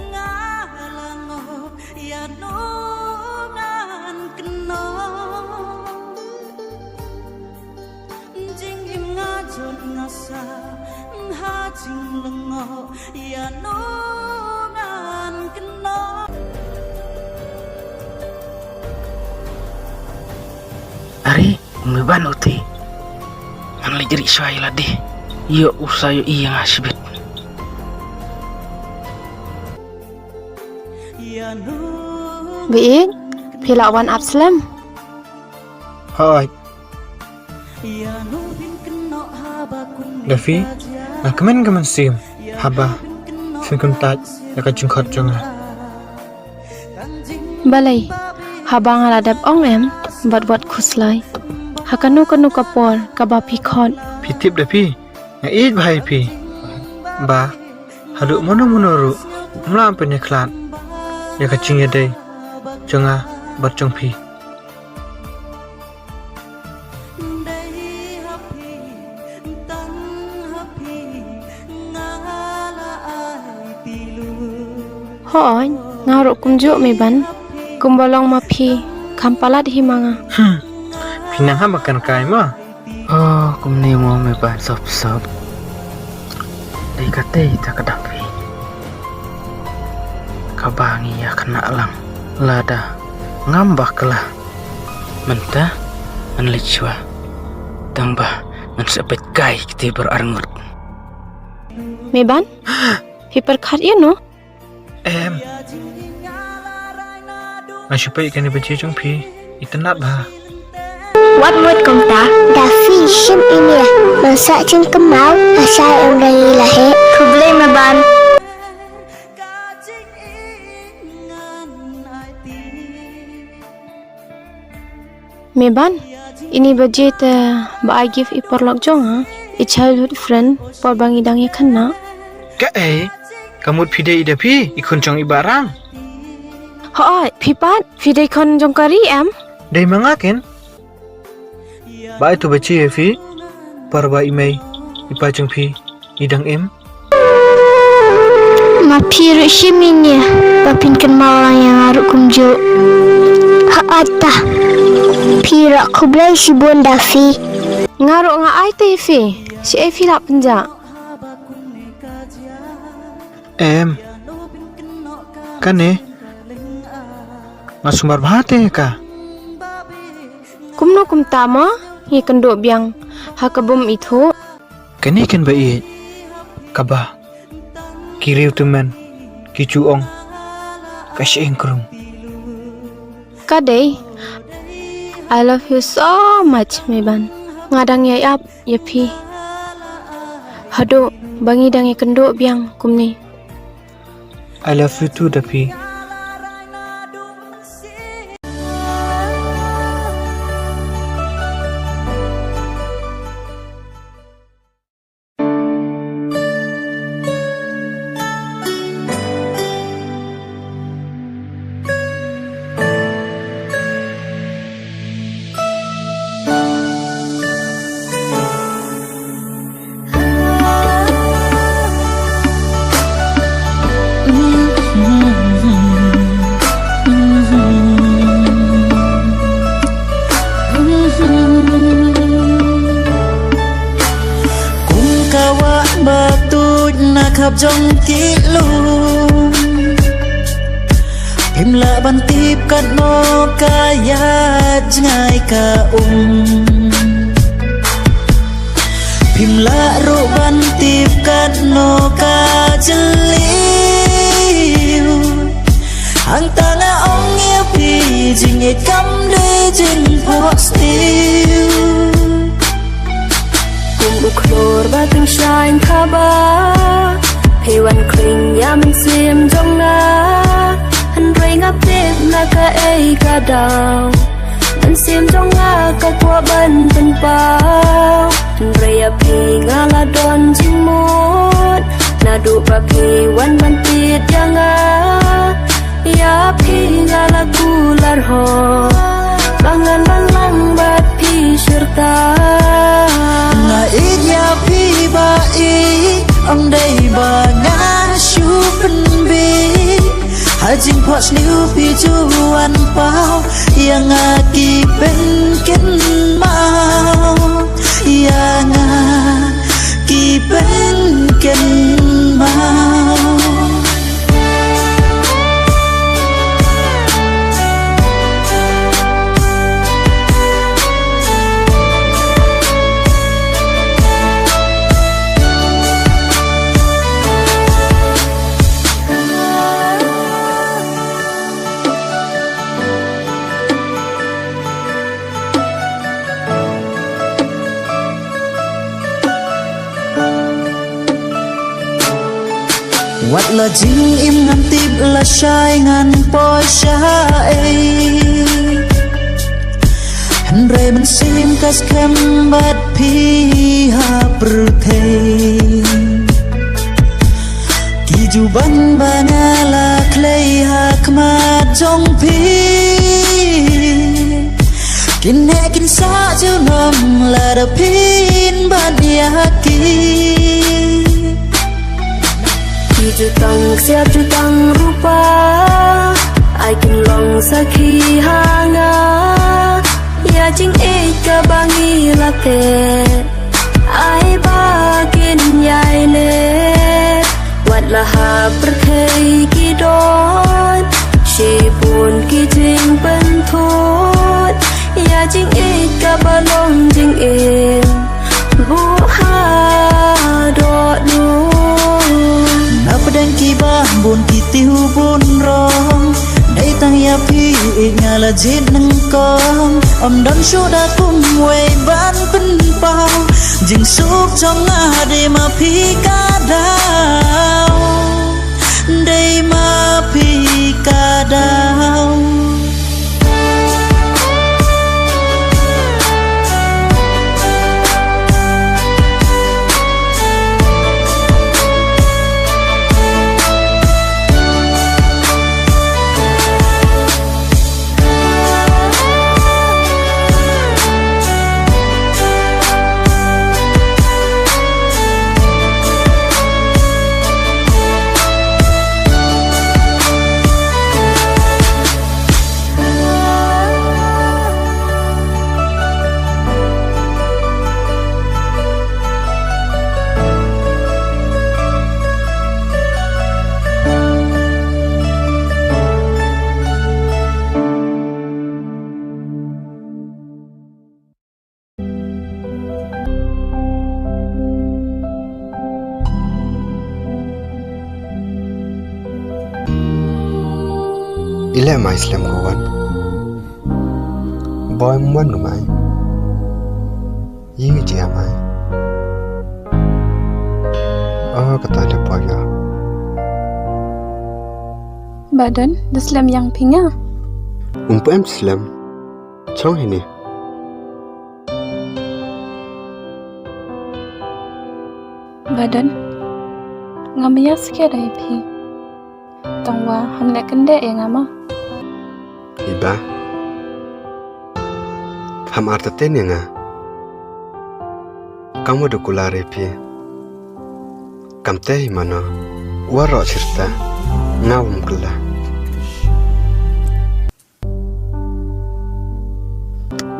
nga la ngop ïa nongwan kynnoh. Jingim nga jot nga sah ha jinglyngngoh ïa nongwan kynnoh. Are, u Meban uti. Ngan leit rieh shuwa ïa lade. Ïoh u sa ïohi ïa nga shibit. Ba ïeit, phi la wan ap slem? Hooid. Da phi, nga kmen ka mynsiem haba phin kyntait ïa ka jingkhot jong nga. Balei, haba nga la dep ong em bad wat khuslai ha kano kano ka por kaba phi khot? Phi tip da phi, nga ïeit bha ïa phi. Ba haduh mano mano ruh ngam lah ban pynïakhlad ïa ka jingïadei jong nga bad jong phi. Hooid, nga ruh kumjuh Meban, kumba long ma phi, kham palat hi ma nga. Hmm. Phi nang hap ban kai ma. Oh, kumne mo Meban sop sop. Dei katei ta ka dang phi. Kaba ngi ïa khynnah lang lada ngam bakla. Mynta ngan leit shuwa. Tang ba ngan sa peit kai kti bar arngut. Meban? Phi pyrkhat ïa no? Em. Nga shu peit kane baje jong phi. Itynnad bha. Wat mut kumta. Da phi shim ine. Nang sa jingkynmaw. Nga sa em da ngi la he. Khublei Meban. Meban, ini baje te ba ai gift i paralok jong nga, i childhood friend, por ba ngi dang ïakhynnah. Kaei, ka mut phi dei i da phi, i khun jong i Bahrang? Hooid, phi pat, phi dei khun jong ka ri em? Dei ma nga ken. Ba ai tu baje ïa phi, por ba i mei, i pa jong phi, i dang im. Ma phi ruh shim ïa ngi, ba phin kynmaw lang ïa nga ruh kumjuh. Hooid ta. Phi ruh khublei shibun da phi. Nga ruh nga ai te ïa phi, shi ei phi lah pynjah. Em. Kane. Nga sumar bha te ka. Kumno kumta mo, ngi kynduh biang, ha ka bym ithuh. Kane kan ba ïeit, kaba, ki riew tymmen, ki ju ong, ka shyieng krung. Ka dei, I love you so much, Meban. Nga dang ïa ïap, ïa phi. Haduh, ba ngi dang ïa kynduh biang, kumne. I love you too, da phi. Kum ka wah ba tuid na khap jong ki lum. Phim lah ban tip katno ka ïaid jngai ka um. Phim lah ruh ban tip katno ka jylliew. Hangta nga ong ïa phi jingïeit kam dei jingphohsniew. Kum u khlur ba tyngshaiñ thaba, phi wan khring ïa mynsiem jong nga. Hynrei ngam tip na kaei ka daw, mynsiem jong nga ka kwah ban pynpaw. Hynrei ïa phi nga la don jingmut, naduh ba phi wan ban tied ïa nga. Ïa phi nga la kular hok, ba ngan wan lang bad phi shirta. Nga ïeit ïa phi ba ïeit, ym dei ba nga shu pynbieit. Ha jingphohsniew phi ju wan paw ïa nga, ki pynkynmaw ïa nga, ki pynkynmaw. Wat la jingim ngan tip lashai ngan poi shaei. Hynrei mynsiem ka skhem bad phi ha pyrthei. Ki ju ban ba nga la khlei ha khmat jong phi. Kin neh kin sah junom lada phin ban ïa ki. Ki ju tang ksiar ju tang rupa, ai kin long sakhi ha nga ïa jingïeit kaba ngi la teh. Ai ba kin ïai leh, wat la ha pyrthei ki don shibun ki jingpynthut ïa jingïeit kaba long jingim buh haduh dur. Na pdeng kiba bun ki tiew bun rong, dei tang ïa phi nga la jied nyngkong. Ym don shuh da kumwei ban pynpaw, jingsuk jong nga dei ma phi ka daw, dei ma phi ka daw. Ileh mai slem ko wan. Boi mwan ko mai. Yi jia mai. Oh, kata de boi ya. Badan, da slem yang phi nga. Umpa em slem. Chong hini. Badan, nga maya skia dai phi. Tang wa ham leh kyndeh ïa nga ma. Iba. Ham artatien ïa nga. Kam wa du kular ïa phi. Kam te hi mano. Waroh chirta. Nga wam kylla.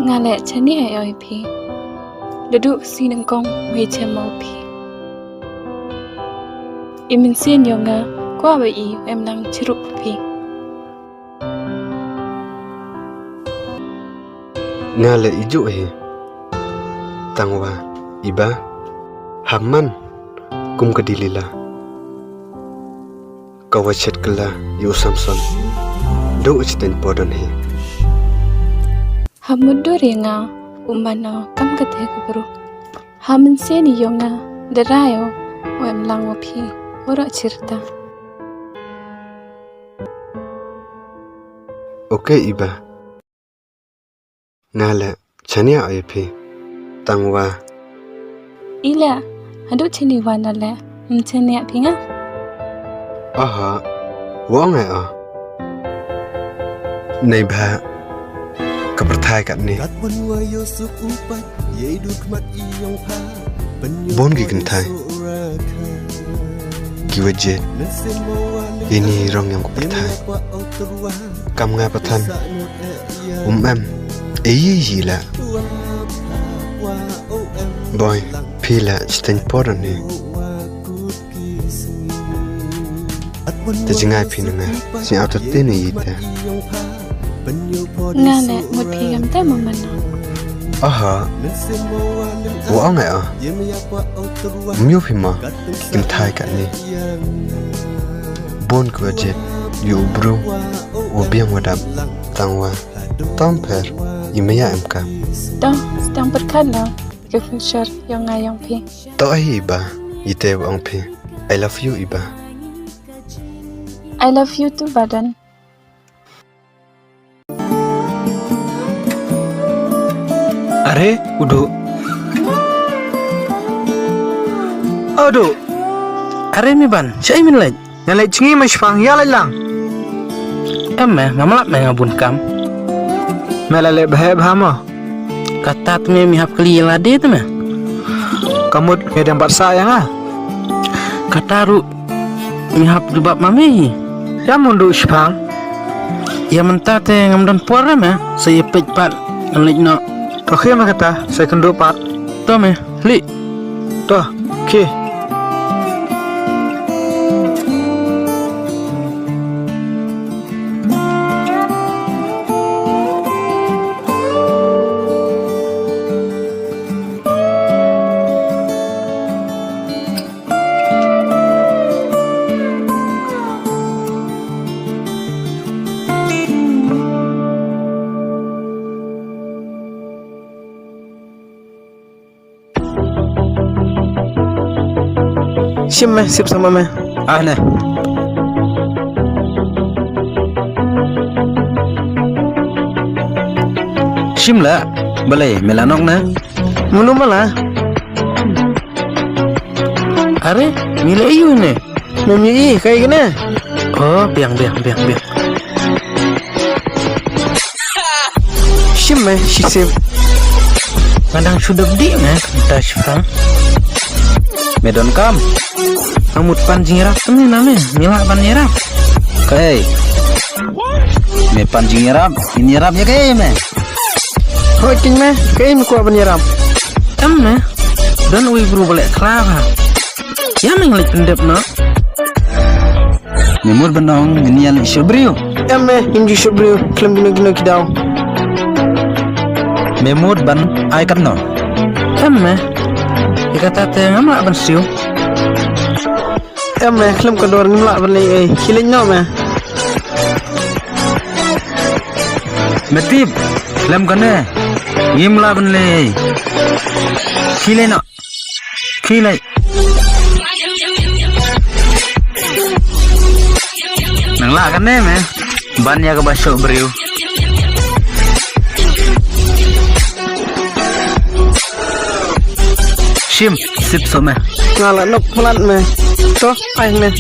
Nga leh chani ai oi phi. Ladu si nangkong wei chem mau phi. I mynsiem yong nga kwa wei i em nang chirup phi. Nga leh i ju hi. Tang wa iba. Haman kum ka Delila. Ka wa chet kylla ïa u Samson. Do u chiteng podon hi. Ha mut dur ïa nga u mano kam ka te ka bru. Ha mynsiem yong nga da rai o wa em lang wa phi waroh chirta. Okay iba. Nga leh chania oi phi. Tang wa. Ileh hadu chini wa na leh. Mchania phi nga. Aha. Wa ong ai o. Nei bha. Ka pyrthai kat ni. Bun ki kynthai. Ki wa jied. Ini rong yong ka pyrthai. Kam nga pathan. Um em. Ei yi la. Boi phi la chiteng podon ni. Te jingai phi nunga. Sing auto tini yi te. Nga ne mut phi gam te mo mano. Aha. Wa ong ai o. Myu phi mo. Kin thai ka ni. Bun ko jet. Yu bru. Wa biang wa dap. Tang wa. Tom pher. I maya em ka. Tang, tang berkat na. Ke future yong nga yong phi. To ahi ba. Ite wa ong phi. I love you iba. I love you too, Badan. Are, udu. Udu. Are mi ban, sha imin lej. Nga leh chngi ma shipang ïa leh lang. Em me, ngam lap me nga bun kam. Me la leh bha bha mo. Kata te me mi hap kali ïa lade te me. Kamut me dang bat sa ïa nga. Kata ruh mi hap jubab ma me hi. Ïa mundu shipang. Ïa mynta te ngam don por re me. Sa ïa peit pat ngan leit noh. To khie me kata sa kynduh pat. To me. Hli. To, ki. Shim me, sip sama me. Ah, ne. Shim la, balei, me la nok na? Munu mala. Are, me la ïohi ne? Mem ïohi, kai kane. Oh, biang, biang, biang, biang. Shim me, shi sim. Nga dang shu dep dih me, ta shipang. Me don kam. Nga mut pan jingïarap te me na me, me lah ban ïarap. Kai. Me pan jingïarap, in ïarap ïa kai me. Hoi king me, kai me kwah ban ïarap. Em me. Don uwei bru ba leh khlaw ha. Ïa me ngi leit pyndep noh. Me mut ban ong ngin ïa leit shuh briew. Em me, ngim ju shuh briew, khlem kino kino ki daw. Me mut ban ai katno? Em me, ïa kata te ngam lah ban siew. Em me, khlem ka dor ngim lah ban leit ei, khie leit noh me. Me tip, lem kane. Ngim lah ban leh. Khie leit noh. Khie leit. Nang lah kane me. Ban ïa kaba shoh briew. Shim, sip soh me. Nga la nok palat me. To, phai ne.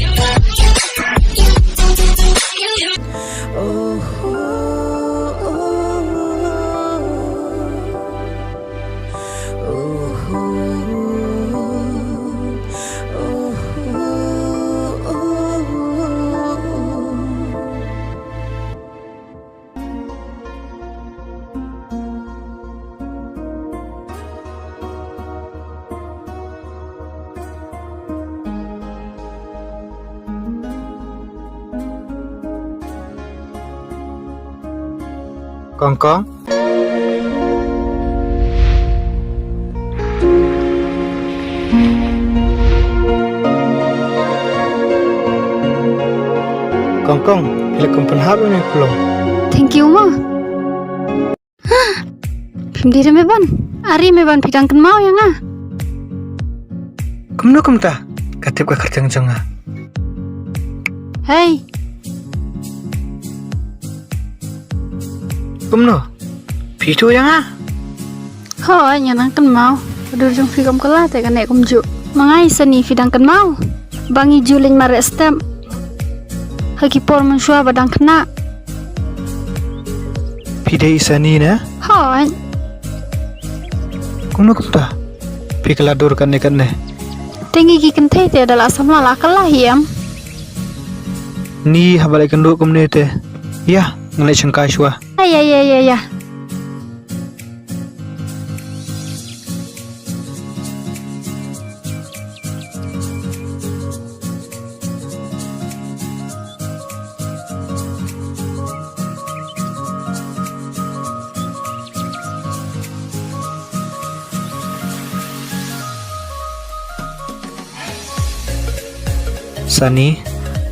Kong Kong. Kong Kong, phi la kum pynhap ïa nga phi long. Thank you ma. Phim dei re me Ban. Are me Ban phi dang kynmaw ïa nga. Kumno kumta? Ka tip ka kyrteng jong nga. Hei. Kumno? Phi tu ïa nga? Hooid, nga dang kynmaw. Ka dur jong phi kam kylla te kane kumjuh. Ma nga i Sani phi dang kynmaw. Ba ngi ju leit mareh step. Ha ki por mynshuwa ba dang khynnah. Phi dei i Sani ne? Hooid. Kumno kumta? Phi kylla dur katne katne. Te ngi ki kynthei te da la samla la kylla hi em. Ni haba la ïakynduh kumne te. Ïa, ngan leit shongkai shuwa. Ïa, ïa, ïa, ïa, ïa. Sani,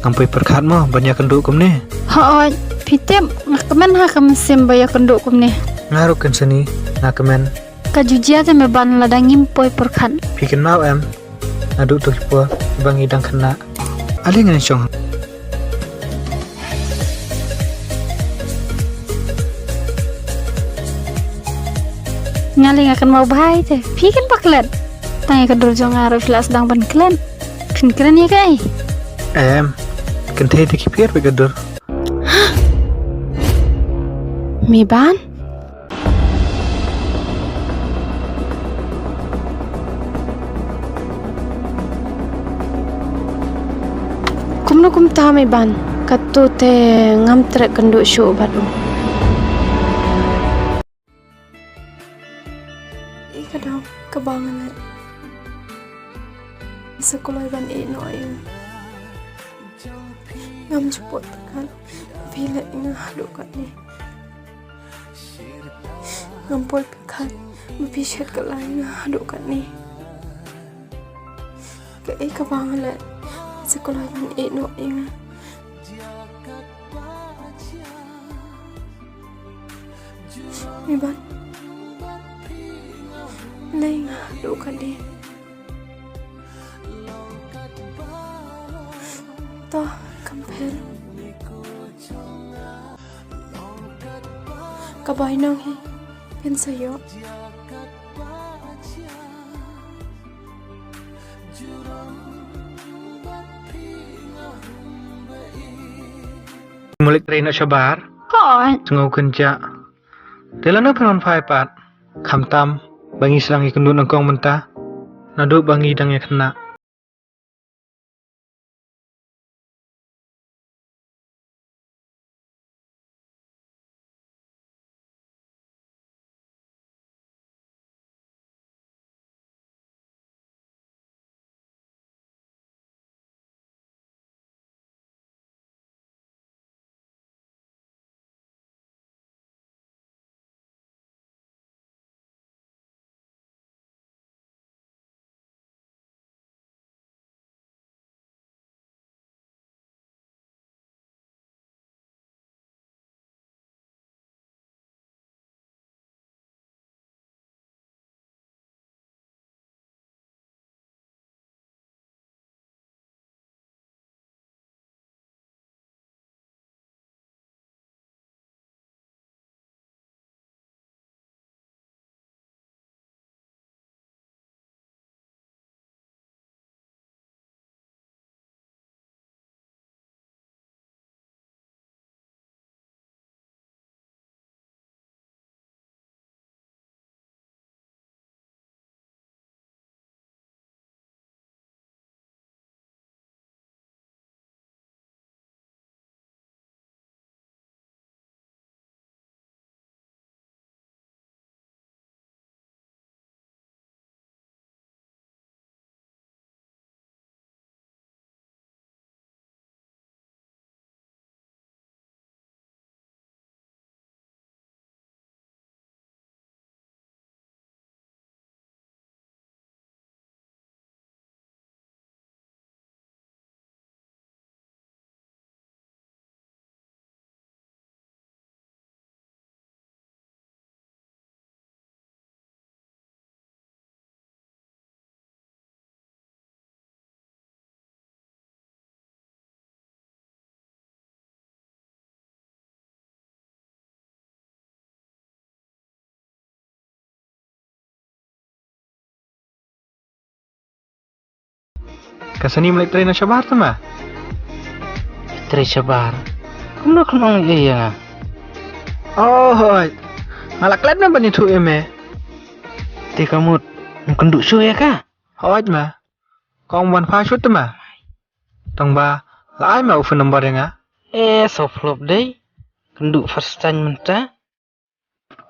ngam poi pyrkhat mo ban ïakynduh kumne. Hooid, phi tip, nga kmen ha ka mynsiem ba ïakynduh kumne. Nga ruh keiñ Sani, nga kmen. Ka ju jia te me Ban lada ngim poi pyrkhat. Phi kynmaw em, naduh tu ki por ba ngi dang khynnah. Ale ngan shong. Nga lei nga kynmaw bha ïa te. Phi kynmaw klet. Tang ïa ka dur jong nga ruh phi la sdang ban klet. Phin kren ïa kaei? Em. Kynthei te ki pher bad ka dur. Me Ban? Kumno kumta me Ban? Katto te ngam treh kynduh shuh bad u. Ïa ka daw kaba nga leh. Sa kloi ban ïeh noh ïa nga. Ngam ju poi pyrkhat ba phi leh ïa nga haduh katne. Ngam poi pyrkhat ba phi shet kylla ïa nga haduh katne. Kaei kaba nga leh, sa kloi ban ïeh noh ïa nga. Me Ban, leh ïa nga haduh katne. To, kam pher. Ka bainong hi phin sa ïoh. Malik trei na shabar. Hooid. Sngew kynjah. Te lano phin wan phai pat. Khamtam ba ngi sdang ïakynduh nyngkong mynta. Naduh ba ngi dang ïakhynnah. Ka Sani me leit trei na shabar te ma? Trei shabar? Kumno kumno ïa nga? Oh, hooid. Nga la klet ma ban ïathuh ïa me. Te ka mut, ym kynduh shuh ïa ka? Hooid ma. Kong wan pha shuh te ma. Tang ba, la ai ma u phone number ïa nga. Eh, soplop dei. Kynduh first time mynta.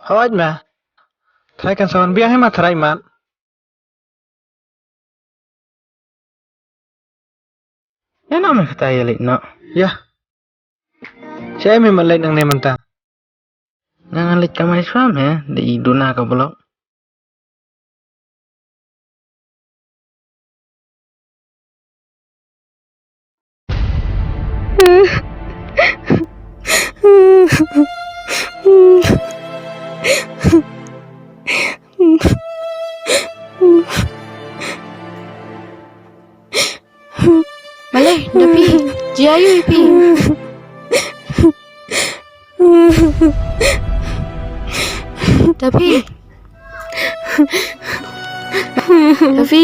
Hooid ma. Trai kan sa wan biang hi ma trai mat. Ïa na me kata ïa leit noh. Ïa. Sha me man leit nangne mynta. Nga ngan leit kamai shuwa me, da i duna ka block. Balei, Dapi, jia ïa phi. Dapi. Dapi.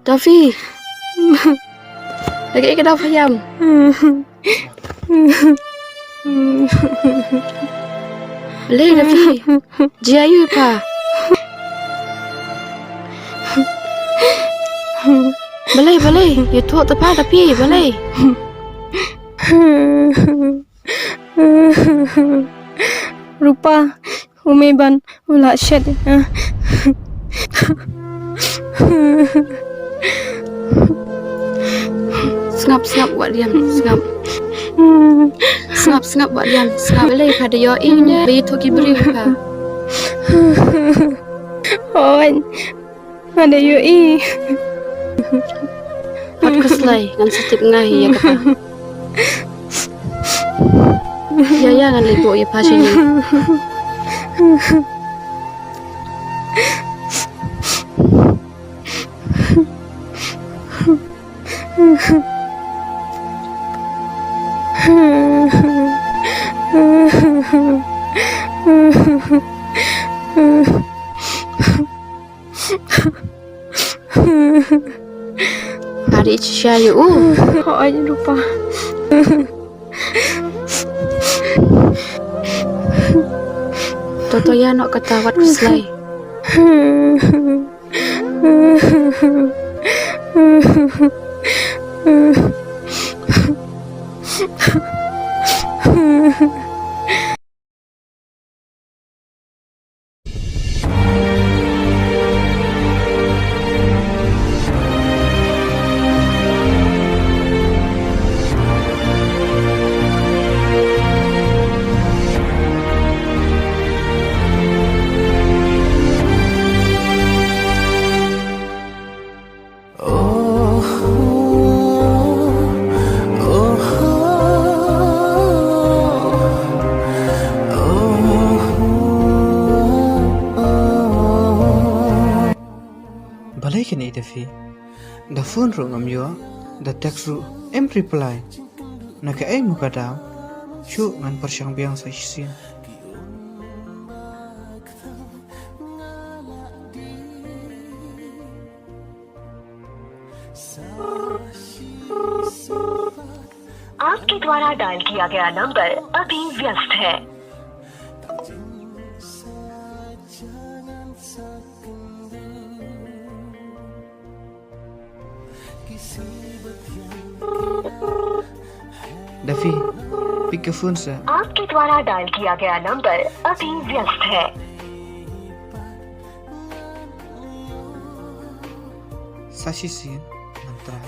Dapi. Lagi ka Dapi yam. Balei Dapi? Jia ïa pha. Balei, balei? Ïathuh te pha Dapi, balei? Rupa, u mei ban u la shet. Sngap, sngap, Wadian, sngap. Sngap, sngap, Wadian, sngap. Balei pha da ïohi ne ba ïathuh ki briew ïa pha? Hooid. Nga da ïohi. Pat khuslai, ngan sa tip nga hi ïa kata. Ïa, ïa, ngan leit buh ïa pha shane. Pha dei shisha ïa u. Hooid Rupa. To to ïa noh kata, wat khuslai. Balei kine da phi? Da phone ruh ngam ïoh, da text ruh em reply. Na kaei mo ka daw? Shu ngan pyrshang biang sa shisien. आपके द्वारा डायल किया गया नंबर अभी व्यस्त है। Dapi, pick ka phone sa. आपके द्वारा डायल किया गया नंबर अभी व्यस्त है। Sa shisien, ngan try.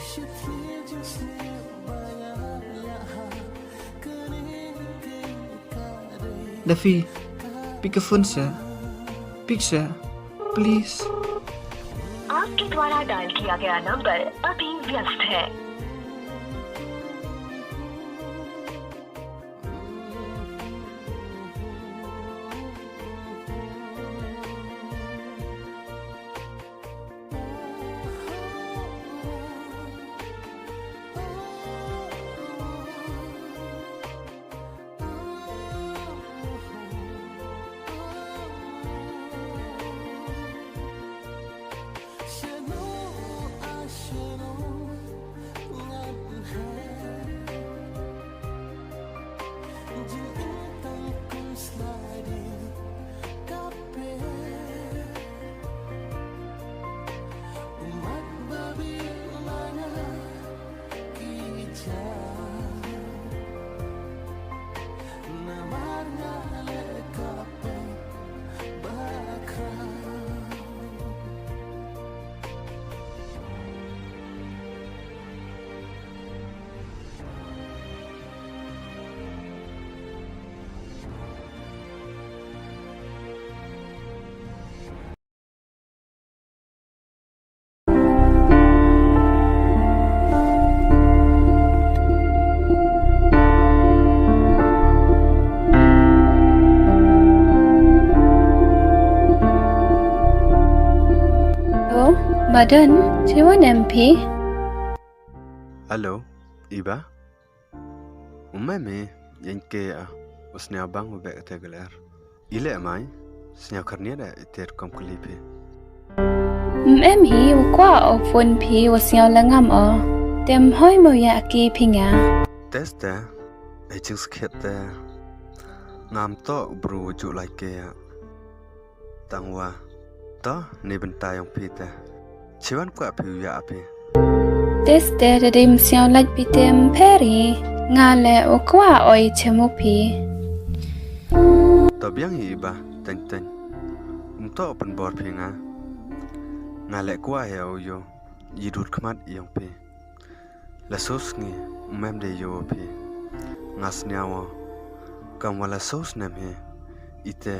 Dapi, pick ka phone sa. Pick sa, please. आपके द्वारा डायल किया गया नंबर अभी व्यस्त है। Hello, Madan, chewan em phi? Hello, Iba. Umme me, yen ke a, usnya bang u bek te geler. Ile mai, snya karnia da iter kom kuli phi. Em hi, u kwa o phone phi, u snya langam o. Tem hoi mo ya ki phi nga. Teste, e ching skhet te. Ngam to bru ju lai ke ya. Tangwa. To, ni bynta yong phi te. Chiwan kwah phi u ya phi. Teste da dim snya laj phi te mperi. Nga le u kwah oi chemu phi. To biang hi Iba, teng teng. Um to pynbor phi nga. Nga le kwah ya u yo. Yi dut khmat yong phi. La sos ngi, mem de yo phi. Ngas nyawo. Kam wala sos nem he. Ite,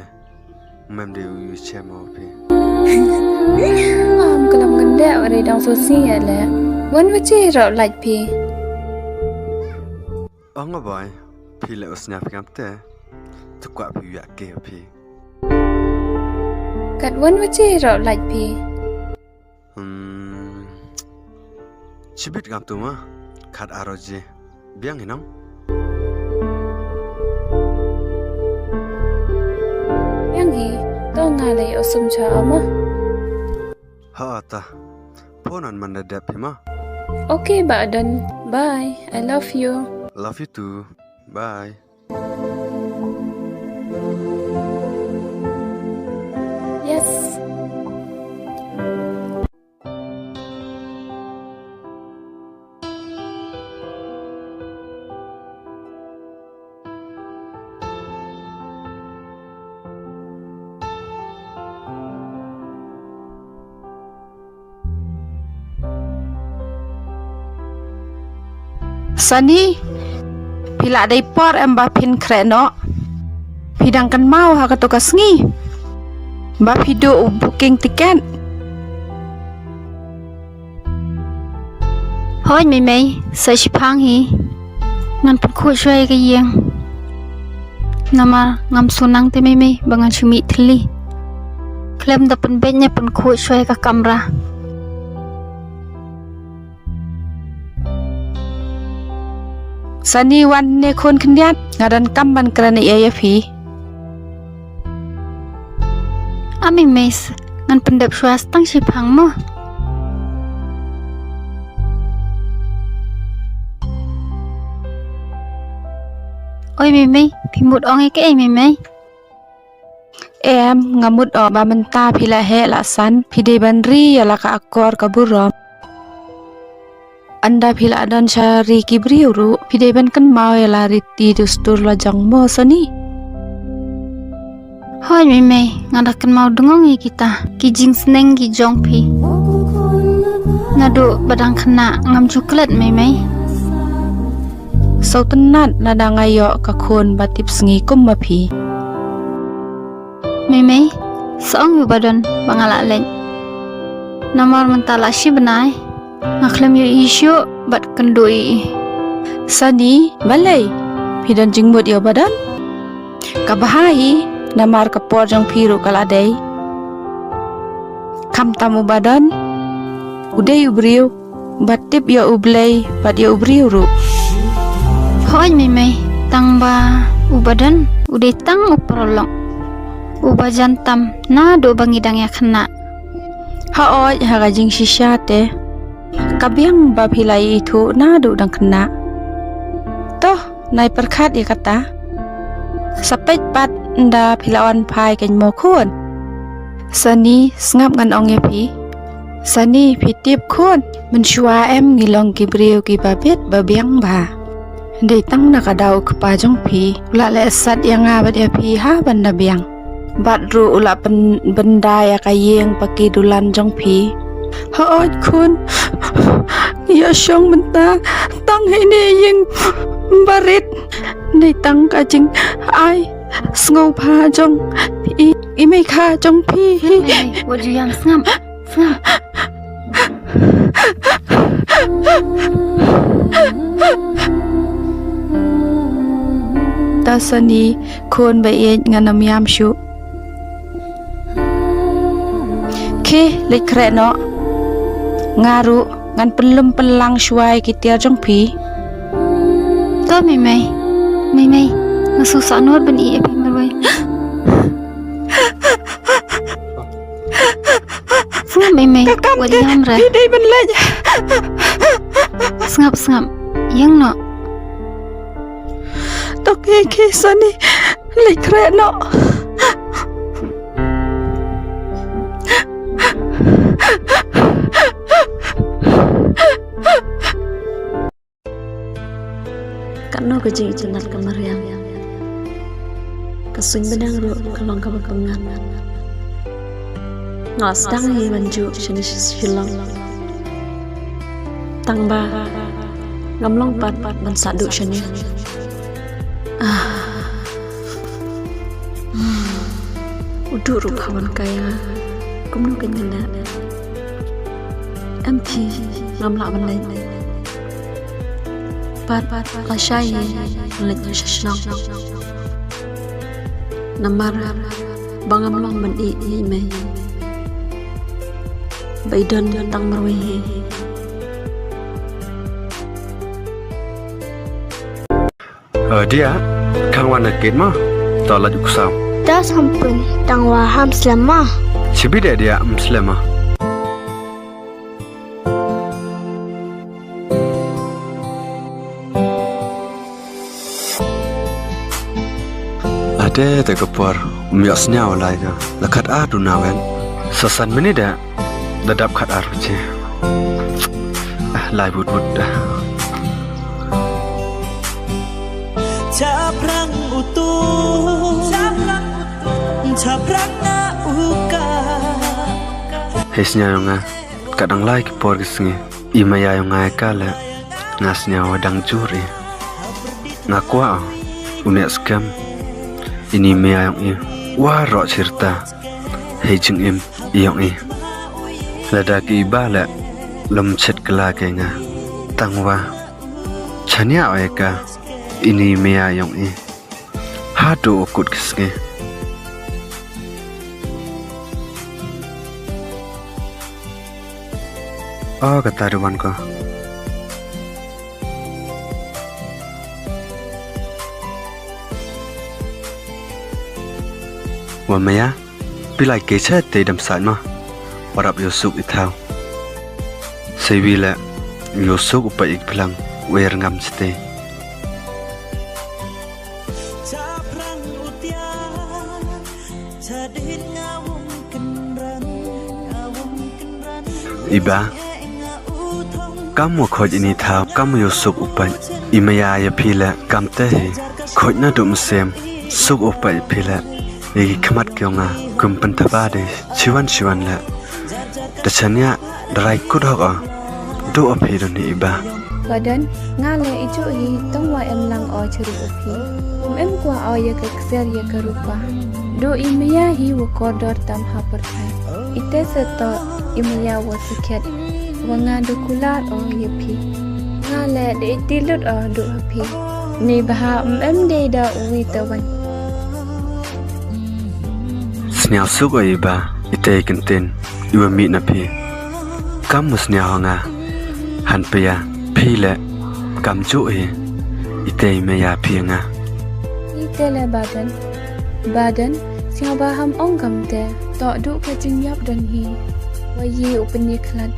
mem de u yu chem o phi. Am kalam ngende ore dang sos ngi ya le. Wan wachi rau laj phi. Ong a boy, phi le usnya phi ngam te. Tukwa phi yak ke phi. Kat wan wachi rau laj phi. Hmm. Chibit kam tu ma, khat aro je. Biang hi nong. Biang hi, to nga lei osum cha ama. Ha ta. Phone an man da dep hi ma. Okay, Ba Don. Bye. I love you. Love you too. Bye. Yes. Sani, phi la dei por em ba phin khreh noh? Phi dang kynmaw ha kato ka sngi ba phi duh u booking ticket? Hooid mei mei, sa shiphang hi. Ngan pynkhuid shuwa ïa ka ïing. Namar ngam shu nang te mei mei ba ngan shu mih thylli. Khlem da pynbeit ne pynkhuid shuwa ïa ka kamra. Sani wan ne khun khyndiat, nga donkam ban kren ïa ïa phi. Ami mei, ngan pyndep shuwa tang shiphang mo. Oi mei mei, phi mut ong ïa kaei mei mei? Em, nga mut ong ba mynta phi la heh la san, phi dei ban ri ïa la ka akor ka burom. Ynda phi la don sha ri ki briew ruh, phi dei ban kynmaw ïa la riti dustur la jong mo Sani. Hooid mei mei, nga da kynmaw dngong ïa kita ki jingsneng ki jong phi. Naduh ba dang khynnah ngam ju klet mei mei. Sngewtynnat lada nga ïoh ka khun ba tipsngi kum ma phi. Mei mei, sa ong ïa u Ba Don ba nga la leit. Namar mynta la shi bnai, nga khlem ïohi shuh bad kynduh ïa i. Sani, balei? Phi don jingmut ïa u Ba Don? Ka bha hi, namar ka por jong phi ruh ka la dei. Khamtam u Ba Don u dei u briew ba tip ïa U Blei bad ïa u briew ruh. Hooid mei mei, tang ba u Ba Don u dei tang u paralok uba jan tam naduh ba ngi dang ïa khynnah. Hooid, ha ka jingshisha te, ka biang ba phi la ithuh naduh dang khynnah. To, nai pyrkhat ïa kata. Sa peit pat ynda phi la wan phai kein mo khun. Sani, sngap ngan ong ïa phi. Sani, phi tip khun, mynshuwa em ngi long ki briew kiba bit ba biang bha. Dei tang na ka daw u kpa jong phi u la leh sat ïa nga bad ïa phi ha ban da biang. Bad ruh u la pyn-, pynda ïa ka ïing ba ki dulan jong phi. Hooid khun, ïa shong mynta tang ha ine ïing barit. Dei tang ka jingai sngewbha jong i, i mei kha jong phi. Mei, mei, wat ju ïam, sngap, sngap. Ta Sani, khun ba ïeit, ngan ym ïam shuh. Khie, leit khreh noh. Nga ruh ngan pynlum pynlang shuwa ïa ki tiar jong phi. To mei mei. Mei mei, nga shu sah nud ban ïeh ïa phi marwei. Sngap mei mei. Ka kam wat te ïam re. Phi dei ban leit. Sngap sngap. Ïeng noh. To khie khie Sani, leit khreh noh. Katno ka jingitynnad ka mariang. Ka suiñ bneng ruh ka long kaba pyngngad. Nga la sdang hi ban juh shane sha Shillong. Tang ba ngam long pat ban sah duh shane. Ah. Hmm. U duh ruh kha wan kai ïa nga. Kumno kein ngan leh? Em phi, ngam lah ban leit. Pat pat lashai hi ban leit sha shnong. Namar ba ngam long ban ïeh ïa i mei ba i don tang marwei hi. Eh, Dia, khang wan na gate ma. To lait u ksaw. Da sampun, tang wa ham slem ma. Chibi de Dia, ym slem ma. Ade te ka por, um ïoh sniaw lai ka. La khat ar duna wen. Sa san minit da. Da dap khat ar baje. Ah, lai wut wut da. Chaprang utu. Chaprang utu. Chaprang na uka. Hei sniaw ïa nga. Ka dang lai ki por ki sngi. I maya ïong nga ïa ka leh. Nga sniaw wa dang jur i. Nga kwah u neh skhem. Ini maya ïong i. Waroh chirta. Hei jingim ïong i. Lada ki iba leh lum chet kylla ki nga. Tang wa chaniah ïa ka ini maya ïong i. Haduh u kut ki sngi. O kata ruh wan ko. Wa maya, phi lai kei sha te dam sait ma. Warap ïoh suk i thaw. Sei wi leh ïoh suk u pait i phlang wer ngam site. Iba. Kam wa khoj ini thaw, kam ïoh suk u pait. I maya ïa phi leh, kam te hi. Khoj naduh mynsiem, suk u pait phi leh. Ïa ki khmat ki ong nga, kum pynthaba de, chiwan chiwan leh. Da chaniah, da rai kut hok o. Duh o phi don hi iba. Badan, nga leh i juh hi, tang wa em lang o chari o phi. Um em kwah o ïa ka ksiar ïa ka rupa. Duh i maya hi wa kordor tam ha pyrthai. Ite sa toh i maya wa sakhiat. Wa nga da kular o ïa phi. Nga leh da iti lut o duh ha phi. Ni bha um em dei da uwi te wan. Sniaw suk o iba, ite i kyntien, i wa mih na phi. Kam wa sniaw ha nga. Han pia, phi leh, kam juh hi. Ite i maya phi nga. Ite leh Badan. Badan, sniaw ba ham ong kam te. Toh duh ka jingïap don hi. Wa yi u pynïakhlad.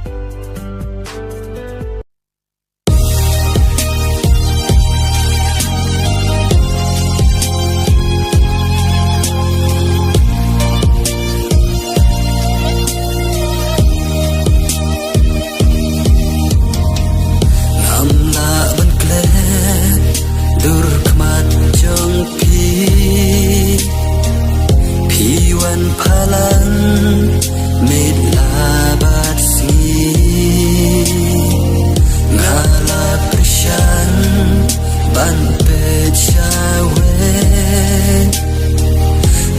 Phi wan phalang met la bad sngi, nga la pyrshang ban peit sha wei.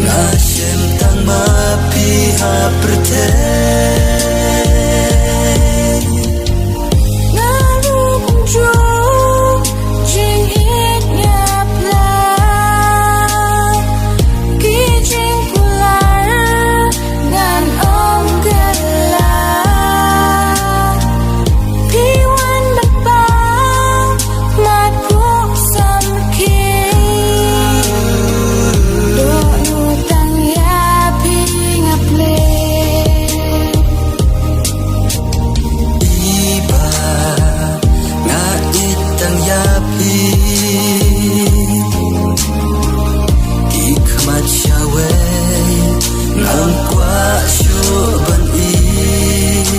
Nga shem tang ma phi ha pyrthei. Nga ruh kumjuh jingïeit nga pla. Ki jingkular ngan ym kylla. Phi wan bad ba mat puk samrkhie. Dohnud tang ïa phi nga plie. Iba nga ïeit tang ïa phi. Ki khmat sha wei ngam kwah shuh ban ïeit.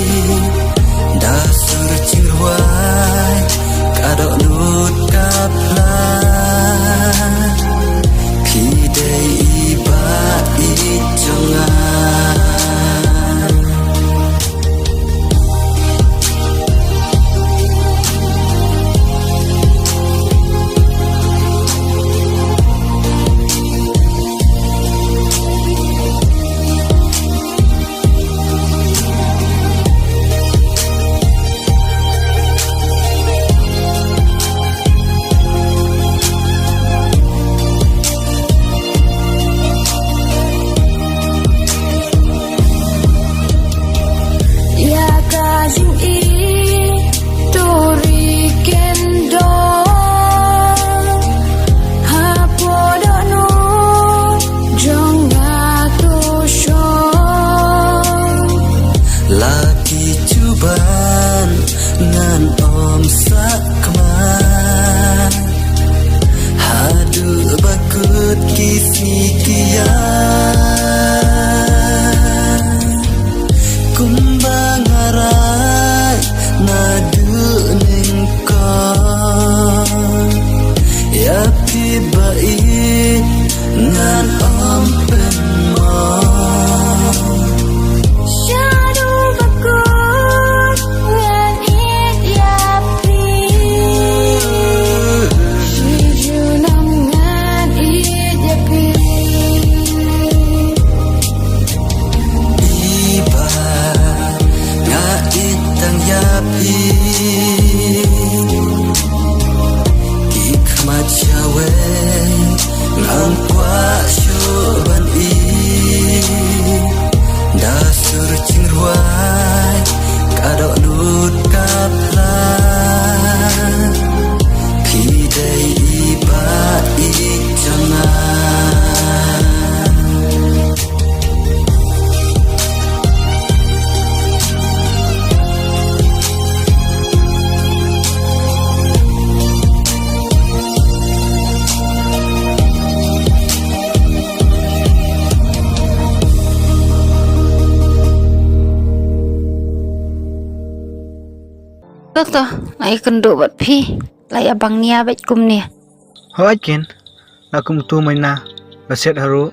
Da sur jingrwai ka dohnud ka pla. Phi dei iba ïeit jong nga. Ïa ka jingïeit to ri ken don hapoh dohnud jong nga to shong. La ki juban ngan ym sakma. Haduh ba kut ki sngi ki ïa. Kumba nga rai naduh nyngkong. Ïa phi ba ïeit ngan ym pynmong. Shaduh ba kut ngan ïeit ïa phi. Shi junom ngan ïeit ïa phi. Iba nga ïeit tang ïa phi. Ki khmat sha wei ngam kwah shuh ban ïeit. Da sur jingrwai ka dohnud ka pla. Phi dei iba ïeit jong nga. To, to, nga ïakynduh bad phi. La ïa bang nia bad kumne. Hooid kin. La kum utu maina. Ba set haru.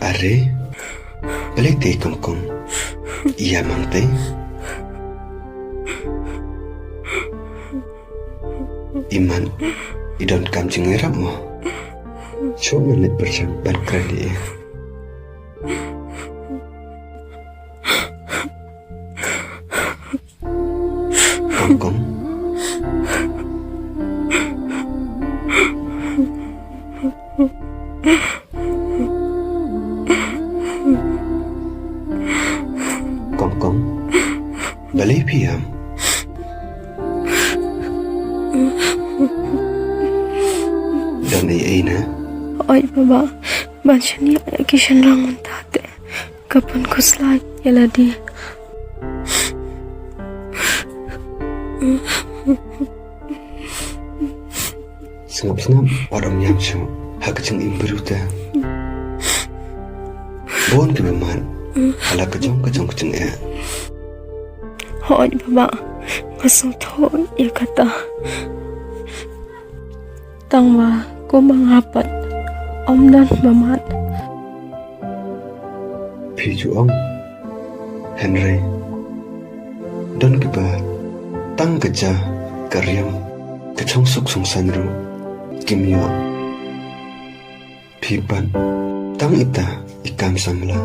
Are, balei te kong kong? Ïa mang te? Iman, i don kam jingïarap mo? Shu ngan leit pyrshang ban kren ïa i. Balei phi ïam? Don ei ei na? Oi baba, ban shaniah ïa ki shynrang mynta te ka pynkhuslai ïa lade. Sngap sngap, wat ym ïam shuh ha ka jingim briew te. Bun kiba mad ha la ka jong ka jong ka jingeh. Hooid baba, nga sngewthuh ïa kata. Tang ba kumba nga pat ym don ba mad. Phi ju ong, hynrei don kiba tang ka ja ka riam ka chongsuk songsaiñ ruh kim ïoh. Phi pat tang ita i kam samla.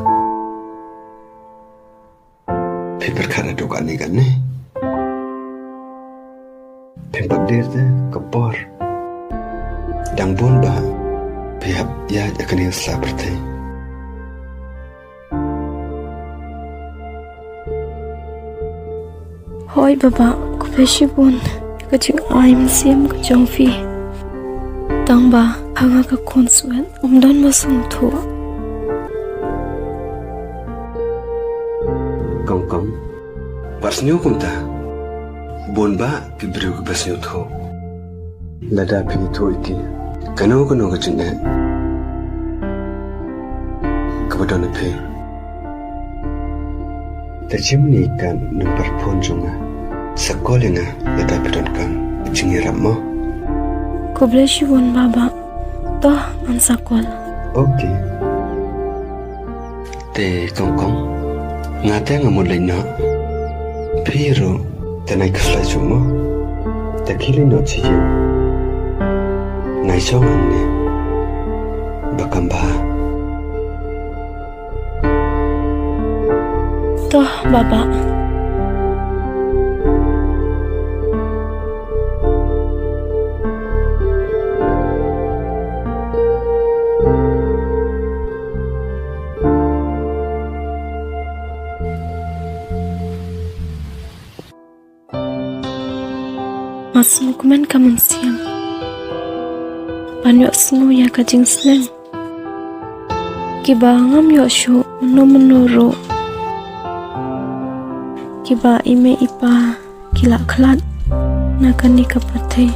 Phi pyrkhat haduh katne katne. Phim pat der te ka por. Dang bun ba phi hap ïaid ïa kane ka sla pyrthei. Hooid baba, khublei shibun ïa ka jingai mynsiem ka jong phi. Tang ba ha nga ka khun swet ym don ba sngewthuh. Kong kong, wat sngew kumta. Bun bah ki briew kiba sngewthuh. Lada phi ïathuh ïa ki kano kano ka jingeh kaba don ha phi, te shim ïa ka number phone jong nga, sa call ïa nga lada phi donkam jingïarap mo. Khublei shibun baba. To ngan sa call. Okay. Te kong kong, nga te nga mut leit noh. Phi ruh te nai khuslai shuh mo. Te khie leit noh sha ïing. Nai shong hangne ba kham bha. To baba. Nga sngewkmen ka mynsiem ban ïohsngew ïa ka jingsneng kiba ngam ïoh shuh mynno mynno ruh, kiba i mei i pa ki la khlad na kane ka pyrthei.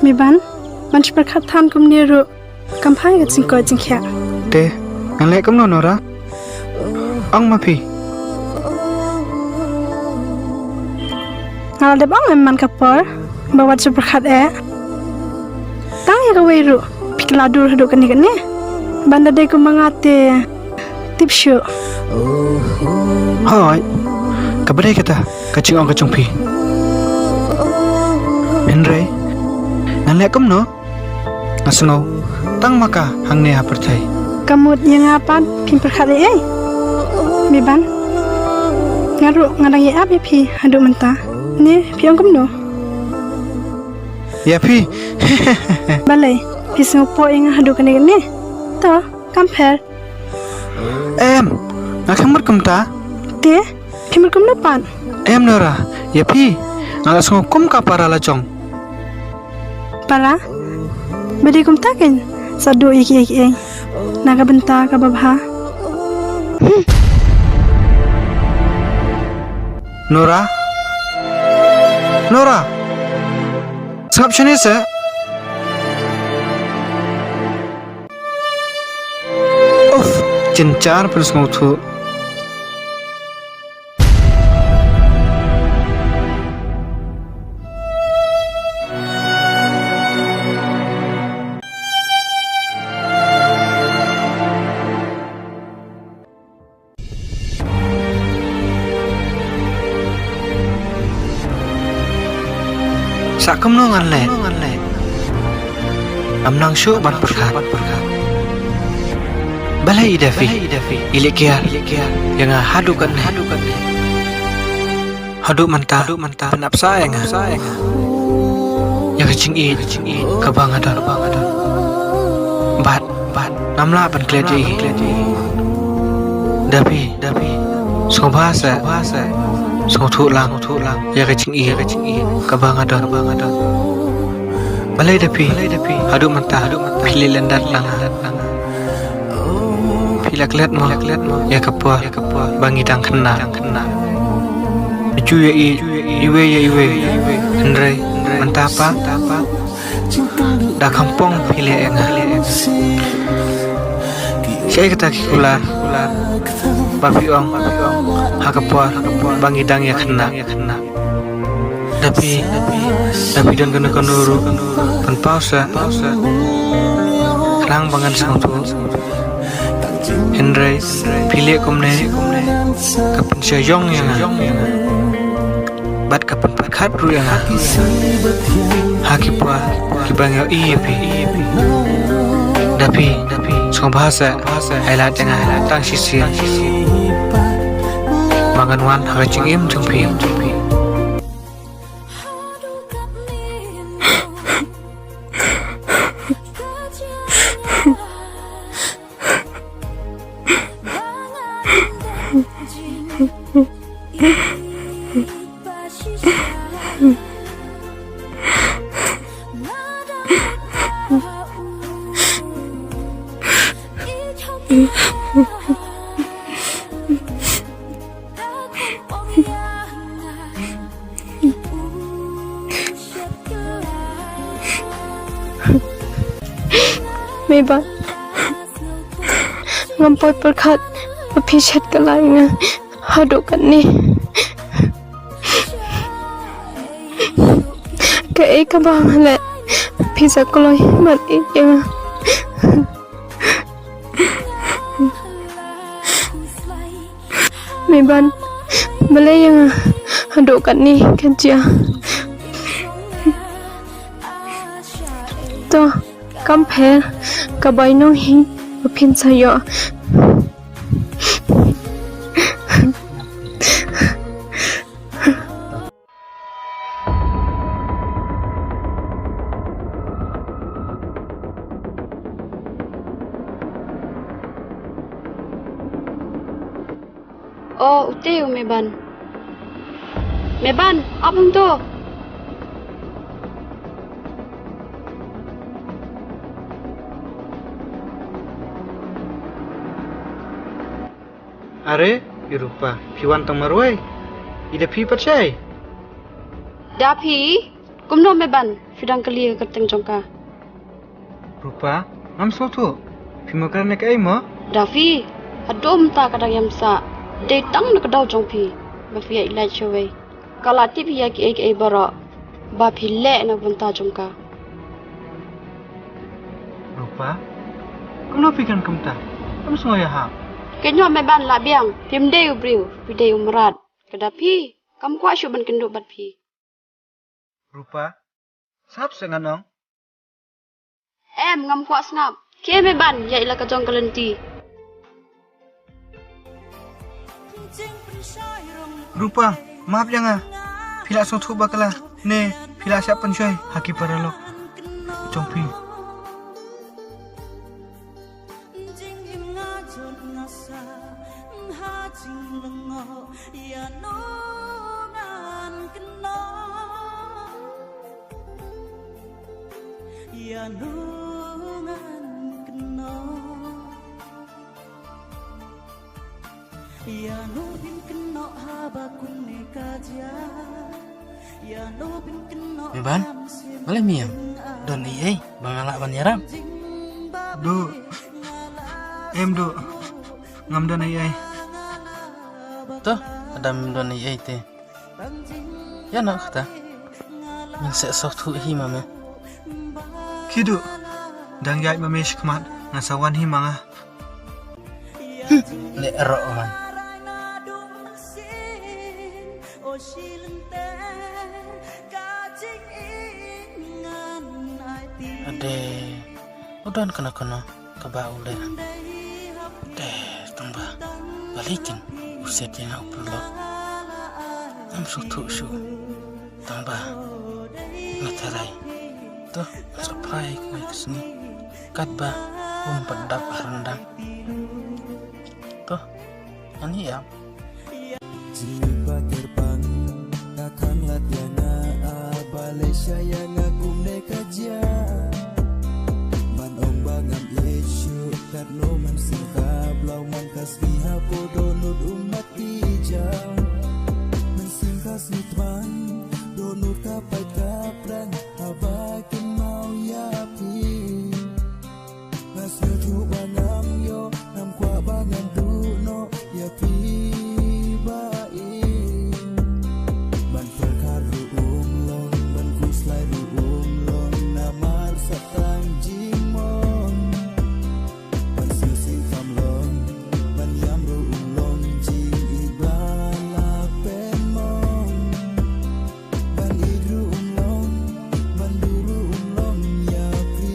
Miban, ban shu pyrkhat than kumne ruh kam phai ka jingkoit jingkhiah. Te ngan leh kumno Nora? Ong ma phi. Nga la dep ong em man ka por ba wat shu pyrkhat eh. Tang ïa kawei ruh phi kylla dur haduh kane kane. Ban da dei kumba nga te tip shuh. Hooid, kaba dei kata ka jingong ka jong phi. Hynrei ngan leh kumno? Nga sngew tang ma ka hangne ha pyrthei. Ka mut ïa nga pat phim pyrkhat ei ei. Miban, nga ruh nga dang ïa ap ïa phi haduh mynta. Ne phi ong kumno? Ïa phi. Balei phi sngewpoh ïa nga haduh kane kane? To kam pher. Em, nga khlem mut kumta. Te phim mut kumno pat? Em Nora, ïa phi nga la sngew kum ka para la jong. Para? Ba dei kumta kein sa duh ïa kiei kiei na ka bynta kaba bha. Nora? Nora? Sngap shane seh. Jynjar pynsngewthuh. Sa kumno ngan leh? Ngam nang shuh ban pyrkhat. Balei i Daffy i leh kiar ïa nga haduh katne? Haduh mynta pynap sah ïa nga ïa ka jingïeit kaba nga don. Bad bad ngam lah ban klet ïa i. Daffy, Daffy, sngewbha seh, sngewthuh lang ïa ka jingïeit kaba nga don. Balei Daffy haduh mynta phi leh lyndet lang? Phi la klet mo ïa ka por ba ngi dang khynnah? Phi ju ïa i iwei ïa iwei, hynrei mynta pat da kham pong phi leh ïa nga. Shaei kata ki kular ba phi ong ha ka por ba ngi dang ïa khynnah? Daffy, Daffy don kano kano ruh, pynpaw seh khnang ba ngan sngewthuh. Hynrei phi leh kumne ka pynshah ïong ïa nga bad ka pynpyrkhat ruh ïa nga ha ki por kiba nga ïohi ïa phi. Daffy, sngewbha seh, ai lad ïa nga tang shisien ba ngan wan ha ka jingim jong phi. Meban, ngam pat pyrkhat ba phi shet kylla ïa nga haduh katne. Kaei kaba nga leh, phi sa kloi ban ïeit ïa nga. Meban, balei ïa nga haduh katne ka jia? To, kam pher, ka bainong hi ba phin sa ïoh. O, ute u Meban. Meban, ap hangto. Are, i Rupa, phi wan tang marwei? I Daffy pat shaei? Daffy, kumno Meban, phi dang kylli ïa ka kyrteng jong ka? Rupa, ngam sngewthuh. Phi mukran ïa kaei mo? Daffy, haduh mynta ka dang ïam sah. Dei tang na ka daw jong phi ba phi ïaid lait shawei. Ka la tip ïa kiei kiei baroh ba phi leh na ka bynta jong ka. Rupa, kumno phi kren kumta? Ngam sngew ïahap. Kynnoh Meban, la biang, phim dei u briew, phi dei u mrad. Ka Daffy, kam kwah shuh ban kynduh bad phi. Rupa, sngap seh ngan ong. Em, ngam kwah sngap. Khie Meban, ïaid la ka jong ka lynti. Rupa, map ïa nga. Phi la sngewthuh bakla ne phi la shah pynshoi ha ki paralok jong phi? Jingim nga jot nga sah ha jinglyngngoh, ïa no ngan kynnoh, ïa no ngan kynnoh, ïa no phin kynnoh haba kumne ka jia. Meban, balei me ïam? Don ei ei ba nga lah ban ïarap? Duh. Em duh. Ngam don ei ei. To, lada mem don ei ei te, ïa noh kata. Ngin sa sngewthuh hi ma me. Khie duh, dang ïaid ma me shakhmat, ngan sa wan hi ma nga. Hmm, leh ïaroh man. Ade, u don kano kano kaba u leh. Te tang ba balei kin u set ïa nga u paralok. Ngam sngewthuh shuh. Tang ba nga tharai. To, sa phai kumne ka sngi. Katba um pat dap ha ryndang. To, ani ïa. Jingmut ba kyrpang ka khang lad ïa nga, a balei sha ïa nga kumne ka jia. Ban ong ba ngam ïeit shuh, katno mynsiem ka blau man ka sngi hapoh dohnud u mat ki jaw. Mynsiem ka sngi tbang, dohnud ka pait ka pdeng, haba kin maw ïa phi. Nga sngewthuh ba ngam ïoh, ngam kwah ba ngan duh noh ïa phi ba ïeit. Ban pyrkhat ruh um long, ban khuslai ruh um long, namar sa tang jingmong. Ban sngewsih kam long, ban ïam ruh um long, jingïeit ba la pynmong. Ban ïeit ruh um long, ban duh ruh um long ïa phi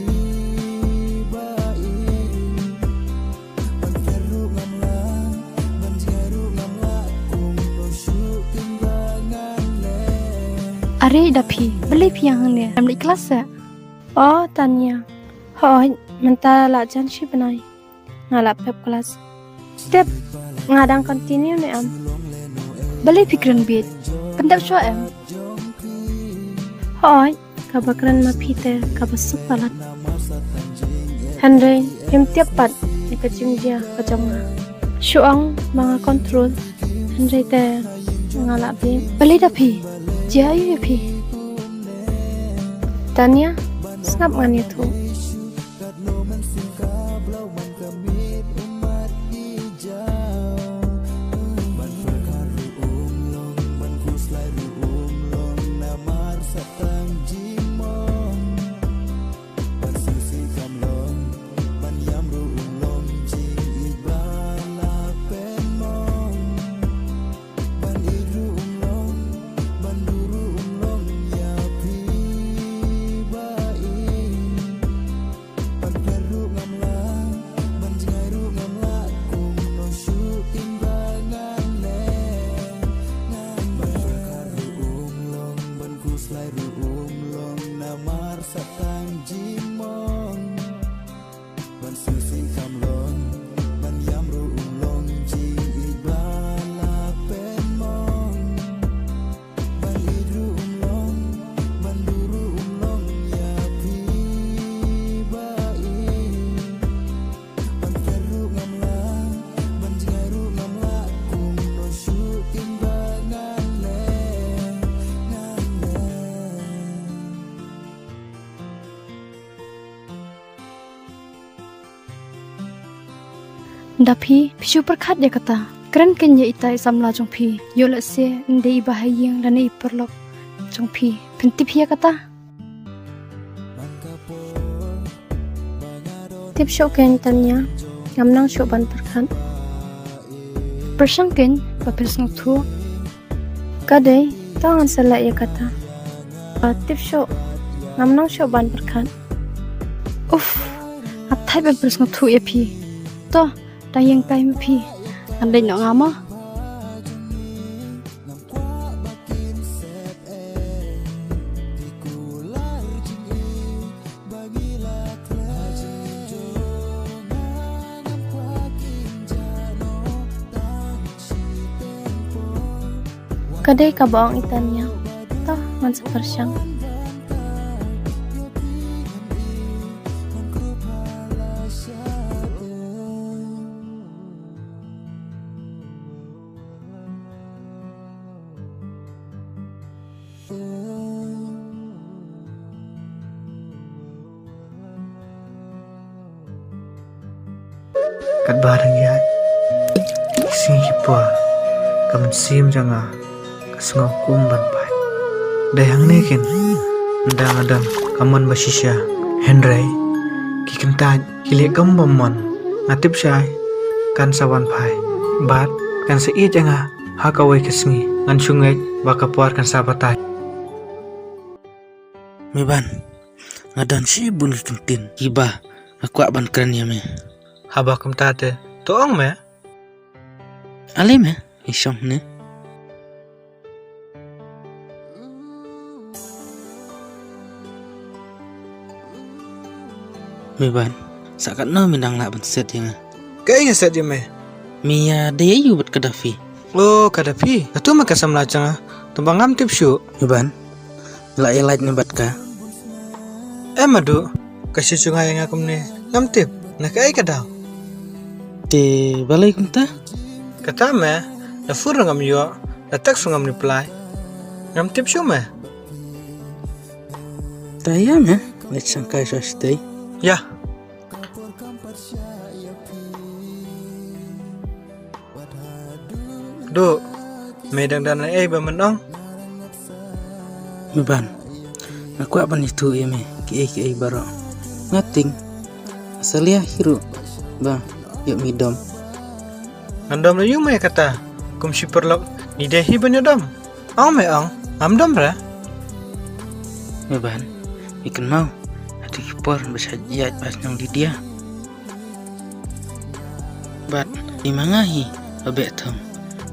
ba ïeit. Ban klet ruh ngam lah, ban jngai ruh ngam lah, kumno shuh kin ba ngan leh. Are da phi, balei phi ïeng hangne? Em leit klas eh? O Tania. Hooid, mynta la jan shi bnai. Nga la pep klas. Tip, nga dang continue ne em? Balei phi kren bieit? Pyndep shuwa em? Hooid, kaba kren ma phi te kaba suk palat. Hynrei phim tip pat ïa ka jingjia ka jong nga. Shu ong ba nga control. Hynrei te nga la bieit. Balei da phi? Jia aïu ïa phi? Tania, sngap ngan ïathuh. Ban ïeit ruh um long, ban duh ruh um long ïa phi ba ïeit. Ban klet ruh ngam lah, ban jngai ruh ngam lah, kumno shuh kin ba ngan leh. Ban pyrkhat ruh um long, ban khuslai ruh um long, namar sa tang jingmong. Ban sngewsih kam long, ban ïam ruh um long, jingïeit ba la pynmong. Ban ïeit ruh um long, ban duh ruh um long ïa phi ba ïeit. Ban klet ruh ngam lah, ban jngai ruh ngam lah, kumno shuh kin ba ngan leh, ngan leh. Da phi, phi shu pyrkhat ïa kata. Kren kein ïa ita i samla jong phi. Ïoh lehse ym dei i bahaïing lane i paralok jong phi. Phin tip hi ïa kata. Tip shuh kein Tania, ngam nang shuh ban pyrkhat. Pyrshang kein ba phin sngewthuh. Ka dei, to ngan sa leh ïa kata. Ba tip shuh, ngam nang shuh ban pyrkhat. Uff, nga thait ban pynsngewthuh ïa phi. To, dang ïeng kai ma phi. Ngan leit noh nga mo. Ka dei kaba ong i Tania. To, ngan sa pyrshang. Katba dang ïaid, Ki por ka mynsiem jong nga ka sngew kum ban pait. Dei hangne kin ynda nga don ka mon ba shisha. Hynrei ki kyntait ki leh kum ba mon. Nga tip shai kan sa wan phai bad kan sa ïeit ïa nga ha kawei ka sngi. Ngan shu ngeit ba ka por kan sa batai. Meban, nga don shibun ki kyntien kiba nga kwah ban kren ïa me. Haba kumta te to ong me. Ale me, i shong ne. Meban, sa katno me dang lah ban set ïa nga? Kaei nga set ïa me? Me ïadei aïu bad Kadafi? Oh, Kadafi, katu me ka samla jong nga. Tang ba ngam tip shuh. Meban, la ïa lait ne bad ka? Em madu, ka shu jngai ïa nga kumne. Ngam tip na kaei ka daw. Te balei kumta? Kata me, la phone ruh ngam ïoh, la text ruh ngam reply. Ngam tip shuh me. Ta ïa me, leit shangkai sha shatei. Ïa. Duh, me dang don ei ba men ong? Meban, nga kwah ban ïathuh ïa me kiei kiei baroh. Nga tieng sa liah hi ruh ba ïoh me dom. Ngan dom la ïu me kata, kum shi paralok ngi dei hi ban ïoh dom. Ong me ong, ngam dom re. Meban, me kynmaw ha tu ki por ba sha ïaid ba shnong Lydia. Bad i ma nga hi ba beh thong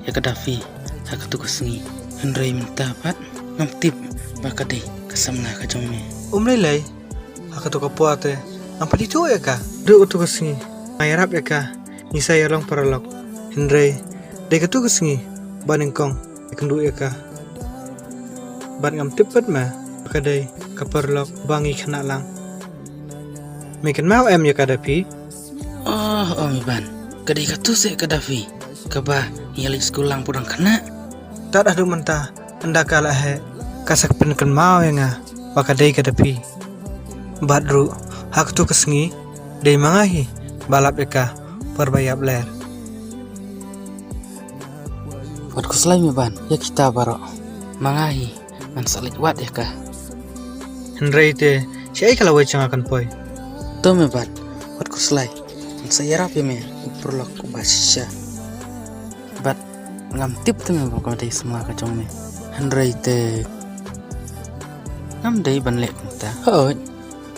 ïa Kadafi ha katu ka sngi. Hynrei mynta pat ngam tip ba ka dei ka samla ka jong me. Um lei lei, ha katu ka por te ngam pat ïathuh ïa ka. Ruh katu ka sngi nga ïarap ïa ka, ngi sa ïalong paralok. Hynrei dei katu ka sngi ba nyngkong ïakynduh ïa ka. Bad ngam tip pat me ba ka dei ka paralok ba ngi khynnah lang. Me kynmaw em ïa Kadafi? Oh, oh Meban, ka dei katu seh Kadafi kaba ngi ïa leit skul lang pudang khynnah. Tad haduh mynta ynda ka la heh ka sa pynkynmaw ïa nga ba ka dei Kadafi. Bad ruh ha katu ka sngi dei ma nga hi ba lap ïa ka por ba ïap ler. Wat khuslai Meban ïa kita baroh. Ma nga hi ngan sa leit wad ïa ka. Hynrei te shaei ka lawei jong nga kan poi? To Meban, wat khuslai, ngan sa ïarap ïa me u paralok uba shisha. Bad ngam tip te me ba ka dei samla ka jong me. Hynrei te ngam dei ban leh kumta. Hooid,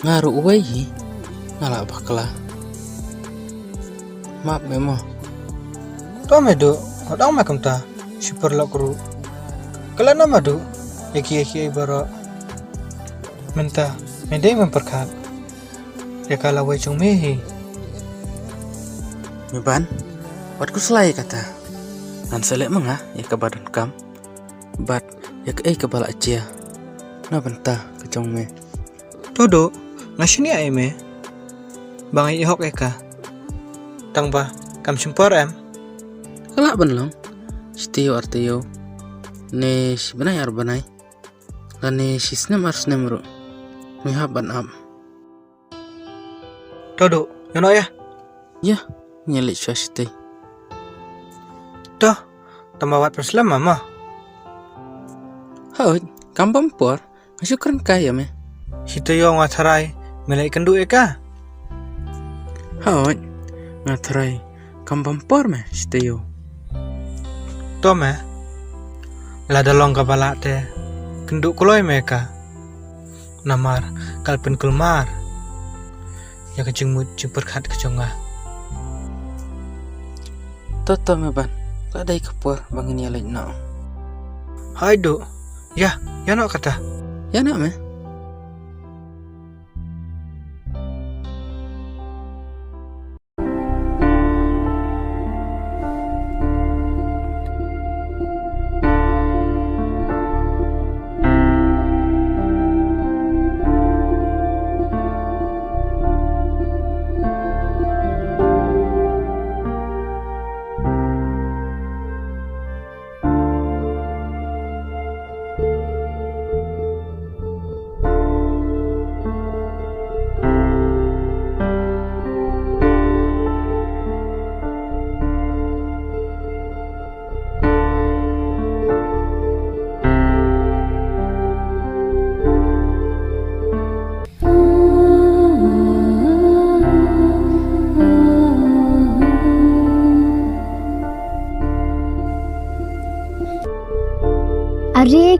nga ruh uwei hi, nga la bakla. Map me mo. To me Duh, wat ong me kumta, shi paralok ruh. Klet noh me Duh ïa kiei kiei baroh. Mynta me dei ban pyrkhat ïa ka lawei jong me hi. Meban, wat khuslai ïa kata. Ngan sa leh ma nga ïa kaba donkam bad ïa kaei kaba la jia na bynta ka jong me. To Duh, nga shaniah ïa me ba nga ïehok ïa ka. Tang ba kam shim por em? Ka lah ban long shi taïew ar taïew, ne shi bnai ar bnai, lane shi snem ar snem ruh. Me hap ban ap. To Duh, ïa noh ïa. Ïa, ngi leit sha shatei. To, tang ba wat pynslem ma ma. Hooid, kam bam por. Nga shu kren kai ïa me. Shi taïew nga tharai me la ïakynduh ïa ka. Hooid, nga tharai kam bam por me shi taïew. To me, lada long kaba lah te kynduh kloi me ïa ka. Namar ka la pynkulmar ïa ka jingmut jingpyrkhat ka jong nga. To to Meban, la dei ka por ba ngin ïa leit noh. Hai Duh, ïa, ïa noh kata. Ïa noh me.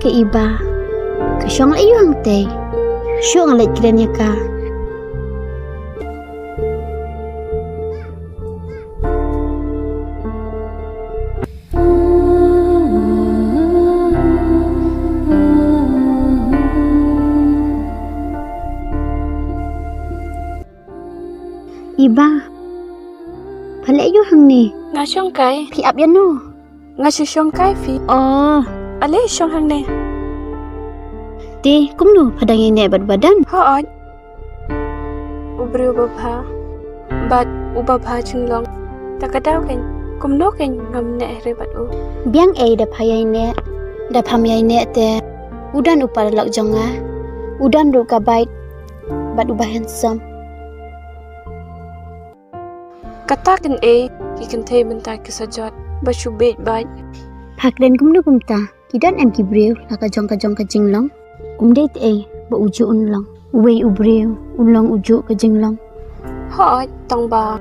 Iba, ka shong la ïoh hangtei. Shu nga leit kren ïa ka. Iba. Pha leh ïoh hangne. Nga shong kai. Phi ap ïano? Nga shu shong kai phi. Oh. Ale shong hangne. Te kumno pha dang ïaineh bad ba don? Hooid. U briew ba bha. Bad uba bha jinglong. Ta ka daw kein. Kumno kein ngam neh re bad u. Biang ei da pha ïaineh. Da pham ïaineh te. U don u paralok jong nga. U don ruh ka bike. Bad uba handsome. Kata kein ei, ki kynthei mynta ki sa jot, ba shu beit bad. Pha kren kumno kumta, ki don em ki briew, la ka jong ka jong ka jinglong. Um dei te ei, ba u juh un long. Uwei u briew, un long u juh ka jinglong. Hooid, tang ba.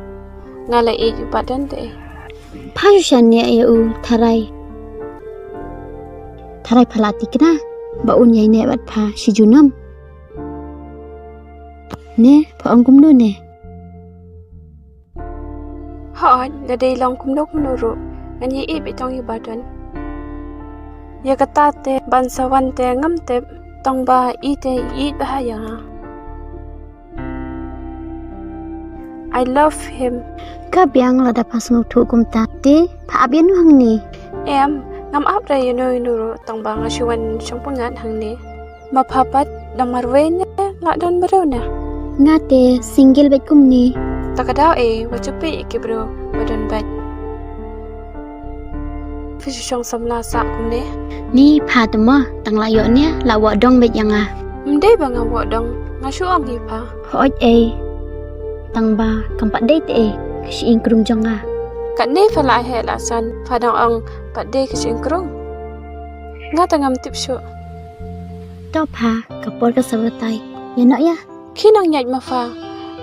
Nga la ïeit u ba don te ei. Pha shu shaniah ïa u tharai. Tharai pha la tikna, ba un ïaineh bad pha shi junom. Ne, pha ong kumno ne? Hooid, lada dei long kumno kumno ruh. Ngan ïa ïeit beit tang ïa ba don. Ïa kata te ban sa wan te ngam tip tang ba i te i ïeit bha ïa nga. I love him. Ka biang lada pha sngewthuh kumta te pha ap ïano hangne? Em, ngam ap da ïano ïano ruh tang ba nga shu wan shong pyngngad hangne. Ma pha pat dang marwei ne la don briew ne? Nga te single beit kumne. Ta ka daw ei, wat shu peit ïa ki briew ba don beit. Phi shu shong samla sah kumne? Ni pha te mo, tang la ïoh ne la wad dong beit ïa nga. Ym dei ba nga wad dong, nga shu ong ïa pha. Hooid ei. Tang ba kam pat dei te ei, ka shi-ïing krung jong nga. Katne pha la heh la san, pha dang ong pat dei ka shi-ïing krung. Nga te ngam tip shuh. To pha, ka por ka sa batai. Ïa noh ïa. Khie nang ïaid ma pha.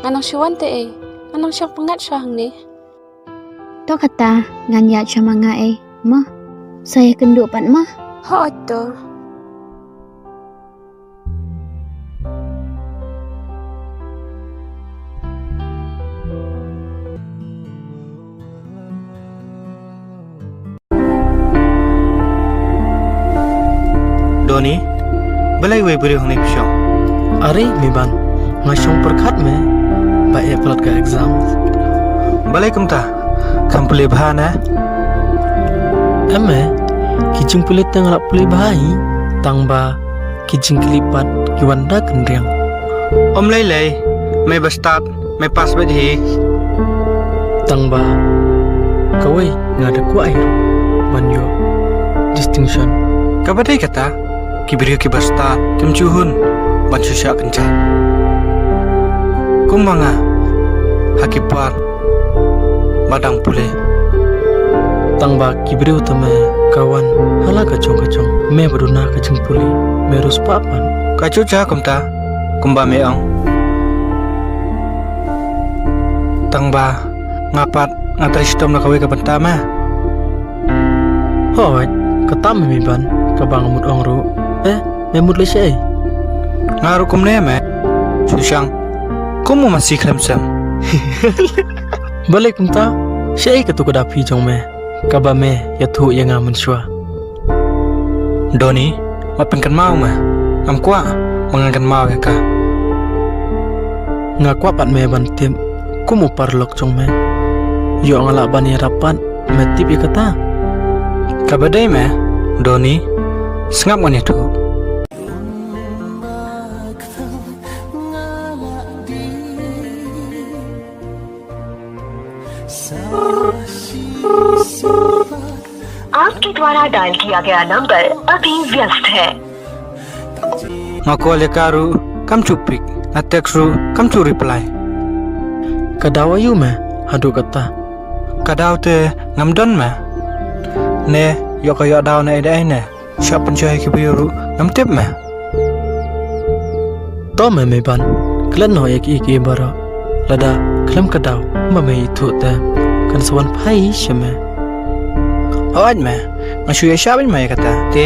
Nga nang shu wan te ei. Nga nang shong pyngngad shuwa hangne. To kata, ngan ïaid sha ma nga ei. Mo. Sa ïakynduh pat mo. Hooid to. Donny, balei wei briew hangne phi shong? Are Meiban, nga shong pyrkhat me ba eh palat ka exam. Balei kumta? Kham pule bha ne? Em me, ki jingpule te nga la pule bha hi, tang ba ki jingkylli pat ki wan da kynriang. Ym lei lei, me ba stad, me pass beit hi. Tang ba kawei nga da kwah hi ban ïoh distinction. Kaba dei kata, ki briew kiba stad kim ju hun ban shu shah kynjat. Kumba nga ha ki par ba dang pule. Tang ba ki briew te me ka wan ha la ka jong ka jong, me ba duna ka jingpule me ruh spah pat. Ka juh ja kumta kumba me ong. Tang ba nga pat nga trei shitom na kawei ka bynta me. Hooid, kata me Meiban, kaba nga mut ong ruh. Eh, me mut leh shaei? Nga ruh kumne me. Shu shang. Kum u masi khlem sem. Balei kumta? Shaei katu ka daw phi jong me, kaba me ïathuh ïa nga mynshuwa? Donny, wat pynkynmaw me. Ngam kwah ba ngan kynmaw ïa ka. Nga kwah pat me ban tip kum u paralok jong me. Ïoh nga lah ban ïarap pat me tip ïa kata. Kaba dei me, Donny, sngap ngan ïathuh. आपके द्वारा डायल किया गया नंबर अभी व्यस्त है। Nga call ïa ka ruh kam ju pick, nga text ruh kam ju reply. Ka daw aïu me haduh katta? Ka daw te ngam don me. Ne ïoh ka ïoh daw ne ei da ei ne. Shah pynshoi ki briew ruh ngam tip me. To me Meiban, klet noh ïa kiei kiei baroh. Lada khlem ka daw ba me ithuh te kan sa wan phai sha me. Hooid me, nga shu ïa shah beit me ïa kata. Te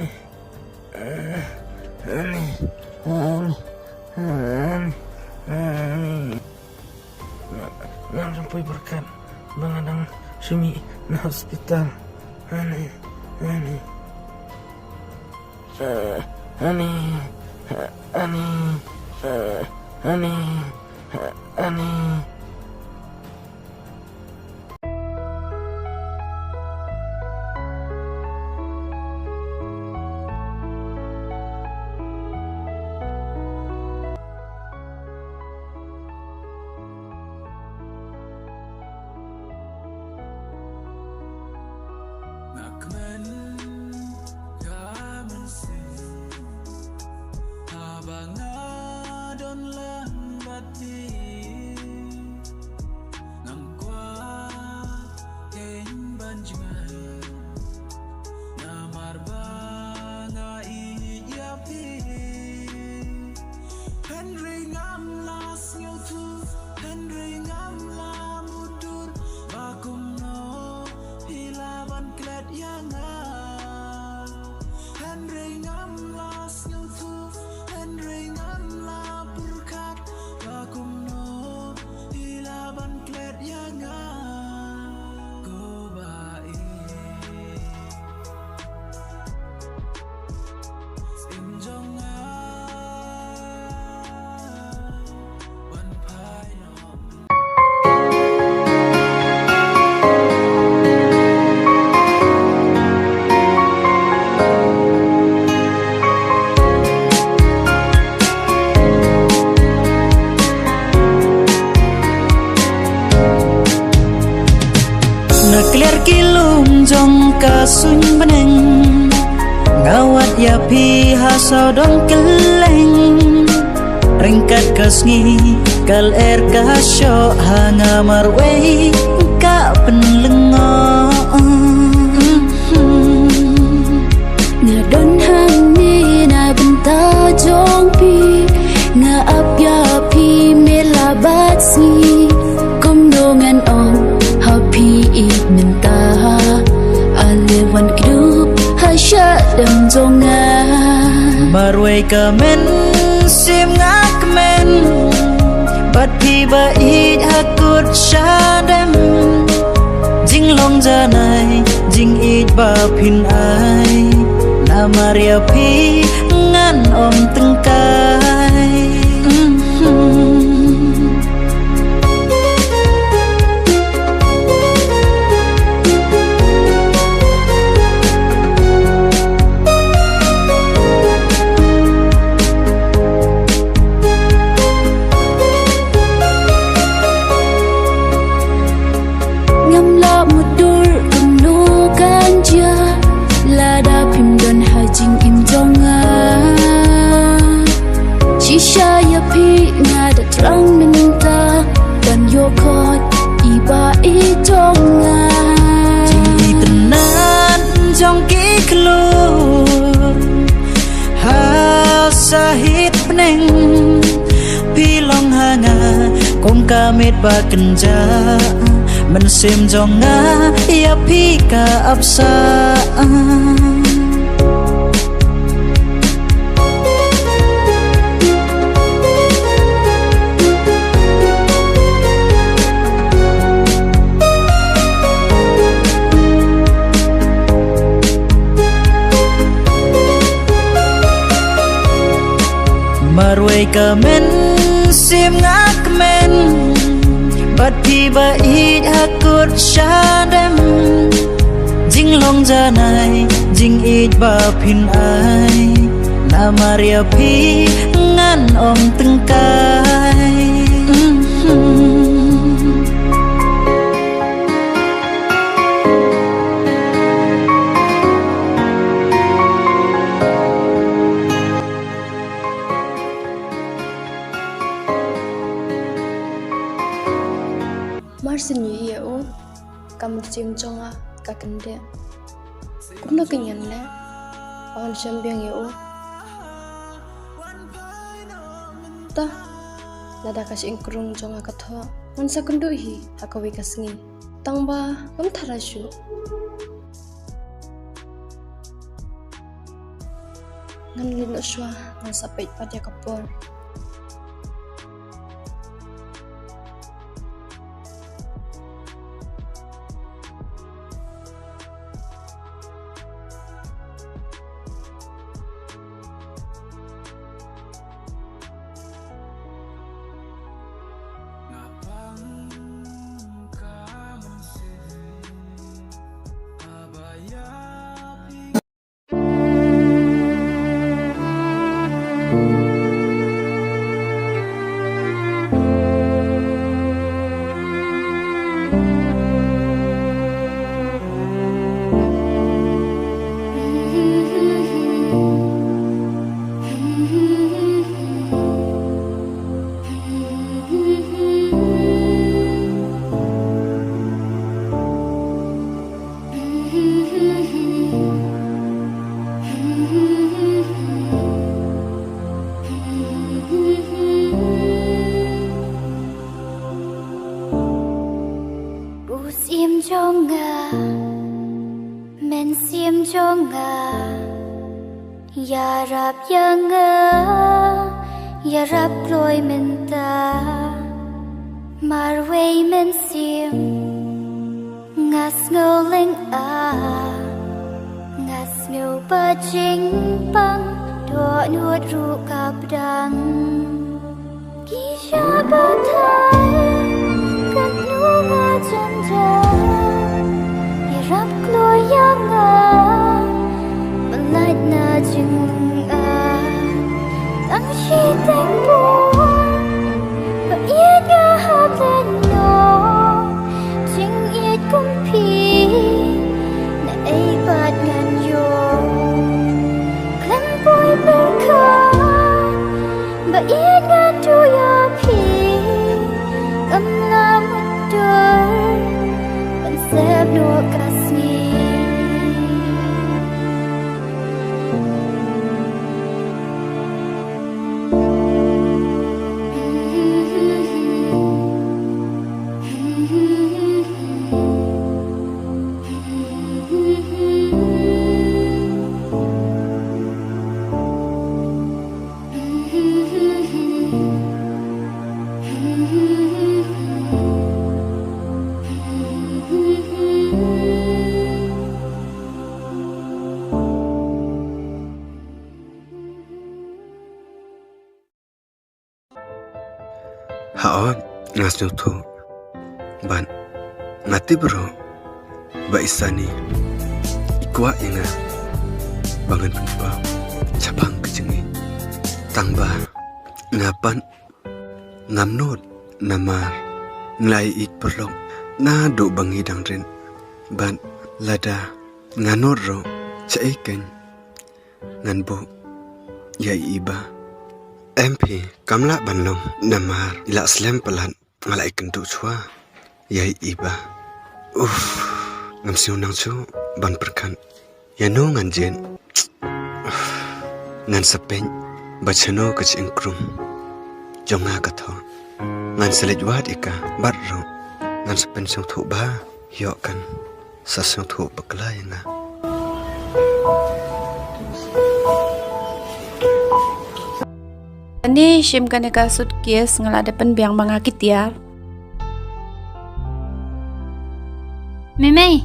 Ani. Ani. Ani. Ani. Ani. Nga, nga dang poi byrkhat ba nga dang shu mih na hospital. Ani. Ani. Ani. Ani. Ani. Ani. Nga kmen ka mynsiem haba nga don lang bad phi. Ngam kwah keiñ ban jngai namar ba nga ïeit ïa phi. Hynrei ngam lah sngewthuh, hynrei ngam lah mutdur ba kumno phi lah ban klet ïa nga. Hynrei ngam lah sngewthuh, hynrei ngam lah pyrkhat ba kumno phi lah ban klet ïa nga. Ko ba ïeit. Na kliar ki lum jong ka suiñ bneng, nga wad ïa phi ha sawdong kylleng. Ryngkat ka sngi ka lyer ka shoh ha nga marwei ka pynlyngngoh. Nga don hangne na bynta jong phi, nga ap ïa phi me la bad sngi. Kumno ngan ong ha phi ïeit mynta, ale wan kdup ha shadem jong nga. Marwei ka mynsiem nga kmen bad phi ba ïeit ha kut shadem. Jinglong janai jingïeit ba phin ai, namar ïa phi ngan ym tyngkai. Mhm. Phi long ha nga kum ka miet ba kynjah, mynsiem jong nga ïa phi ka ap sah. Marwei ka mynsiem nga kmen bad phi ba ïeit ha kut sha dem. Jinglong janai jingïeit ba phin ai, namar ïa phi ngan ym tyngkai. Mhm. Mar sien ïa u, ka mynsiem jong nga ka kyndit. Kumno kein ngan leh ba ngan shem biang ïa u? To, lada ka shyieng krung jong nga ka thoh, ngan sa kynduh hi ha kawei ka sngi. Tang ba ngam tharai shuh. Ngan leit noh shuwa, ngan sa peit pat ïa ka por. U siem jong nga, mynsiem jong nga, ïarap ïa nga, ïarap kloi mynta. Marwei mynsiem, nga sngew lyngngoh, nga sngew ba jingpang, dohnud ruh ka pdang. Ki shah batai, katno nga jynjar, ïarap kloi ïa nga, ban lait na jinglyngngoh. Tang shiteng bun, ba ïeit nga hap leit noh, jingïeit kum phi, naei pat ngan ïoh. Khlem poi pyrkhat, ba ïeit nga tu ïa phi, kam lah mutdur ban sep noh ka sngi. Hooid, nga sngewthuh. Bad nga tip ruh ba i Sani i kwah ïa nga ba ngan pynpaw shaphang ka jingïeit. Tang ba nga pat ngam nud namar nga la ïeit paralok naduh ba ngi dang rit. Bad lada nga nud ruh, shaei kein ngan buh ïa i Iba? Em phi, kam lah ban long namar i la slem palat, nga la ïakynduh shuwa ïa i Iba. Uff, ngam sngew nang shuh ban pyrkhat ïano ngan jied. Uff, ngan sa peit Ba chano ka jingkrung jong nga ka thoh, ngan sa leit wad ïa ka bad ruh ngan sa pynsngewthuh ba ïoh kan sa sngewthuh bakla ïa nga. Ani shim kane ka suitcase nga la dep pynbiang ma nga ki tiar. Mei mei,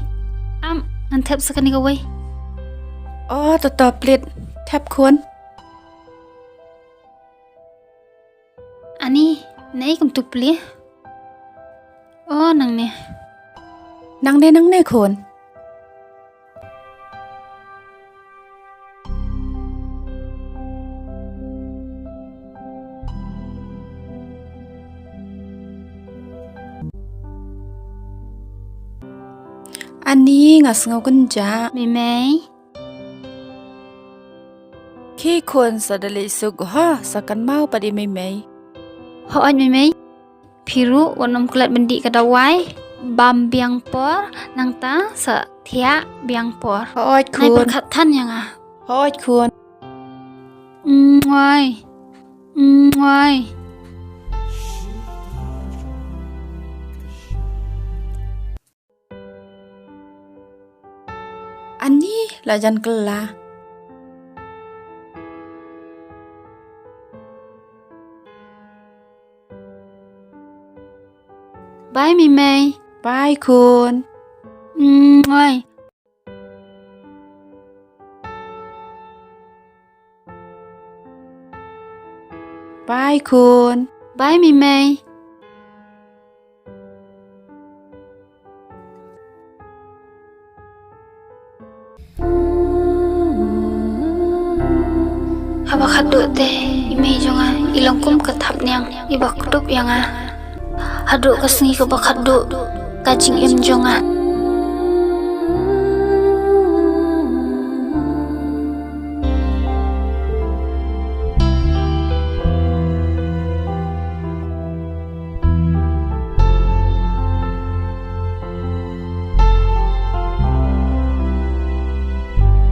am ngan thep sa kane kawei. Oh, to to plit, thep khun. Ani, nai kum tu pli. Oh, nangne. Nangne, nangne khun. Ani, nga sngew kynjah. Mei mei. Khie khun, sa da leit suk ha, sa kynmaw pat ïa mei mei. Hooid mei mei. Phi ruh wat nym klet ban dih ka dawai bam biang por, nangta sa thiah biang por. Hooid khun. Nai pyrkhat than ïa nga. Hooid khun. Mwai. Mwai. Ani, la jan kylla. Bye mei mei. Bye khun. Mwai. Bye khun. Bye mei mei. Haba khatduh te i mei jong nga i long kum ka thapniang iba kdup ïa nga. Haduh ka sngi kaba khatduh ka jingim jong nga.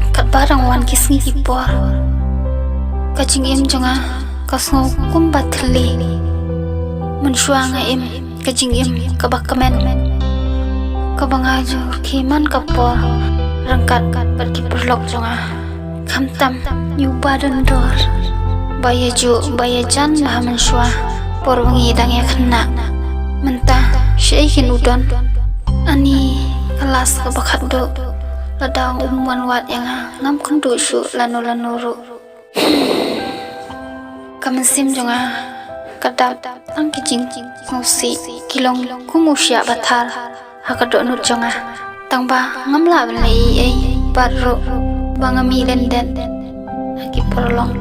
Katba dang wan ki sngi ki por, ka jingim jong nga ka sngew kumba thylli. Mynshuwa nga im ka jingim kaba kmen, kaba nga ju khie man ka por ryngkat bad ki paralok jong nga. Khamtam ïa uba don dor, ba ïa juh ba ïa jan ba ha mynshuwa por ba ngi dang ïa khynnah. Mynta shaei kin u don? Ani, ka last kaba khatduh, lada ong um wan wad ïa nga ngam kynduh shuh lano lano ruh. Ka mynsiem jong nga ka dap tang ki jingsngewsih, ki long kum u shiah ba thar ha ka dohnud jong nga. Tang ba ngam lah ban leh ei ei bad ruh ba nga mih dended ha ki paralok.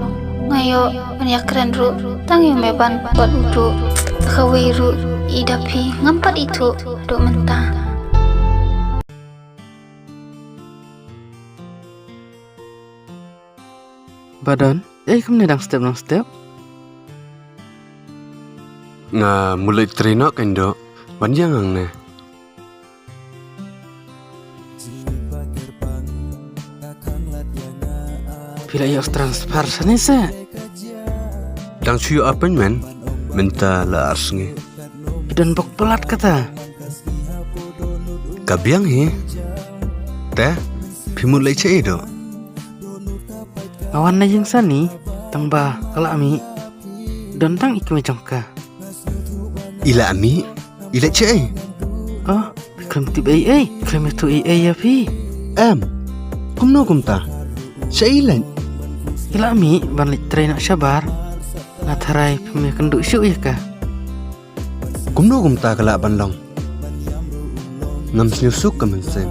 Nga ïoh ban ïakren ruh tang ïa u Meban bad u Duh. Kawei ruh i da phi ngam pat ithuh haduh mynta. Ba don, ei kumne dang step dang step. Nga mut leit trei noh kein doh, ban ïa ngan ne. Phi la ïoh transfer shane se? Dang shu ïoh appointment mynta la ar sngi. Phi don bok palat kata. Ka biang hi. Te phi mut leit shaei doh? Nga wan na ïing sani, tang ba ka la mih. Don tang i kmie jong ka. I la mih? I leit shaei? Oh, phi khlem tip ei ei, khlem ïathuh ei ei ïa phi. Em, kumno kumta? Shaei i leit? I la mih ban leit trei noh shabar. Nga tharai phim ïakynduh shuh ïa ka. Kumno kumta ka lah ban long? Ngam sngewsuk ka mynsiem.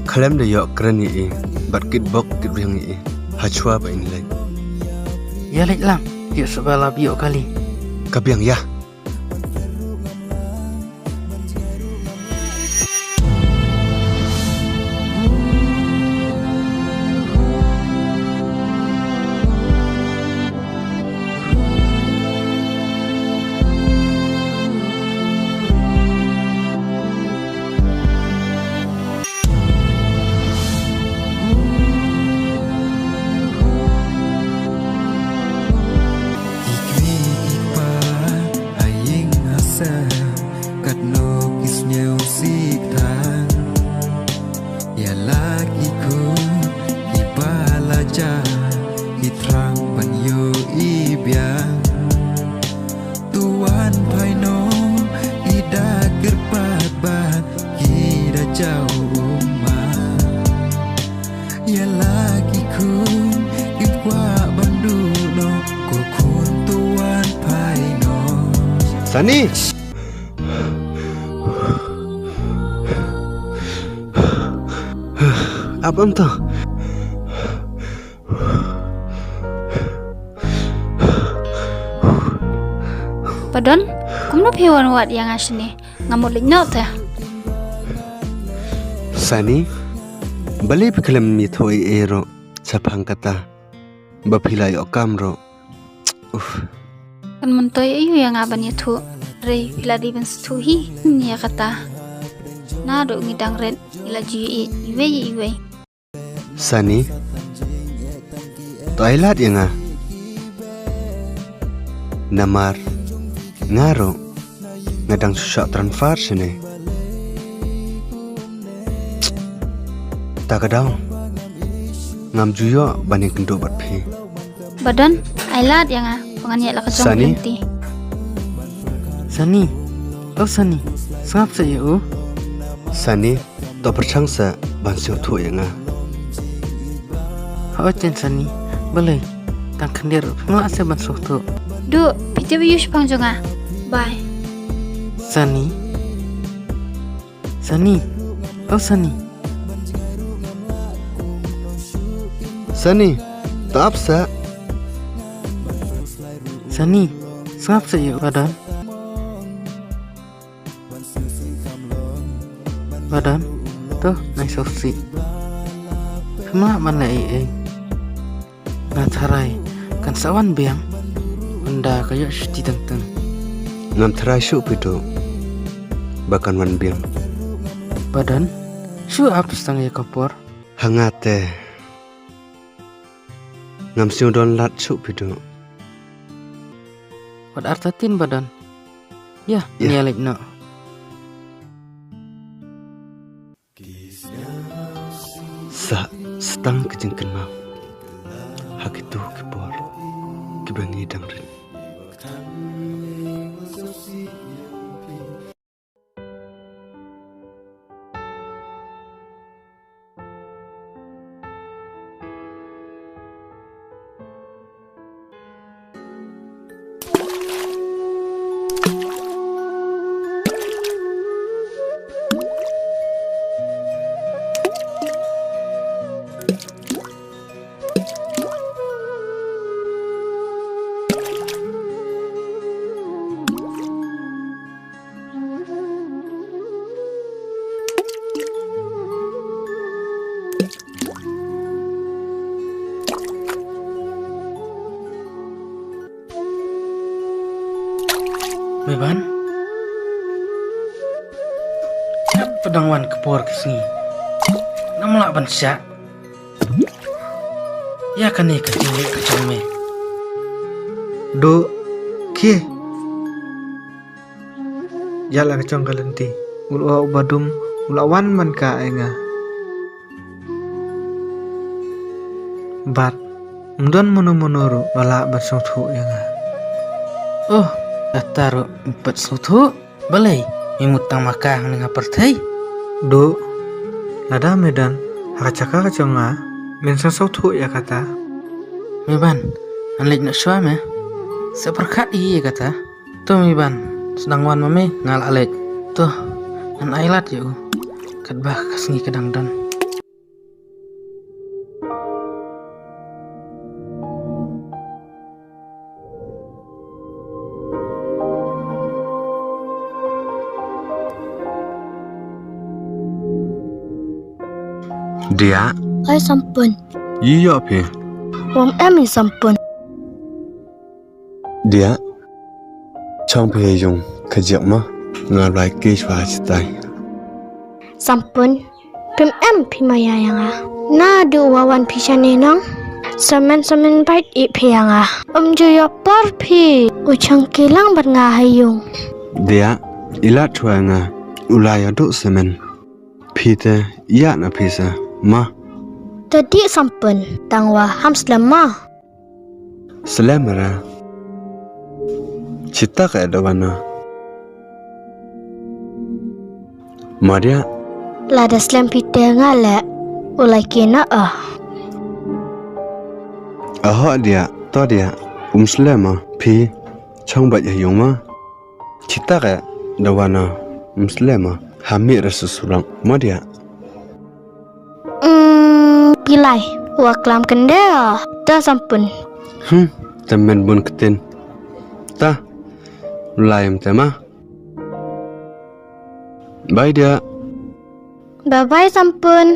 Khlem da ïoh kren ïa i bad kit bok kit riang ïa i ha shuwa ba in leit. Ïa leit lang, ïoh shuwa la ïoh kali. Ka biang ïa. Ïa la ki khun ki kwah ban duh noh, ko khun to wan phai noh. Sani. Ap ym to. Ba don, kumno phi wan wad ïa nga shane? Nga mut leit noh te. Sani, balei phi khlem ïathuh ei ei ruh shaphang kata? Ba phi la ïoh kam ruh. Uf. Kan myntoi aïu ïa nga ban ïathuh? Hynrei phi la dei ban sngewthuh hi ïa kata. Naduh ngi dang rit ngi la ju ïeit iwei ïa iwei. Sani, to ai lad ïa nga. Namar nga ruh nga dang shu shah transfer shane. Ta ka daw ngam ju ïoh ban ïakynduh bad phi. Ba don, ai lad ïa nga ba ngan ïaid la ka jong ka lynti. Sani. Oh Sani, sngap sa ïa u. Sani, to pyrshang sa ban sngewthuh ïa nga. Hooid Sani, balei? Tang khyndiat ruh phim lah sa ban sngewthuh. Duh, phi tip aïu shaphang jong nga? Bye. Sani. Sani. Oh Sani. Sani, to ap sa. Sani, sngap sa ïa u. Ba don. Ba don. To, nai sngewsih. Phim lah ban leh ei ei. Nga tharai kan sa wan biang. Ynda ka ïoh shuti teng teng. Ngam tharai shuh phi duh ba kan wan biang. Ba don. Shu ap sa tang ïa ka por. Ha nga te ngam sngewdon lad shuh phi duh. Wat artatien ba don. Ïa, ïa, leit noh. Sa, sa tang ka jingkynmaw ha kito ki por kiba ngi dang rit. Meban. Kat ba dang wan ka por ka sngi. Ngam lah ban shah. Ïa kane ka jingleh ka jong me. Duh. Khie. Ïa la ka jong ka lynti. U la, u ba dum u la wan man ka ïa nga. Bad ym don mano mano ruh ba lah ban sngewthuh ïa nga. Oh, kata ruh ym pat sngewthuh. Balei, me mut tang ma ka hangne ha pyrthei? Duh, lada me don ha ka jaka ka jong nga, men sngewthuh ïa kata. Meban, ngan leit noh shuwa me. Sa pyrkhat hi ïa kata. To Meban, sdang wan ma me nga la leit. To, ngan ai lad ïa u katba ka sngi ka dang don. Diah. Oi Sampun. Ïoh phi? Wam em i Sampun. Diah, chong phi ha ïung ka jik ma, nga lai ki shuwa chitai. Sampun, phim em phi maya ïa nga. Naduh wa wan phi shane nong, samen samen bait i phi ïa nga. Ym ju ïoh por phi u chong ki lang bad nga ha ïung. Diah, i lad shuwa nga, u la ïa duh samen. Phi te ïa na phi sa ma. Te dih Sampun, tang wa ham slem ma. Slem ra. Chita ka da wana. Maria, Lada slem phi te nga leh u lai kina ah. Aho dia, to dia, um slem ah, phi chong bad ha yung ma. Chita ka da wana, um slem ah, ha mi ra susurang, ma dia. Hmm, pilai, wa klam kende ah, ta sampun. Hmm, temen bun ketin. Ta, lai um tema. Bye dia. Bye bye sampun.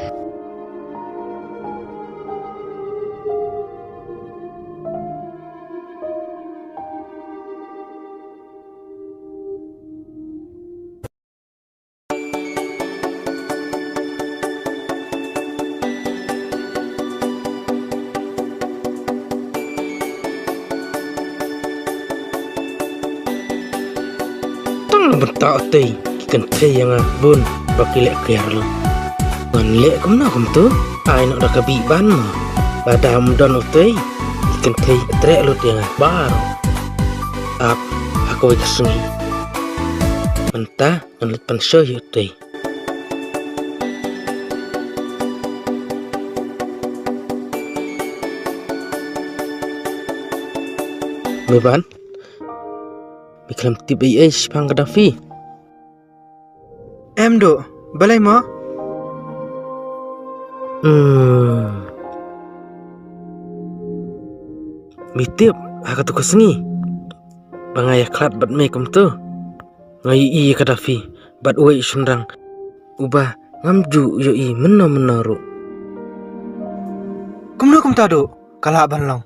Tang na bynta utei ki kynthei ïa nga bun ba ki leh kiar lut. Ngan leh kumno kumto? Ai noh da ka bih ban mo. Lada ym don utei ki kynthei treh lut ïa nga baroh. Ap ha kawei ka sngi. Mynta ngan leit pynshoi ïa utei. Meban, me khlem tip ei ei shaphang ka Daffy? Em Duh, balei mo? Hmm. Me tip ha katu ka sngi ba nga ïa khlad bad me kumtu. Nga ïohi ïa ka Daffy bad uwei u shynrang uba ngam ju ïohi mynno mynno ruh. Kumno kumta Duh, ka lah ban long.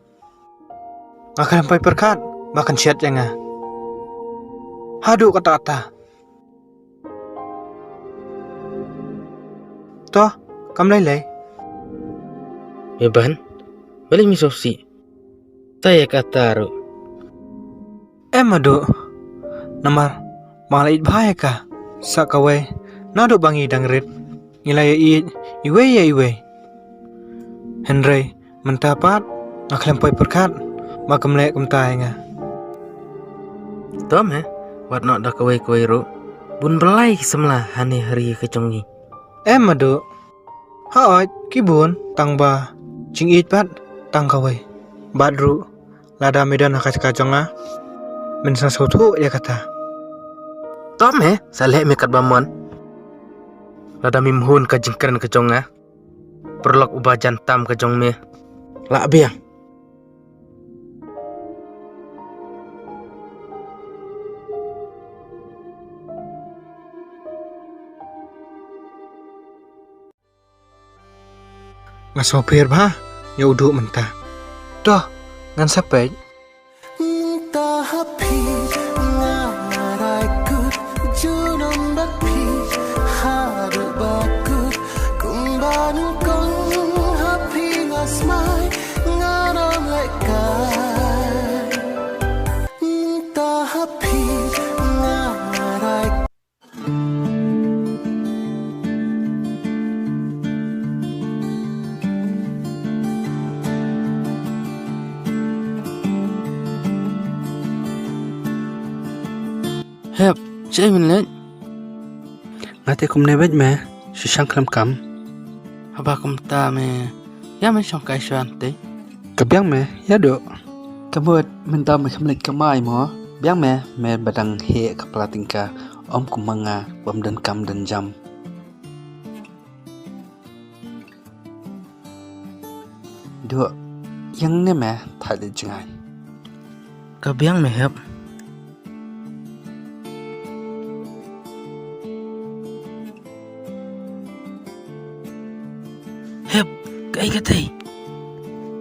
Nga khlem poi pyrkhat ba kan shet ïa nga. Haduh katta katta. To, kam lei lei. Meban, balei me sngewsih? Sa ïa kata ruh. Em Duh, namar ba nga la ïeit bha ïa ka. Sa kawei, naduh ba ngi dang rit, ngi la ïeit iwei ïa iwei. Hynrei mynta pat nga khlem poi pyrkhat ba kam leh kumta ïa nga. To me, wat noh da kawei kawei ruh. Bun blai ki samla hane ha ri ka jong ngi. Em Duh. Hooid, ki bun, tang ba jingïeit pat tang kawei. Bad ruh, lada me don ha ka jaka jong nga, men sa sngewthuh ïa kata. To me, sa leh me katba mon. Lada mem hun ka jingkren ka jong nga, paralok uba jan tam ka jong me, lah biang. Nga sngewpher bha ïa u Duh mynta. To, ngan sa peit. Mynta ha phi nga rai kut, junom bad phi haduh ba kut, kumba nyngkong ha phi nga smai, nga nym leh kai. Mynta ha phi nga rai Hep, shaei men leit? Nga te kumne beit me, shu shang khlem kam. Haba kumta me, ïa me shong kai shuwa te. Ka biang me, ïa Duh. Ka mut, mynta me khlem leit kamai mo. Biang me, me ba dang heh ka pla tyngka, ym kum ma nga, bym don kam don jam. Duh, ïeng ne me, thait leit jngai. Ka biang me Hep. Hep, kaei katei?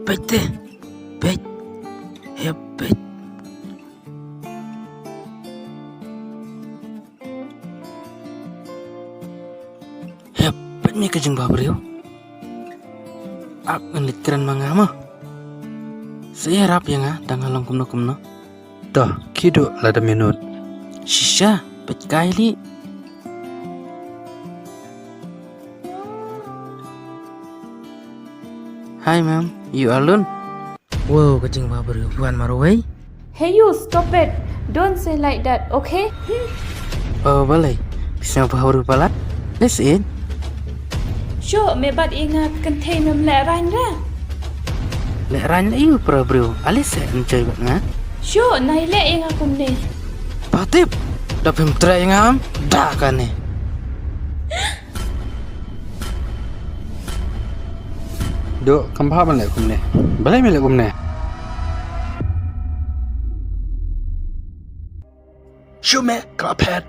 Peit te, peit. Hep, peit. Hep, peit me ka jingbhabriew. Ap ngan leit kren ma nga mo. Sa ïarap ïa nga, tang nga long kumno kumno. To, khie duh lada me nud. Shisha, peit kai lei. Hi ma'am, you alone? Wow, ka jingbhabriew, phi wan marwei? Hey you, stop it. Don't say like that, okay? Oh, balei? Phi sngewbha ruh palat? Let's eat. Shuh, me bad i nga kynthei mem leh rang re. Leh rang ïa u para briew, ale seh em joi bad nga. Shuh, nai leh ïa nga kumne. Patip, da phim treh ïa nga em, da kane. Dok, kam bha ban leh kumne. Balei me leh kumne? Shu me, ka la phet.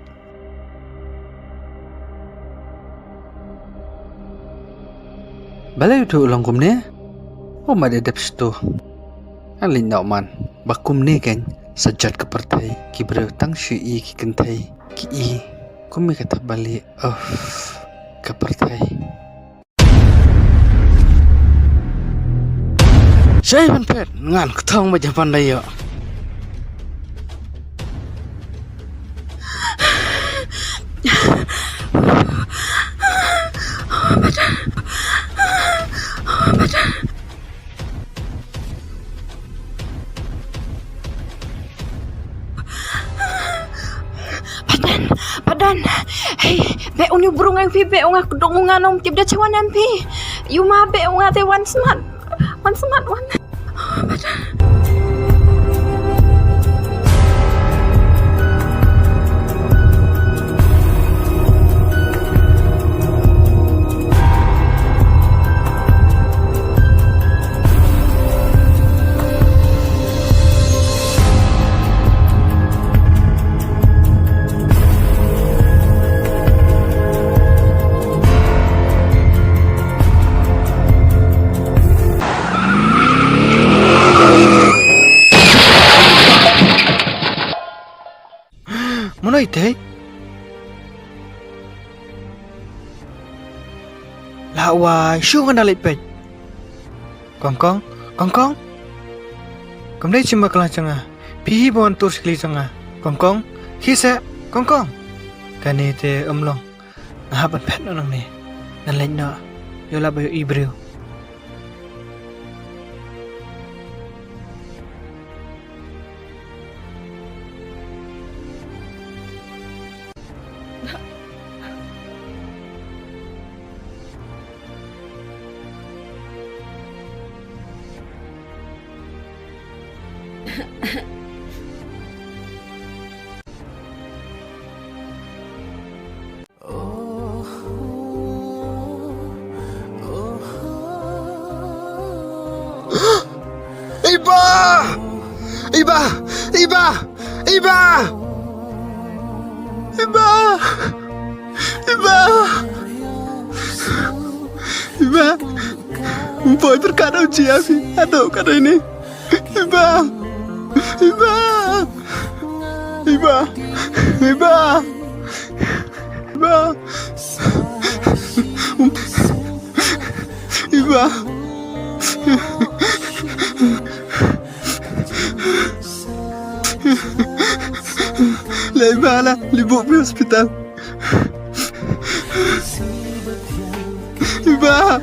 Balei u long kumne? O ma de dep stu. Alin da man. Ba kumne kan sa jot ka pyrthei ki briew tang shu i ki kynthei ki i. Kumne ka ta bali of ka pyrthei. Shai ban phet ngan kthong ba japan da yo. Padan, padan. Hey, be uni burung yang phi be unga kudung unga nom tip da chawan yang phi. Yuma be unga te wan smat. Wan smat wan. Mano ite? Lawai, shu ngan da leit peit. Kongkong, kongkong. Kam dei chim ba kala changa. Phi hi ba wan tur skli changa. Kongkong, hi se, kongkong. Kane te um long. Nga hap ban phet noh nangne. Ngan leit noh. Ïoh lap ba ïoh i briew. Iba! Iba! Iba! Iba! Iba! Iba! Iba! Boy berkat au ji abi. Aduh, kat ini. Iba! Iba! Iba! Iba! Iba! Iba! Lei ba la, li bok pi hospital. Iba.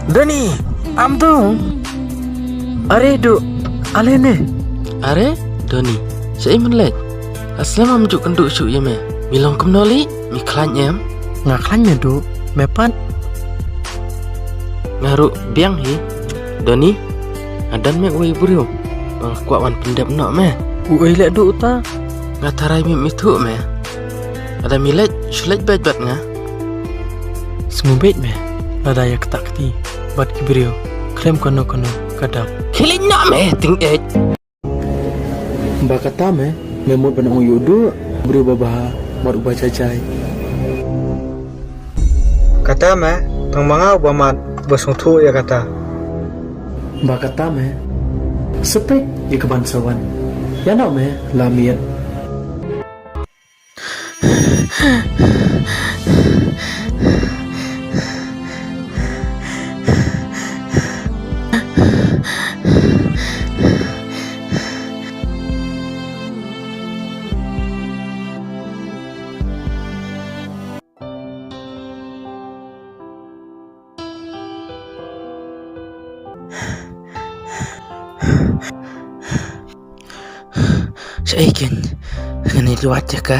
Doni, am tu. Are du, ale ne. Are, Doni, sa iman lek. Aslam am juk kendu shu ya me. Mi long kumno li, mi khlaiñ em. Nga khlaiñ me du, me pat. Nga ruh biang hi. Doni, nga don me uwei briew. Ba nga kwah wan pyndep noh me. Uwei leh du uta. Nga tharai me mithuh me. Ada mi leit, shu leit beit bad nga. Sngewbeit me, lada ïa kata kti, bad ki briew, khlem kano kano, ka dap. Khie leit noh me, ting eit. Ba kata me, me mut ban ong ïa u du, briew ba bha, bad uba jai jai. Kata me, tang ma nga uba mat, uba sngewthuh ïa kata. Ba kata me, sa peit ïa kaban sa wan. Ïa noh me, la miet. Ei keiñ, ngan leit wad ïa ka.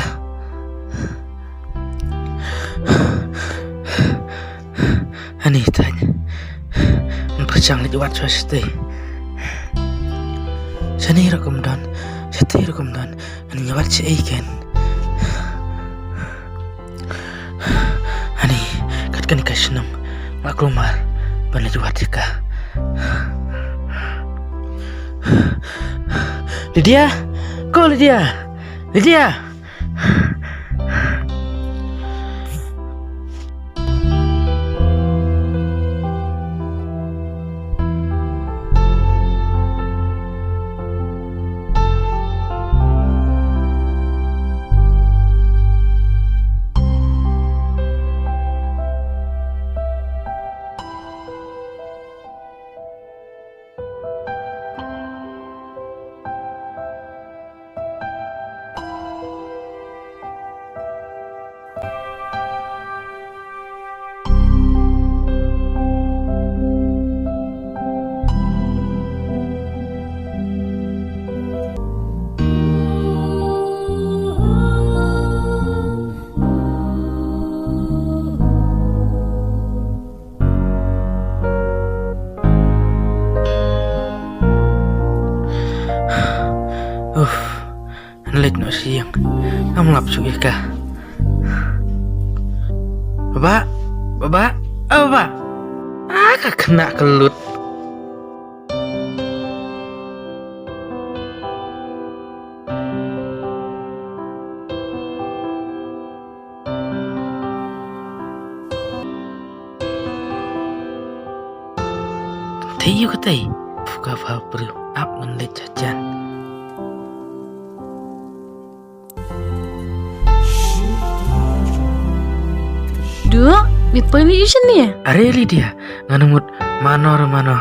Ani tang. Ngan pyrshang leit wad shuwa shatei. Shane ruh kam don, shatei ruh kam don. Ngan leit wad shaei keiñ. Ani, kat kane ka snem nga kulmar ban leit wad ïa ka. Lydia, ko Lydia, Lydia. Uff, ngan leit noh sha ïing. Ngam lap shuh ïa ka. Baba, baba, oh baba. Ah, ka khynnah ka lut. Te ïa katei, phuh kaba briew ap ngan leit sha jan. Duh, me poi ne ïa shane? Are Lydia, nga nang mut mano re mano.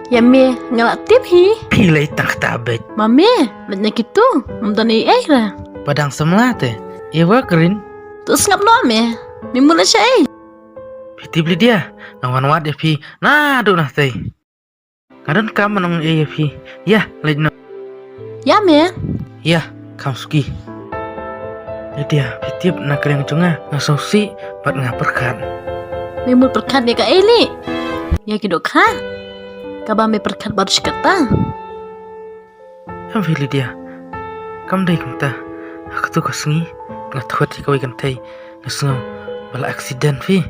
Ïa me nga la tip hi. Phi lei tang kata beit. Ma me, leit na kito, ngam don ei ei ra. Ba dang samla te, ïa ba kren. To sngap noh me, me mut leit shaei? Phi tip Lydia, nga wan wad ïa phi naduh na tei. Nga donkam ban ong ei ei ïa phi. Ïa, leit noh. Ïa me. Ïa, kham suki. Lydia, phi tip na ka liang jong nga, nga sngewsih bad nga pyrkhat. Me mut pyrkhat ïa kaei lei? Ïa ki dohkha kaba me pyrkhat baroh shi katta. Em phi Lydia, kam dei kumta. Ha kato ka sngi nga thwet ïa kawei kynthei, nga sngew ba la accident phi.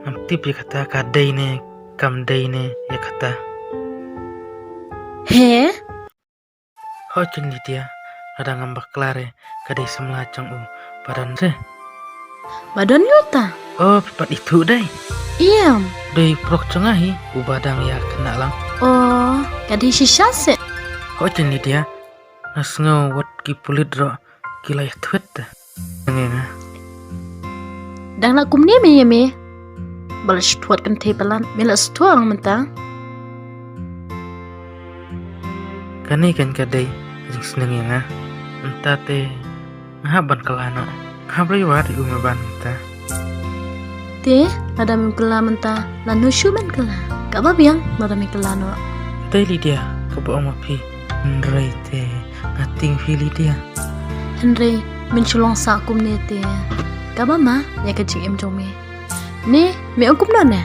Ngam tip ïa kata ka dei ne kam dei ne ïa kata. He? Hooid keiñ Lydia, lada ngam bakla re ka dei samla jong u ba don re. Ba don ïa uta? Oh, phi pat ithuh dei. Ïam. Dei u paralok jong nga hi, uba dang ïa khynnah lang. Oh, ka dei shisha seh. Hooid keiñ Lydia, nga sngew wat ki pulit ruh ki la ïathuh te. Ngi nga. Dang lah kumne me ïa me. Ba la shu thwet kynthei palat, me la shu thwet mynta. Kane kan ka dei jingsneng ïa nga. Mynta te nga hap ban kylla noh. Nga hap leit wad ïa u Meban mynta. Te lada mem kylla mynta, lano shuh men kylla? Kaba biang lada me kylla noh. Te Lydia, kaba ong ma phi. Hynrei te nga tieng phi Lydia. Hynrei men shu long sah kumne te kaba ma ïa ka jingim jong me. Ne me ong kumno ne?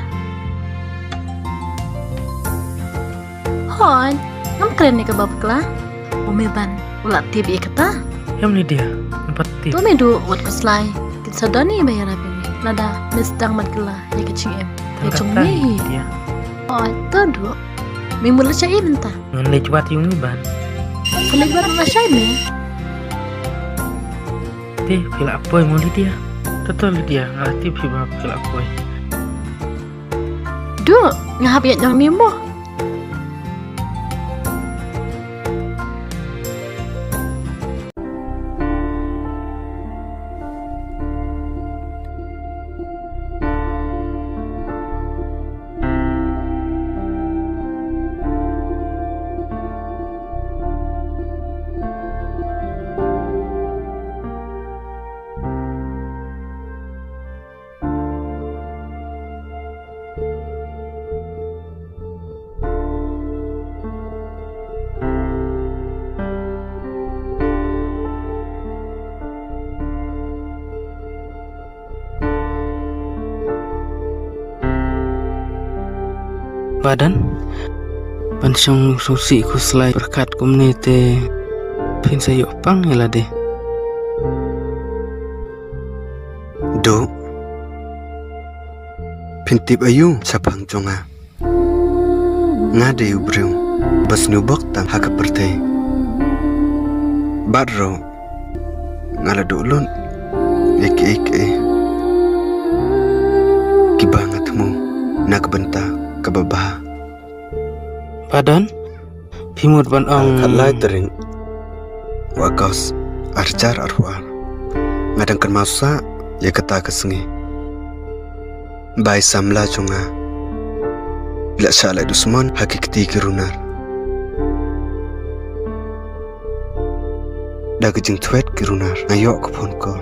Hooid, ngam kren ïa kaba bakla. U Meban u la tip ïa kata. Em Lydia, ngam pat tip. To me duh wat khuslai. Kin sa don hi ba ïarap ïa me lada me sdang ban kylla ïa ka jingim. Ïa jong me hi. Hooid, to duh. Me mut leit shaei mynta? Ngan leit wad ïa u Meban. Sa leit wad lashai me? Te phi lah poi mo Lydia. To to Lydia, nga la tip hi ba phi lah poi. Duh, nga hap ïaid nangne mo. Ba don ban shong sngewsih khuslai pyrkhat kumne te phin sa ïoh pang ïa lade. Duh, phin tip aïu shaphang jong nga? Nga dei u briew ba sngewbok tang ha ka pyrthei. Bad ruh nga la duh lut ïa kiei kiei kiba nga thmu na ka bynta kaba bha. Ba don, phi mut ban ong. Khatlai tarik u August ar hajar arphew ar. Nga dang kynmaw sah ïa kata ka sngi ba i samla jong nga i la shah leh dusmon ha ki kti ki runar. Da ka jingthwet ki runar nga ïoh ka phone call.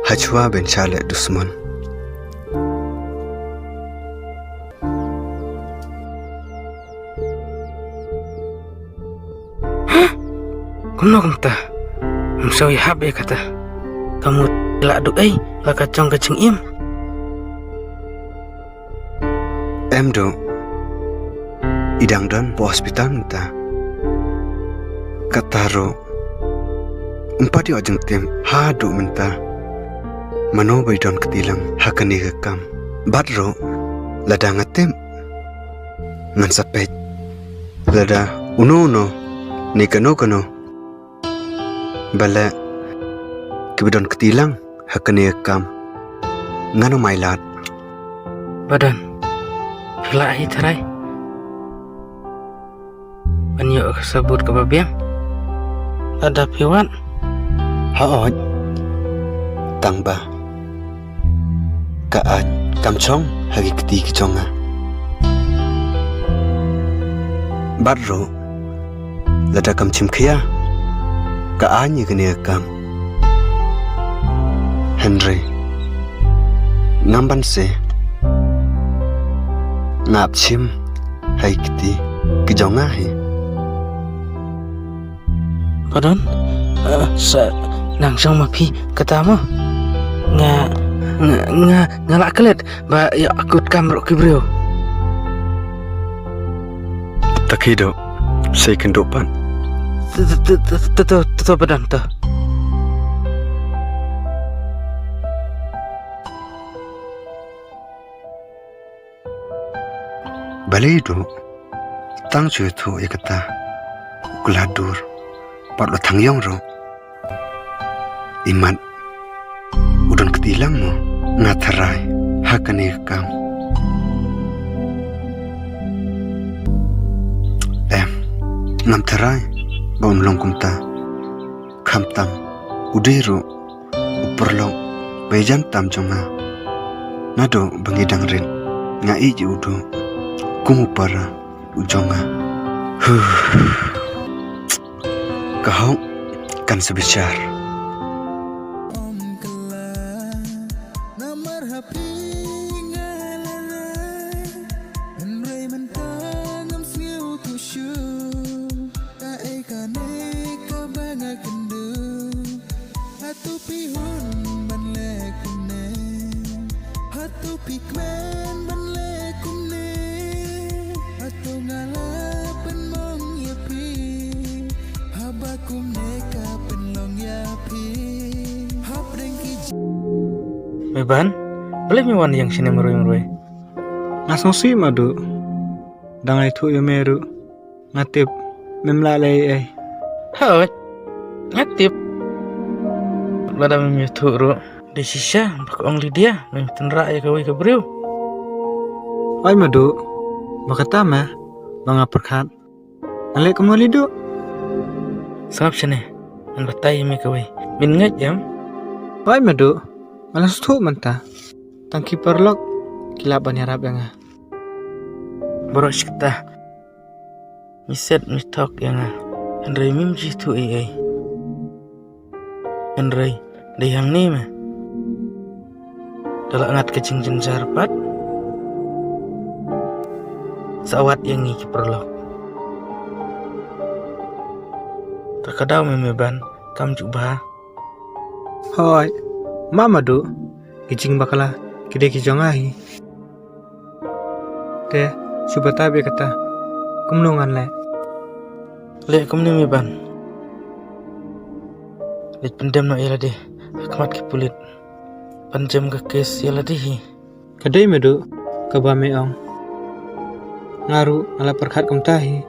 Hashwa ban shah leh dusmon. Kumno kumta? Ym sngewhap ïa kata. Ka mut la duh ei la ka jong ka jingim. Em duh. I dang don ha hospital mynta. Kata ruh ym pat ïoh jingtip haduh mynta. Mano ba i don kti lang ha kane ka kam? Bad ruh lada nga tip ngan sa peit. Lada uno uno ne kano kano ba leh kiba don kti lang ha kane ka kam, ngan ym ailad. Ba don, phi lah hi tharai ban ïoh ka sabut kaba biang lada phi wad. Hooid, tang ba ka aiñ kam shong ha ki kti ki jong nga. Bad ruh lada kam shim khia ka aiñ ïa kane ka kam. Hynrei ngam ban se, nga ap shim ha ki kti ki jong nga hi. Ba don, eh, sa nang shong ma phi kata mo. Nga, nga, nga, nga lah klet ba ïa kut kam ruh ki briew. Ta ki duh, sa kynduh pat. To, to, to, ba don to. Balei duh? Tang shu ïathuh ïa kata u kylla dur. Pat la thang ïong ruh. Imat u don kti lang mo? Nga tharai ha kane ka kam. Em, ngam tharai ba un long kumta. Khamtam u dei ruh u paralok ba ïajan tam jong nga. Naduh ba ngi dang rit nga ïeit ïa u duh kum u para u jong nga. Huh. Ka hok kan sa bishar. Namar ha phi nga la rai, hynrei mynta ngam sngewthuh shuh. Kaei kane kaba nga kynduh? Hato phi hun ban leh kumne? Hato phi kmen ban leh kumne? Hato nga la pynmong ïa phi haba kumne ka pynlong ïa phi? Hapdeng ki jing. Me Ban, balei me wan ïeng shane marwei marwei? Nga sngewsih Madu. Dang ïathuh ïa me ruh. Nga tip mem lah leh ei ei. Hooid, nga tip. Lada mem ïathuh ruh, dei shisha ba ka ong Lydia mem tynrah ïa kawei ka briew. Hooid Madu, ba kata me ba nga pyrkhat. Ngan leh kumno Lydia? Sngap shane, ngan batai ïa me kawei. Men ngeit em? Hooid Madu, nga la sngewthuh mynta. Tang ki paralok ki lah ban ïarap ïa nga. Baroh shi katta. Me set me thok ïa nga. Hynrei mem ju ïathuh ei ei. Hynrei dei hangne me da la ngat ka jingjynjar pat. Sa wad ïa ngi ki paralok. Ta ka daw me me Ban kam ju bha. Hooid, ma Madu, ki jingbakla ki dei ki jong nga hi. Te Shu batai beit kata. Kumno ngan leh? Leh kumne me Ban. Leit pyndem noh ïa lade ha khmat ki pulit. Ban jem ka kes ïa lade hi. Ka dei me Duh, kaba me ong. Nga ruh nga la pyrkhat kumta hi.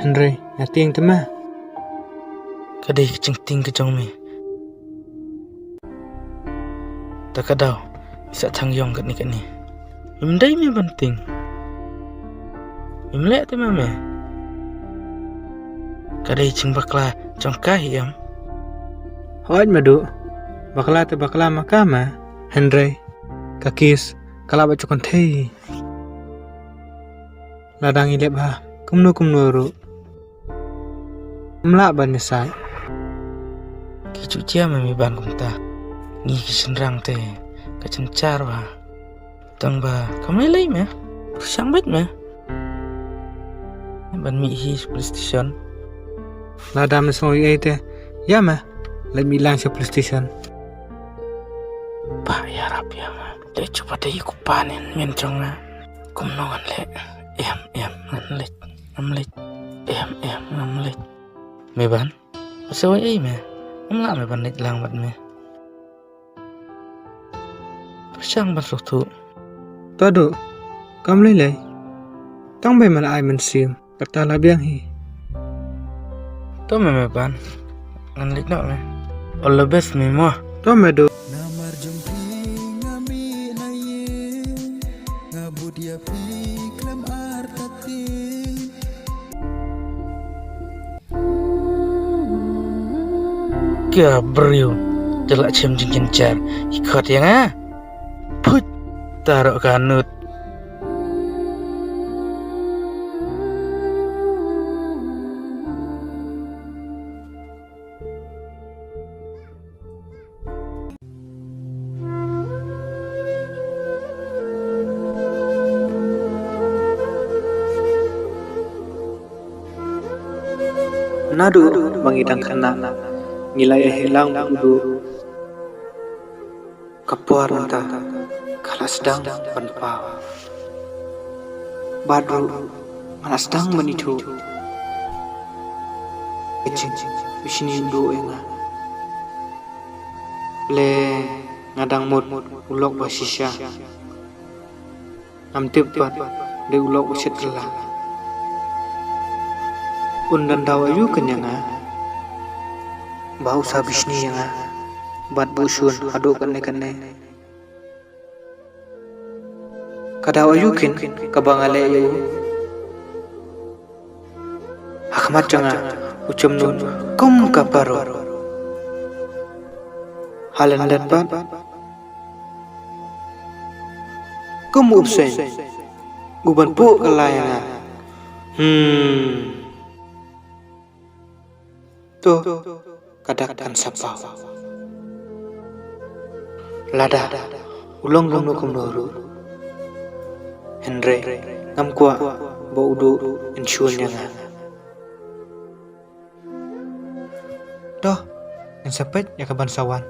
Hynrei nga tieng te ma. Ka dei ka jingtieng ka jong me. Ta ka daw, sa thang ïong katne katne. Ym dei me ban tieng. Ym leh te ma me. Ka dei jingbakla jong ka hi em. Hooid me Duh, bakla te bakla ma ka ma. Hynrei ka kes ka lah ba ju kynthei. Lada ngi leh bha kumno kumno ruh, ym lah ban ïasaid. Ki ju jia me, me Ban kumta. Ngi ki shynrang te ka jynjar bha. Tang ba kam lei lei me. Pyrshang beit me. Ban mih hi sha police station. Lada me sngew ei ei te, ïa me, leit mih lang sha police station. Ba ïarap ïa nga. Dei ju ba dei u kpa ne men jong nga. Kumno ngan leh? Em em ngan leit. Ngam leit. Em em ngam leit. Me Ban, sa wan ei me. Ngam lah me ban leit lang bad me. Pyrshang ban sngewthuh. To Duh, kam lei lei. Tang ba me la ai mynsiem, kata la biang hi. To me, me Ban. Ngan leit noh me. All the best me mo. To me Duh. Namar jong phi nga mih na ïing, nga bud ïa phi khlem artatien. Ka briew, te la shem jingjynjar, i khot ïa nga. Phut, taroh ka nud. Naduh ba ngi dang khynnah, ngi la ïa heh lang bad u Duh. Ka por mynta ka la sdang ban paw. Bad ruh nga la sdang ban ithuh ka jingbishni u Duh ïa nga. Lei nga dang mut u lok ba shisha. Ngam tip pat dei u lok u shet kylla. Un dang daw aïu kynja nga ba u sa bishni ïa nga bad ba u shun haduh katne katne. Ka daw aïu kyn kaba nga leh ïa u? Ha khmat jong nga u jemnud kum ka paro. Ha lyndet pat kum u bseiñ uban puh kylla ïa nga. Hmm. To, ka dak kan sa paw. Lada u long kumno kumno ruh, hynrei ngam kwah ba u Duh un shun ïa nga. To, ngin sa peit ïa kaban sa wan.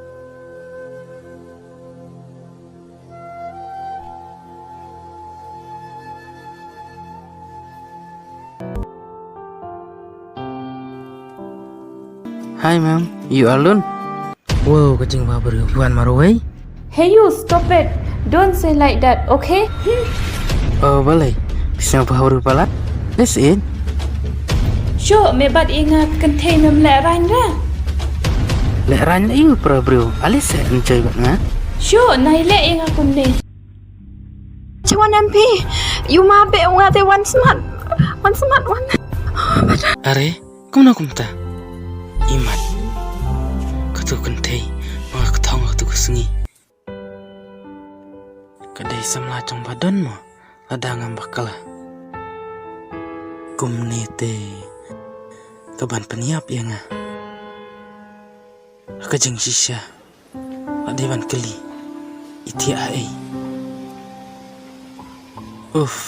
Hi ma'am, you alone? Wow, ka jingbhabriew, wan marwei. Hey you, stop it. Don't say like that, okay? Oh, balei? Phi sngewbha bhabriew palat? Let's eat. Shuh, me bat ïa nga kynthei, mem lehraiñ ra. Lehraiñ la ïa u para briew, ale seh enjoy bad nga. Shuh, nai leh ïa nga kumne. Chi wan em phi, ïa u ma be u nga te wan smat. Wan smat wan. Are, kumno kumta? Imat. Katu kynthei, ma ka thong katu ka sngi. Ka dei samla jong ba don mo, lada ngam bakla. Kumne te ka ban pynïap ïa nga. Ha ka jingshisha la dei ban kylli, i thiah ha ei? Uff.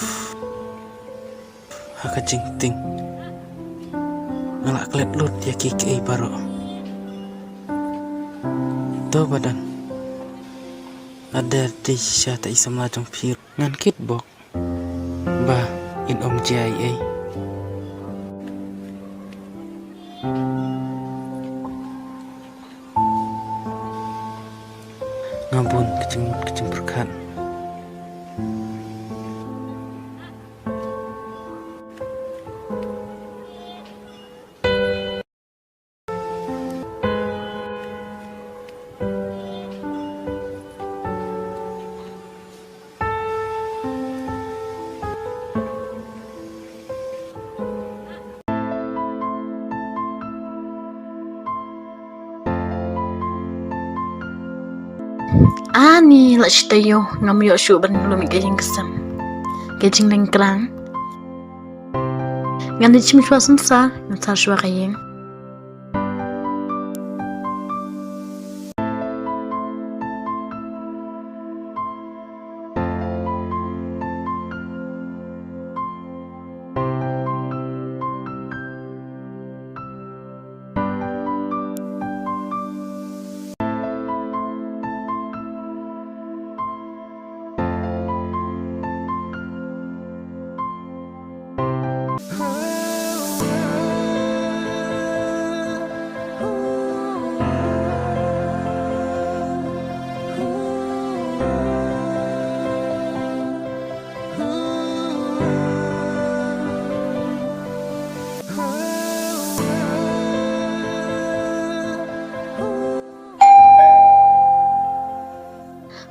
Ha ka jingtieng nga la klet lut ïa kiei kiei baroh. To ba don, lada dei shisha ta i samla jong phi, ngan kit bok. Ba in ym jia ei ei. Nga bun ka jingmut ka jingpyrkhat. Ani la shi taïew ngam ïoh shuh ban lum ïa ka ïing ka sem, ka jingleng krang. Ngan leit shim shuwa synshar, ngan sar shuwa ka ïing.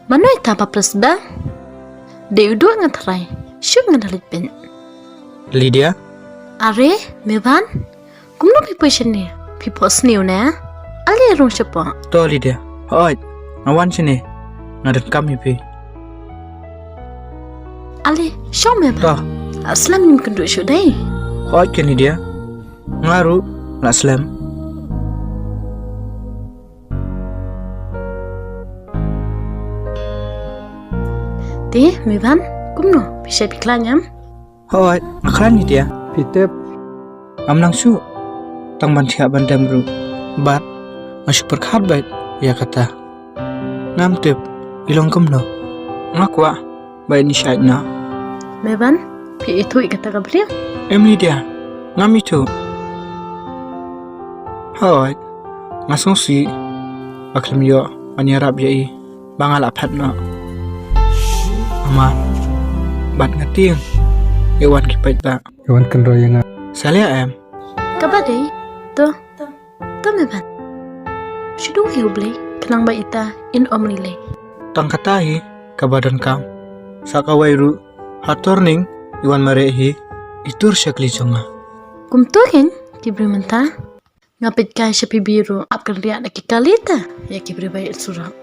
Mano ita ba pres da? Dei u dua nga trai. Shu nga da leit pyn. Lydia? Are, Meban? Kumno phi poi shane? Phi phoh sniew ne? Ale rung shapoh. To Lydia. Hooid. Nga wan shane. Nga donkam ïa phi. Ale, shong Meban. To. Slem ngim kynduh shuh dei. Hooid ken Lydia. Nga ruh la slem. Te, Meban, kumno? Phi shai phi khlaiñ em? Hooid, nga khlaiñ Lydia. Phi tip. Ngam nang shuh. Tang ban thiah ban dem ruh. Bad nga shu pyrkhat beit ïa kata. Ngam tip i long kumno. Nga kwah ba ini shait na. Meban, phi ithuh ïa kata ka briew? Em Lydia, ngam ithuh. Hooid, nga sngewsih ba khlem ïoh ban ïarap ïa i ba nga la phet noh. Namar bad nga tieng ïa wan ki paidbah. Ïa wan kynroi ïa nga. Salia em. Kaba dei to. To Meban. Shu dei ïa U Blei khnang ba ita in ym lei lei. Tang kata hi kaba donkam. Sa kawei ruh ha turning i wan mareh hi i tur sha kali jong nga. Kumto kein ki briew mynta. Nga peit kai sha phi briew ruh ap kynriah da ki kali ta ïa ki briew ba ïeit surok.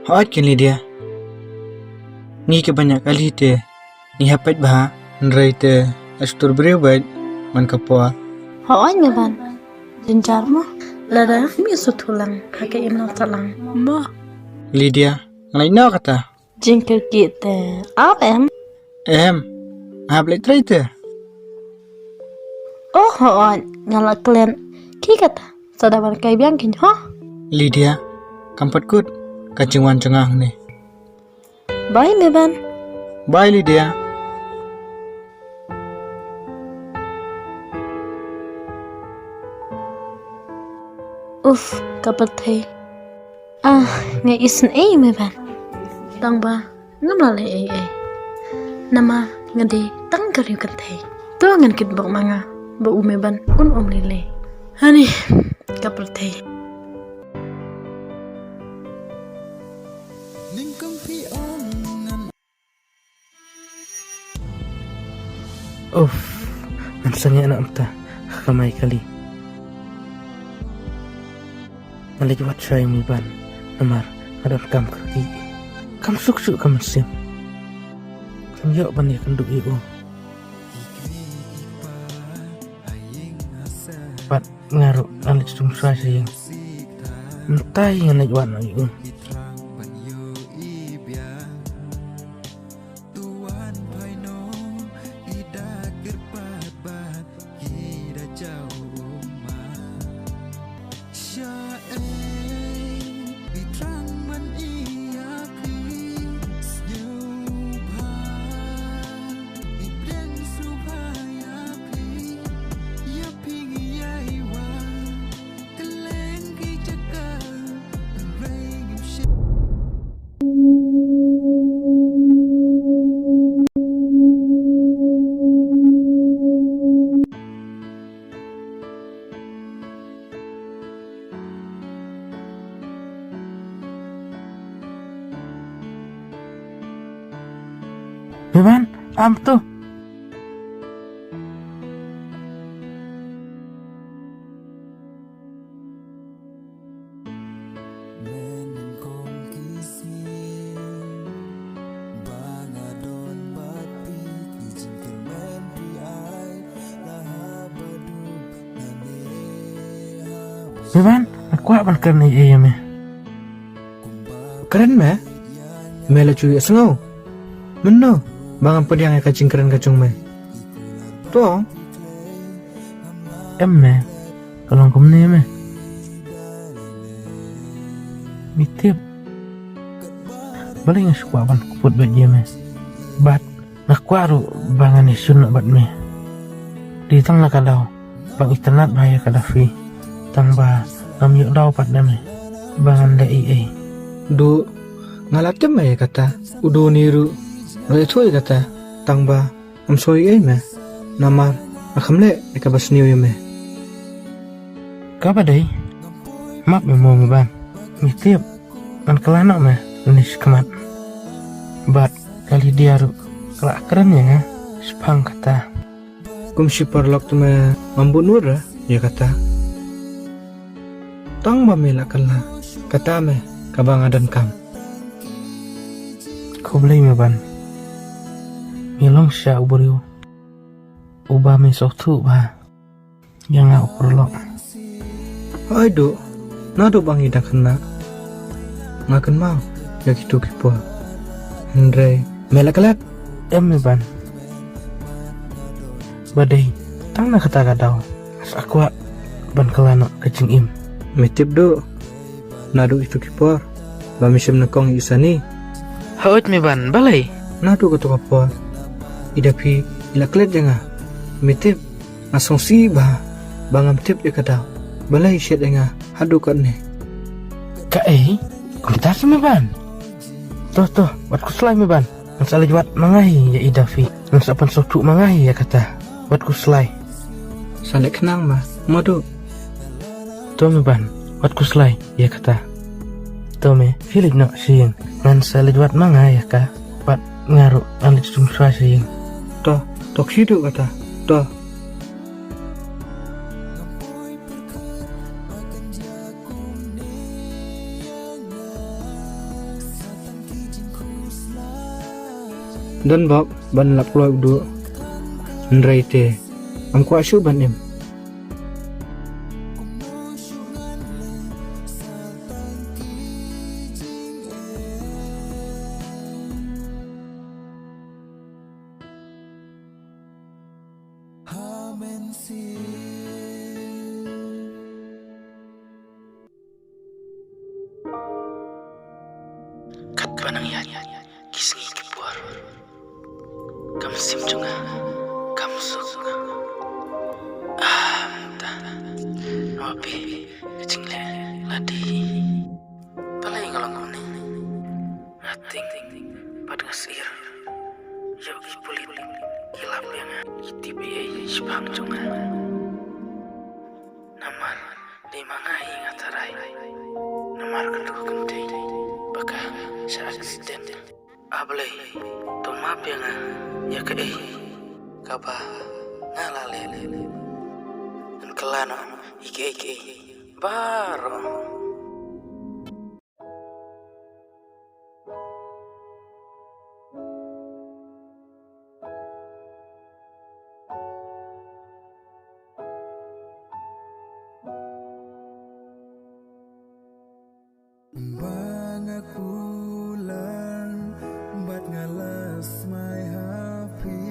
Hooid ken Lydia. Ngi ki ban ïa kali te ngi hap peit bha hynrei te a stur briew beit man ka por. Hooid Meban. Jynjar mo. Lada mi suthu lang ha ka imlang salang mo. Lydia, nga leit noh kata. Jingkyrkieh te ap em? Em. Nga hap leit trei te. Oh hooid, nga la klet. Ki kata, sa da ban kai biang kein ho. Lydia, kam pat kut ka jingwan jong nga hangne. Bye Meban. Bye Lydia. Uf, ka pyrthei. Ah, nga isynei Meban. Tang ba ngam lah leh ei ei. Namar nga dei tang ka riew kynthei. To ngan kitbok ma nga ba u Meban un ym lei lei. Hani ka pyrthei. Uff, ngan sangeh na mynta ha ka mai kali. Nga leit wad shuwa ïa u Meban namar nga donkam kyrkieh. Kam suk shuh ka mynsiem. Kam ïoh ban ïakynduh ïa u. Bad nga ruh ngan leit shong shuwa sha ïing. Mynta hi ngan leit wad noh ïa u. Beban, am tu. Beban, nga kwah ban kren ïa me. Kren me? Me la ju ïohsngew? Mynno ba ngam pdiang ïa ka jingkren ka jong me? To. Em me, ka long kumne me. Me tip. Balei nga shu kwah ban kput bad ïa me. Bad nga kwah ruh ba ngan ïashun noh bad me. Dei tang la ka daw ba nga itynnad bha ïa ka Dafi. Tang ba ngam ïoh daw pat na me ba ngan leh ei ei. Duh, nga la tip me ïa kata. U Doni ruh nga la ïathuh ïa kata. Tang ba ngam soi ei me. Namar nga kham leh ïa kaba sniew ïa me. Kaba dei, map me mo me Ban. Me tip, ngan kylla noh me lane shakhmat. Bad ka Lydia ruh ka la kren ïa nga shaphang kata. Kum shi paralok te me ngam bud nud re ïa kata. Tang ba me la kylla, kata me kaba nga donkam. Khublei me Ban. Me long shisha u briew uba me sngewthuh bha ïa nga u paralok. Hooid duh, naduh ba ngi dang khynnah nga kynmaw ïa kito ki por. Hynrei me la klet. Em me Ban. Ba dei tang na kata ka daw nga sa kwah ban kylla noh ka jingim. Me tip duh, naduh ito ki por ba me shim nyngkong ïa i Sani. Hooid me Ban, balei? Naduh kato ka por i Dafi i la klet ïa nga. Me tip, nga sngewsih bha ba ngam tip ïa ka daw. Balei i shet ïa nga haduh katne? Kaei? Kumta sa me Ban. To to, wat khuslai me Ban. Ngan sa leit wad ma nga hi ïa i Dafi. Ngan sa pynsngewthuh ma nga hi ïa kata. Wat khuslai. Sa leit khnang ma, mo duh. To me Ban, wat khuslai ïa kata. To me, phi leit noh sha ïing. Ngan sa leit wad ma nga ïa ka. Bad nga ruh ngan leit shum shuwa sha ïing. To, to khie duh kata. To. Don bok ban lap kloi u Duh. Hynrei te ngam kwah shuh ban im. Katba nang ïaid ki sngi ki por, ka mynsiem jong nga kam suk. Ah, mynta, namar phi, ka jingleh la dih. Balei nga long kumne? Nga tieng bad nga syier. Ïoh ki pulit ki lap ïa nga, ki tip ei ei shaphang jong nga. Namar dei ma nga hi nga tharai. Namar kato ka kynthei ba ka shah accident. Ah Blei, to map ïa nga ïa kaei kaba nga la leh. Ngan kylla noh ïa kiei kiei baroh. Ba nga kular bad nga la smai ha phi,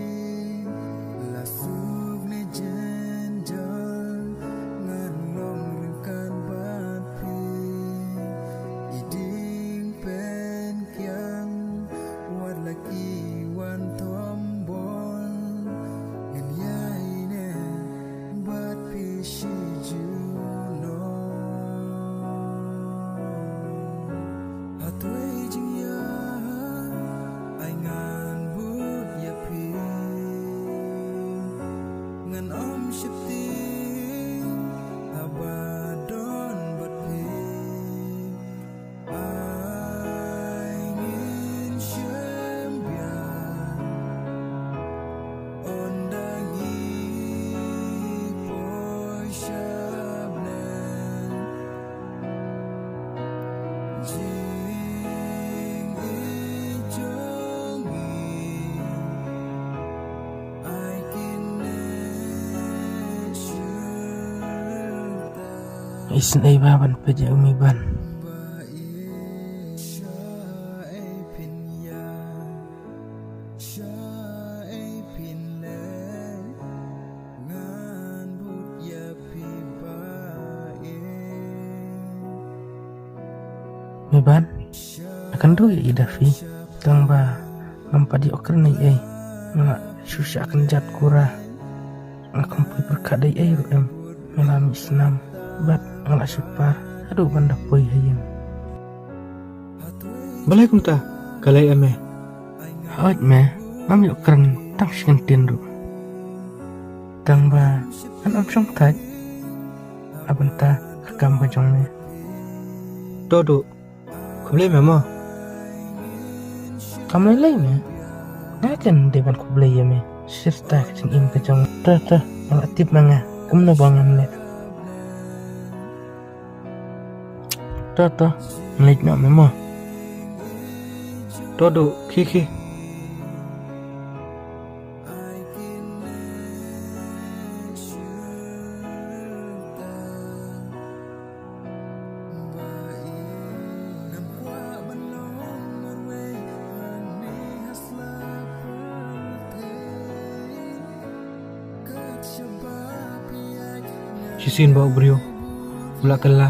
la suk ne jynjar ngan long ryngkat bad phi. Isn't ei ba ban peit ïa u Meban. Meban, nga kynduh ïa i da phi, tang ba ngam pat ïoh kren ei ei. Nga la shu shah kynjat kura. Nga khlem poi pyrkhat ei ei ruh em. Nga la mih snam bad nga la shu par haduh ban da poi ha ïing. Balei kumta? Ka lei em eh? Hooid me, ngam ïoh kren tang shi kyntien ruh. Tang ba ngan ym shong thait na bynta ka kam ka jong me. To duh, khublei me mo. Kam lei lei me. Nga khlem dei ban khublei ïa me. Shisha ka jingim ka jong me. To to, nga la tip ma nga kumno ba ngan leh. To to, ngan leit noh me mo. To duh, khie khie. Shisien ba u briew u la kylla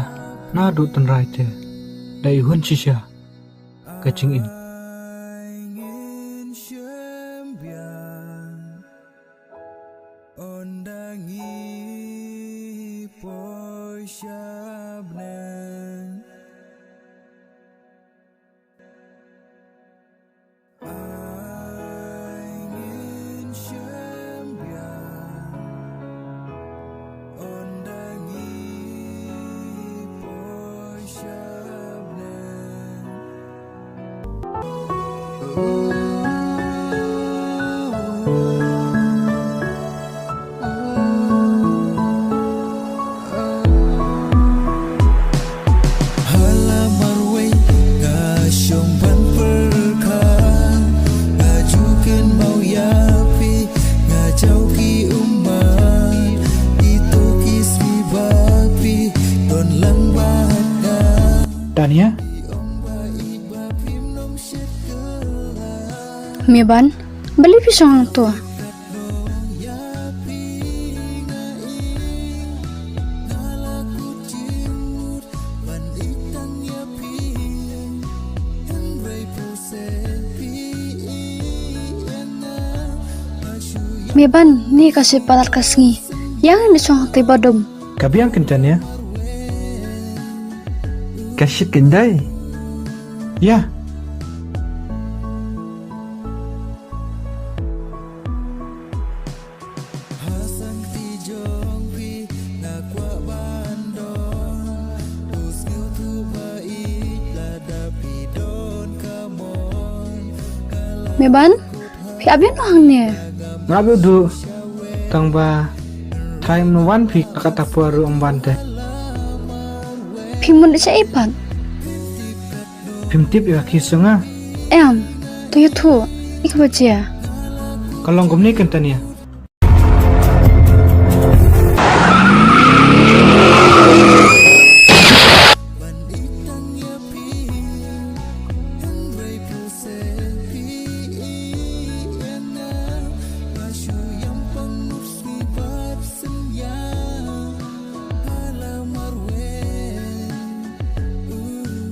naduh tynrai te, da i hun shisha ka jingim. Tania? Meban, balei phi shong hangto? Meban, ni ka shi palat ka sngi. Ïa ngin shong hangtei ba dum. Ka biang kynta ne? Ka shit kynta. Ïa. Meban, phi ap ïano hangne? Nga ap ïa u duh. Tang ba time no wan phi ka ta por ruh ym wan te. Phi mut shaei pat? Phim tip ïa ka khie sha nga? Em, to ïathuh ïa kaba jia. Ka long kumne kynta ne.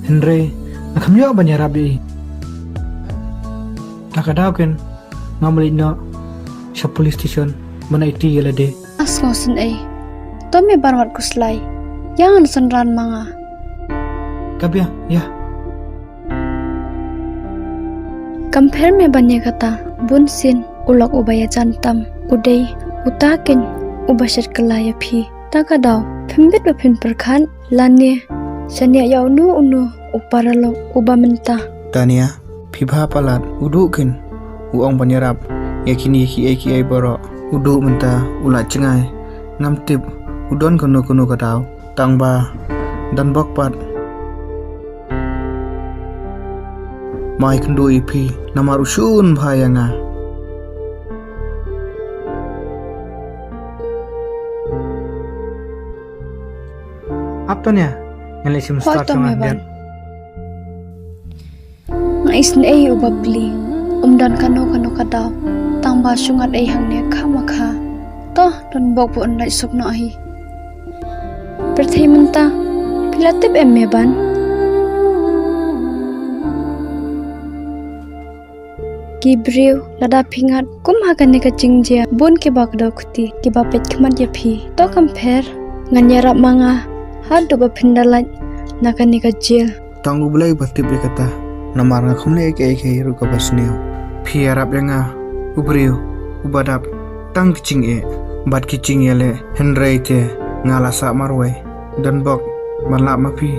Hynrei nga kham ïoh ban ïarap ïa i. Na ka daw keiñ ngam leit noh sha police station ban aiti ïa lade. Nga sngew sngewsih. To me bar wat khuslai. Ïa ngan synran ma nga. Ka biang, ïa. Kam pher me ban ïa kata, bunsien u lok uba ïajan tam u dei uta keiñ uba shet kylla ïa phi. Ta ka daw phim bit ba phin pyrkhat lane shaniah ïa uno uno u paralok uba mynta. Tania, phi bha palat, u duh keiñ u ong ban ïarap ïa kine kiei kiei baroh. U duh mynta u la jngai, ngam tip u don kano kano ka daw. Tang ba don bok pat. Mai kynduh ïa phi namar u shun bha ïa nga. Ap Tania, ngan leit shim start. Nga isynei u bapli. Um don kano kano ka daw. Tang ba shu ngat ei hangne kha ma kha. To, don bok ba un lait suk noh hi. Pyrthei mynta, phi la tip em Meban? Ki briew lada phi ngat kum ha kane ka jingjia, bun kiba kdew kti, kiba peit khmat ïa phi. To kam pher, ngan ïarap ma nga haduh ba phin da lait na kane ka jel. Tang U Blei ba tip ïa kata, namar nga khlem leh kaei kaei ruh kaba sniew. Phi ïarap ïa nga, u briew uba dap tang ki jingeh bad ki jingïaleh, hynrei te nga la sah marwei. Don bok ban lap ma phi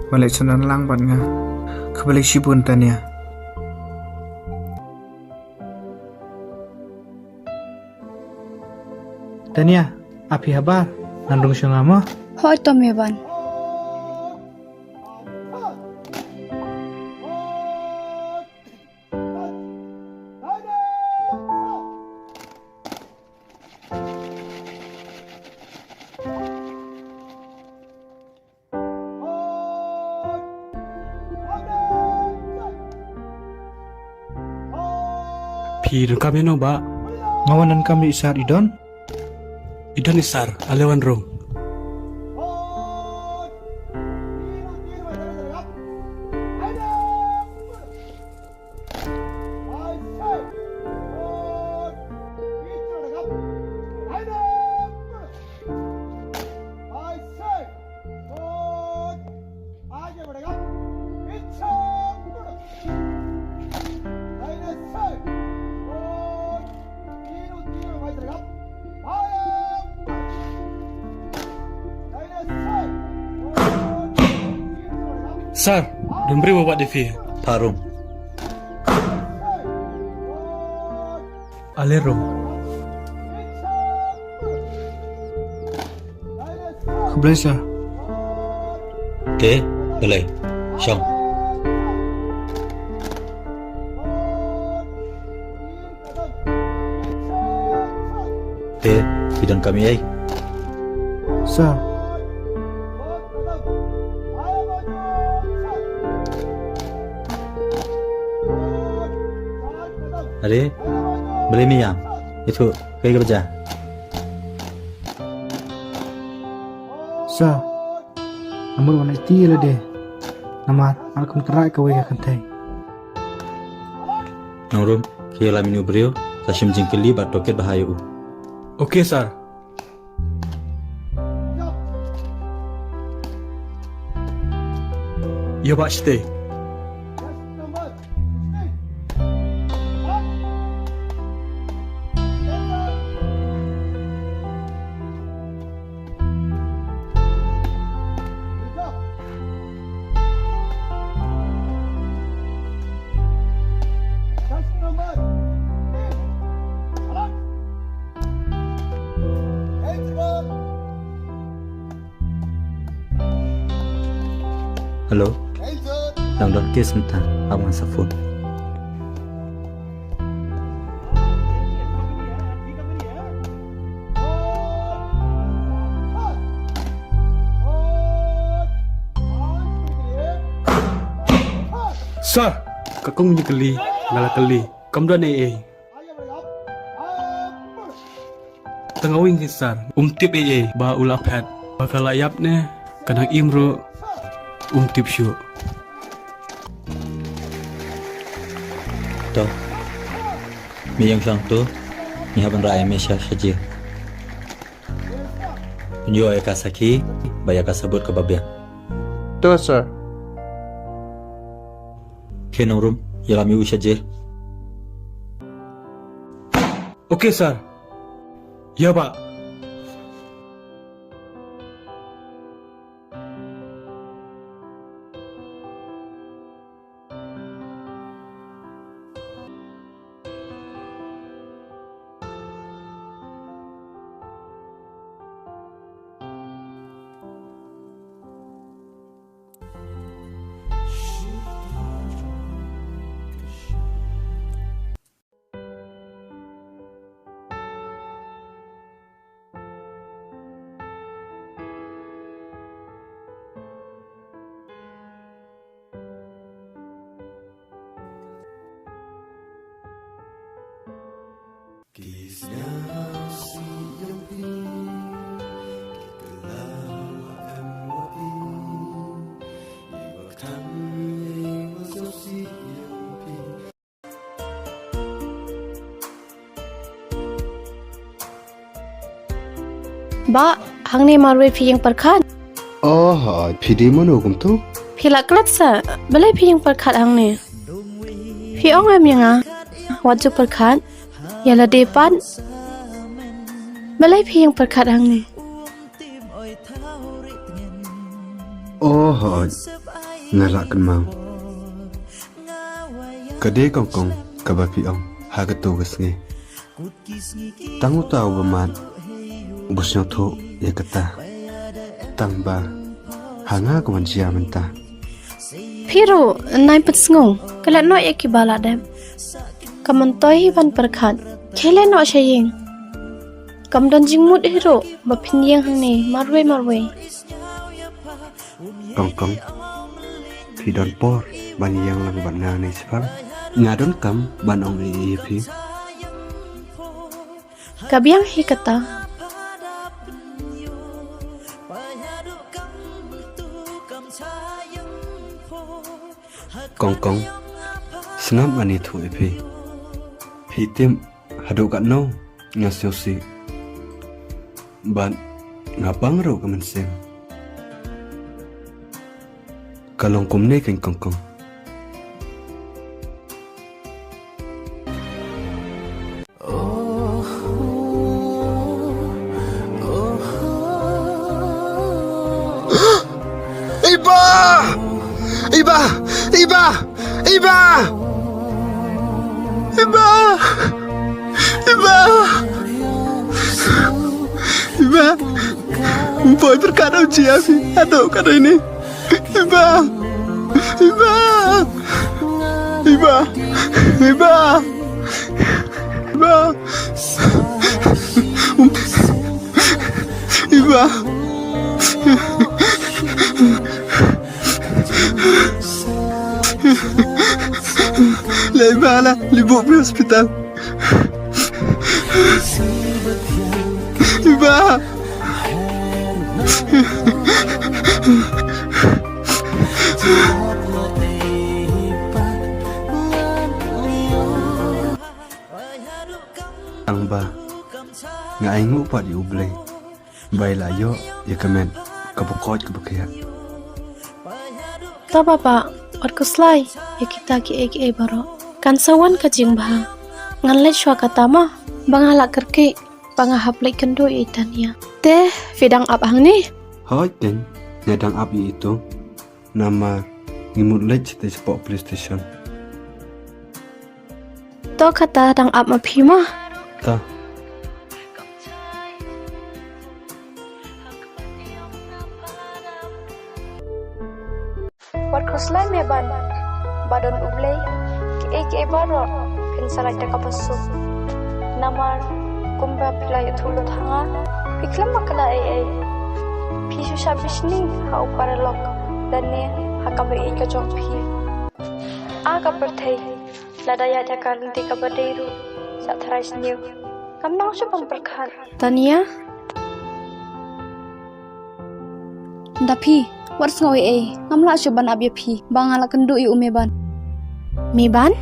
ban leit synran lang bad nga. Khublei shibun Tania. Tania, ap hi habar, ngan rung sha nga mo. Hooid to Meban. Phi donkam ïano bah? Nga wan donkam ïa i sir. I don? I don i sir, ale wan rung. Sir, don briew ba wad ïa phi. Phah rung. Ale rung. Khublei sir. Te, khublei. Shong. Te, phi donkam ei? Sir. Are, balei me ïam? Ïathuh, kaei kaba jia? Sir, nga mut ban leit ïa lade. Namar nga la kynrad kawei ka kynthei. Nongrum, khie ïalam ïa une u briew, sa shim jingkylli bad tohkit bha ïa u. Okay sir. Ïa bah shatei. Hello. Dang don case mynta, ap ngan sa phone. Sir, ka kong jingkylli nga la kylli, kam don ei ei. Tang ïa u sir, um tip ei ei ba u la phet. Ba ka la ïap ne ka nang im ruh, um tip shuh. To, me ïeng shong to, ngi hap ban rah ïa me sha, sha jel. Pynïoh ïa ka sakhi bad ïa ka sabut kaba biang. To sir. Khie nongrum, ïalam ïa u sha jel. Okay sir. Ïa bah. Bah, hangne marwei phi ïeng pyrkhat. Oh, phi dei mano kumto? Phi la klet sa, balei phi ïeng pyrkhat hangne? Phi ong em ïa nga, wat ju pyrkhat, ïa lade pat. Balei phi ïeng pyrkhat hangne? Oh, hooid. Nga la kynmaw. Ka dei kongkong kaba phi ong ha kato ka sngi. Tang uta uba mad uba sngewthuh ïa kata. Tang ba ha nga ka wan jia mynta. Phi ruh nai pynsngew, klet noh ïa kiba la dep. Ka myntoi hi ban pyrkhat, khie leh noh sha ïing. Kam don jingmut hi ruh ba phin ïeng hangne marwei marwei. Kongkong, phi don por ban ïeng lang bad nga ne shipang? Nga donkam ban ong ei ei ïa phi. Ka biang hi kata. Kongkong, sngap ngan ïathuh ïa phi. Phi tip haduh katno nga sngewsih bad nga pang ruh ka mynsiem. Ka long kumne keiñ kongkong. Iba! Iba! Iba! Iba! Iba! Iba! Iba! Ym poi pyrkhat ïa u jia phi haduh katne. Iba! Iba! Iba! Iba! Iba! Iba! Lei ba la li buh phi hospital. Iba. Tang ba nga ainguh pat ïa U Blei ba i la ïoh ïa ka met kaba koit kaba khiah. To baba, wat khuslai ïa kita kiei kiei baroh. Kan sa wan ka jingbha. Ngan leit shuwa kata mo, ba nga la kyrkieh ba nga hap leit kynduh ïa i Tania. Te phi dang ap hangne? Hooid keiñ, nga dang ap ïa i to. Namar ngi mut leit shatei shapoh police station. To kata dang ap ma phi mo. To. Wat khuslai me ban, ba don U Blei, kiei kiei baroh phin sa lait da kaba suk. Namar kumba phi la ïathuh lut ha nga, phi khlem bakla ei ei. Phi shu shah bishni ha u paralok lane ha kaba ïeit ka jong phi. A ka pyrthei, lada ïaid ïa ka lynti kaba dei ruh, sa tharai sniew. Ngam nang shuh ban pyrkhat. Tania? Da phi, wat sngew ei ei, ngam lah shuh ban ap ïa phi ba nga la kynduh ïa u Meban. Meban?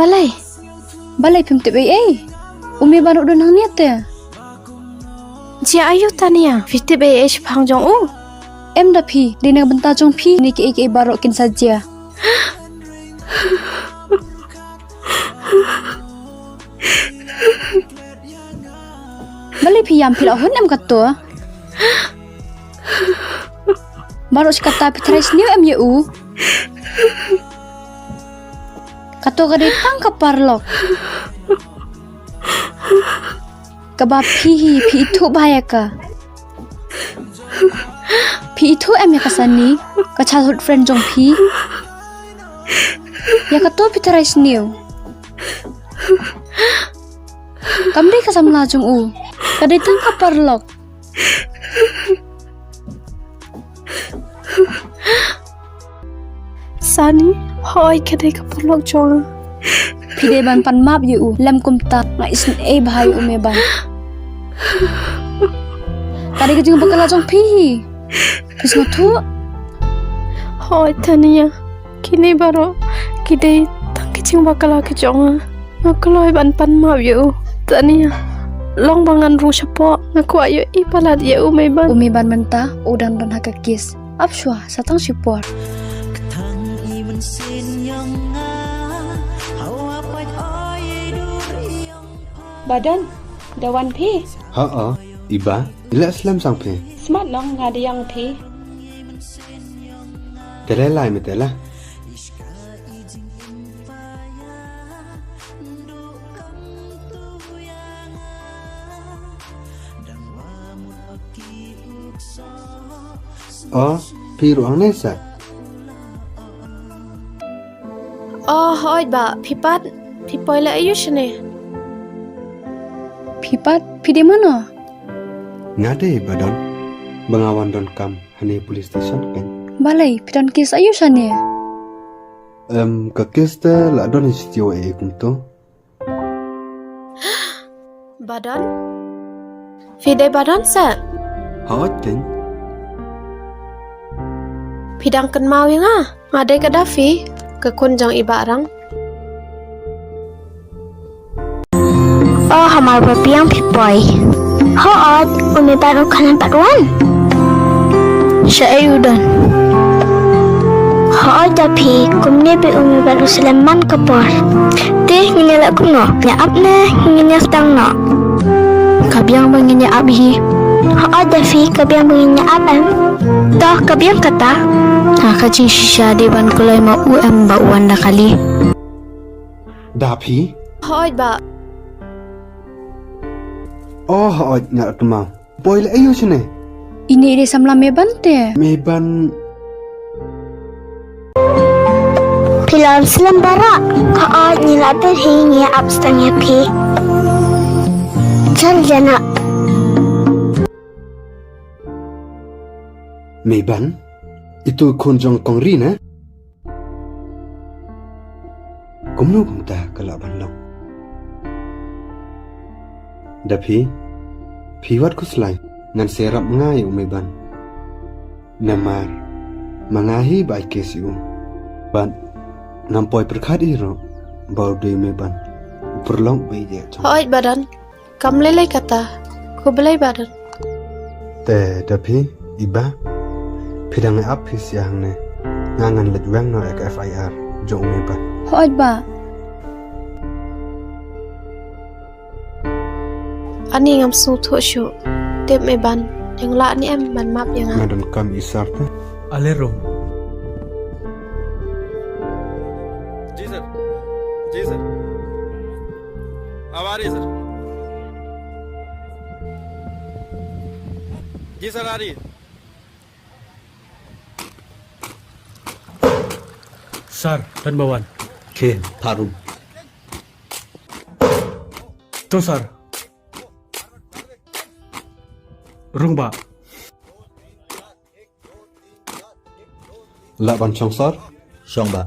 Balei? Balei phim tip ei ei? U Meban u don hangne te. Jia aiu Tania, phi tip ei ei shaphang jong u? Em da phi, dei na ka bynta jong phi ne kiei kiei baroh kin sa jia. Balei phi ïam, phi la hun em kato? Baroh shi katta phi tharai sniew em ïa u? Kato ka dei tang ka paralok kaba phi hi phi ithuh bha ïa ka. Phi ithuh em ïa ka Sani, ka childhood friend jong phi? Ïa kato phi tharai sniew. Kam dei ka samla jong u. Ka dei tang ka paralok. Sani, hooid ka dei ka paralok jong nga. Phi dei ban pan map ïa u, lym kumta nga isynei bha ïa u Meban. Ka dei ka jingbakla jong phi hi. Phi sngewthuh? Hooid Tania, kine baroh ki dei tang ki jingbakla ki jong nga. Nga kloi ban pan map ïa u. Tania, long ba ngan rung shapoh, nga kwah ïohi palat ïa u Meban. U Meban mynta u dang don ha ka case. Ap shuwa, sa tang shipor. Ba Don, da wan phi? Ha, o, i Ba, i la slem sang phi. Smat nong nga dei ïa phi. Te la lai me te la. O, phi ruh hangne sa. O, hooid Ba, phi pat, phi poi la aïu shane? Phi pat, phi dei mano? Nga dei Ba Don, ba nga wan donkam hane police station kan. Balei, phi don case aïu shane? Em, ka case te la don hi shuh ei ei kumto. Ba Don? Phi dei Ba Don sa? Hooid keiñ. Phi dang kynmaw ïa nga? Nga dei ka Dafi, ka khun jong i Bah Rang. O, hamar ba biang phi poi. Hooid, u Meban u khlem pat wan. Shaei u don? Hooid Dafi, kumne ba u Meban u slem man ka por. Te ngin ïa leh kumno? Ngin ïa ap ne ngin ïa sdang noh? Ka biang ba ngin ïa ap hi. Hooid Dafi, ka biang ba ngin ïa ap em. To, ka biang kata. Ha ka jingshisha dei ban kloi ma u em ba u wan da kali. Dafi? Hooid Ba. O hooid, nga la kynmaw. Poi la aïu shane? Ine i dei samla Meban te? Meban. Phi la slem baroh. Hooid, ngi la pyrshang, ngi ap sdang ïa phi. Jan jana. Meban, itu khun jong kong Ri na? Kumno kumta ka lah ban long? Dafi, phi wat khuslai, ngan sa ïarap ma nga ïa u Meban. Namar ma nga hi ba ai case ïa u. Bad ngam poi pyrkhat hi ruh ba u dei u Meban u paralok ba ïeit jong. Hooid Ba Don. Kam lei lei kata, khublei Ba Don. Te Dafi, i Ba, phi dang ap hi sha hangne. Nga ngan leit weng noh ïa ka F I R jong u Meban. Hooid Ba. Ani ngam sngewthuh shuh. Tip Meban, dang lah ne em ban map ïa nga? Nga donkam i sir te. Ale rung. जी सर, जी सर। अब आ रही है सर। जी सर, आ रही है। Sir, don ba wan. Khe, phah rung. To sir. Rung Bah. Lah ban shong sir? Shong Bah.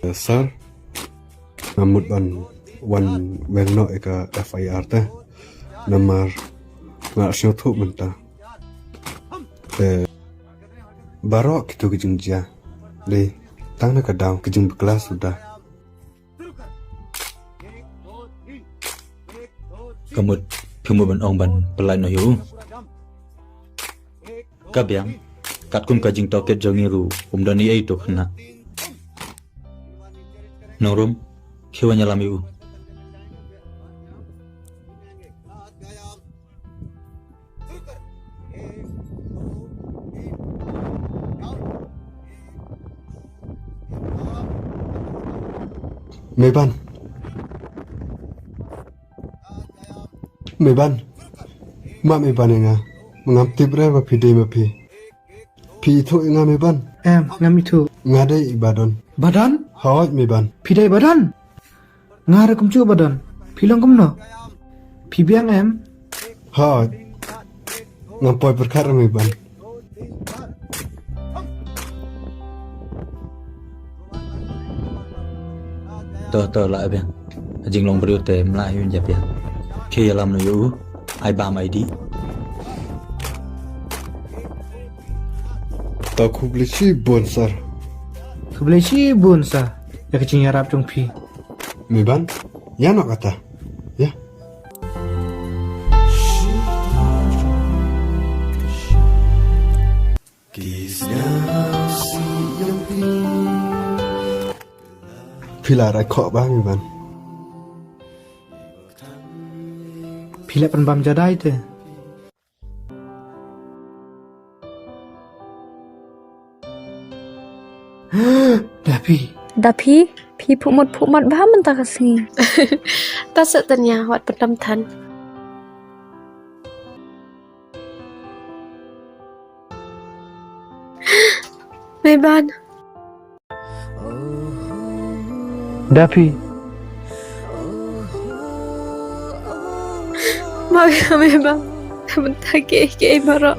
Eh, sir, nga mut ban wan weng noh ïa ka F I R te. Namar nga sngewthuh mynta. Te baroh kito ki jingjia dei tang na ka daw ka jingbakla suda. Ka mut, phi mut ban ong ban pynlait noh ïa u. Ka biang, katkum ka jingtohkit jong ngi ruh, um don ei ei to khynnah. Nongrum, khie wan ïalam ïa u. Meban. Meban. Ma Meban ïa nga. Ma ngam tip re ba phi dei ma phi. Phi ithuh ïa nga Meban. Em, ngam ithuh. Nga dei i Badon. Badon? Hooid Meban. Phi dei Badon? Nga ruh kumjuh Badon. Phi long kumno? Phi biang em? Hooid. Ngam poi pyrkhat re Meban. To to lah biang. Jinglong briew te mlah yun ja biang. Khie ïalam noh ïa u. Ai bam ai dih. To khublei shibun sir. Khublei shibun sir. Ïa ka jingïarap jong phi. Meban, ïa noh kata. Ïa. Phi la rai khoh ba Meban. Phi la pynbam jadai te. Dapi. Dapi, phi phuh mut phuh mat bha mynta ka sngi. Ta seh tanya wat pyndam than. Meban. Dapi. Ma ïa Meban. Mynta kiei kiei baroh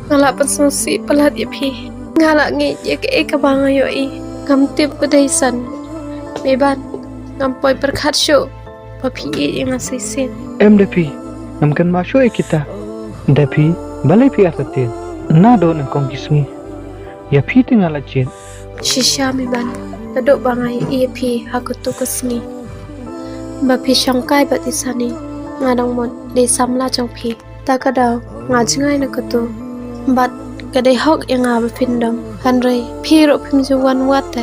nga la pynsngewsih palat ïa phi. Nga la ngeit ïa kaei kaba nga ïohi. Ngam tip ba dei san. Meban, ngam poi pyrkhat shuh ba phi ïeit ïa nga shisien. Em Dapi, ngam kynmaw shuh ïa kita. Dapi, balei phi artatien? Naduh nyngkong ki sngi ïa phi te nga la jied. Shisha Meban, naduh ba nga ïohi ïa phi ha katu ka sngi ba phi shongkai bad i Sani, nga dang mut dei samla jong phi. Ta ka daw nga jngai na katu bad ka dei hok ïa nga ba phin dom. Hynrei phi ruh phim ju wan wad te.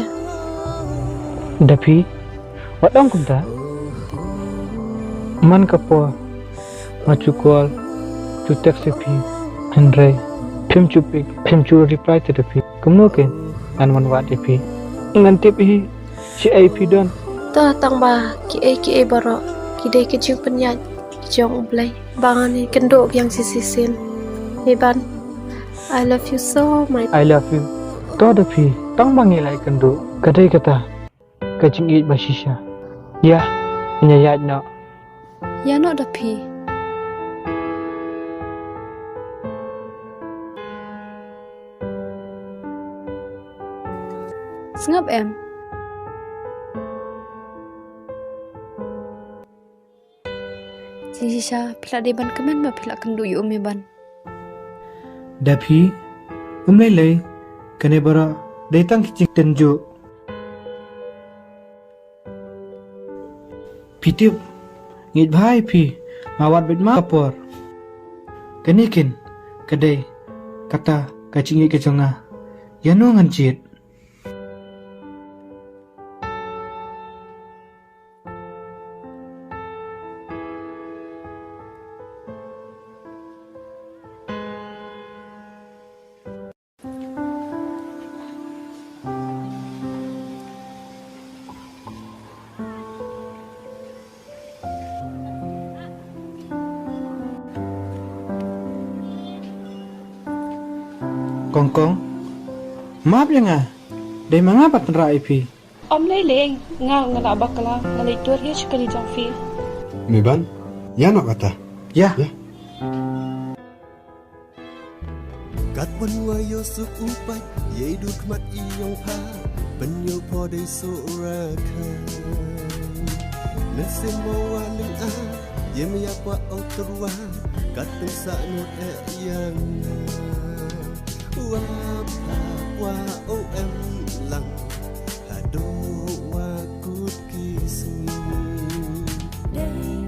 Dapi, wat ong kumta. Man ka por nga ju call, ju text ïa phi, hynrei phim ju pick, phim ju reply te da phi. Kumno kin ngan wan wad ïa phi? Ngan tip hi shaei phi don. To tang ba kiei kiei baroh ki dei ki jingpynïaid ki jong U Blei. Ba ngan ïakynduh biang shisien. Meban, I love you so much. I love you. To Dapi, tang ba ngi la ïakynduh, ka dei kata ka jingïeit ba shisha. Ïa, ngin ïaid noh. Ïa noh Dapi. Sngap em. Shisha phi la dei ban kmen ba phi la kynduh ïa u Meban. Dapi, um lei lei, kane baroh dei tang ki jingtynjuh. Phi tip, ngeit bha ïa phi, nga wad beit ma ka por. Kane kin ka dei kata ka jingïeit ka jong nga. Ïano ngan jied? Kong Kong, map ïa nga. Dei ma nga ba tynrah ïa phi. Ym lei lei, nga nga la bakla, nga leit dur hi sha kali jong phi. Meban, ïa noh kata. Ïa. Ïa. Katwan wa ïoh suk u pait, ïa i dur khmat i ïong pha, pynïoh pho dei suk rakha. Mynsiem mo wa ling a, ïa me ïa pwa o tyrwa, kat pynsah no e ïa nga. Wa pha wa o em lang, haduh wa kut ki sngi. Dei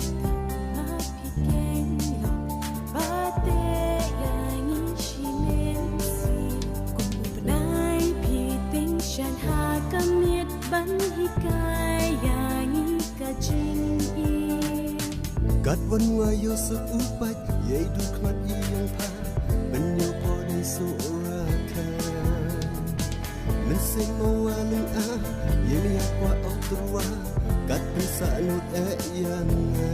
ma phi keiñ long, ba te ïa ngi shi mynsiem. Kum u bnai phi tyngshan ha ka miet ban hikai ïa ngi ka jingim. Katwan wa ïoh suk u pait, ïa i dur khmat i ïong pha, pynïoh pho dei suk rakha. Mynsiem mo wa ling a, ïa me ïa pwa o tyrwa, kat pynsah no e ïa nga.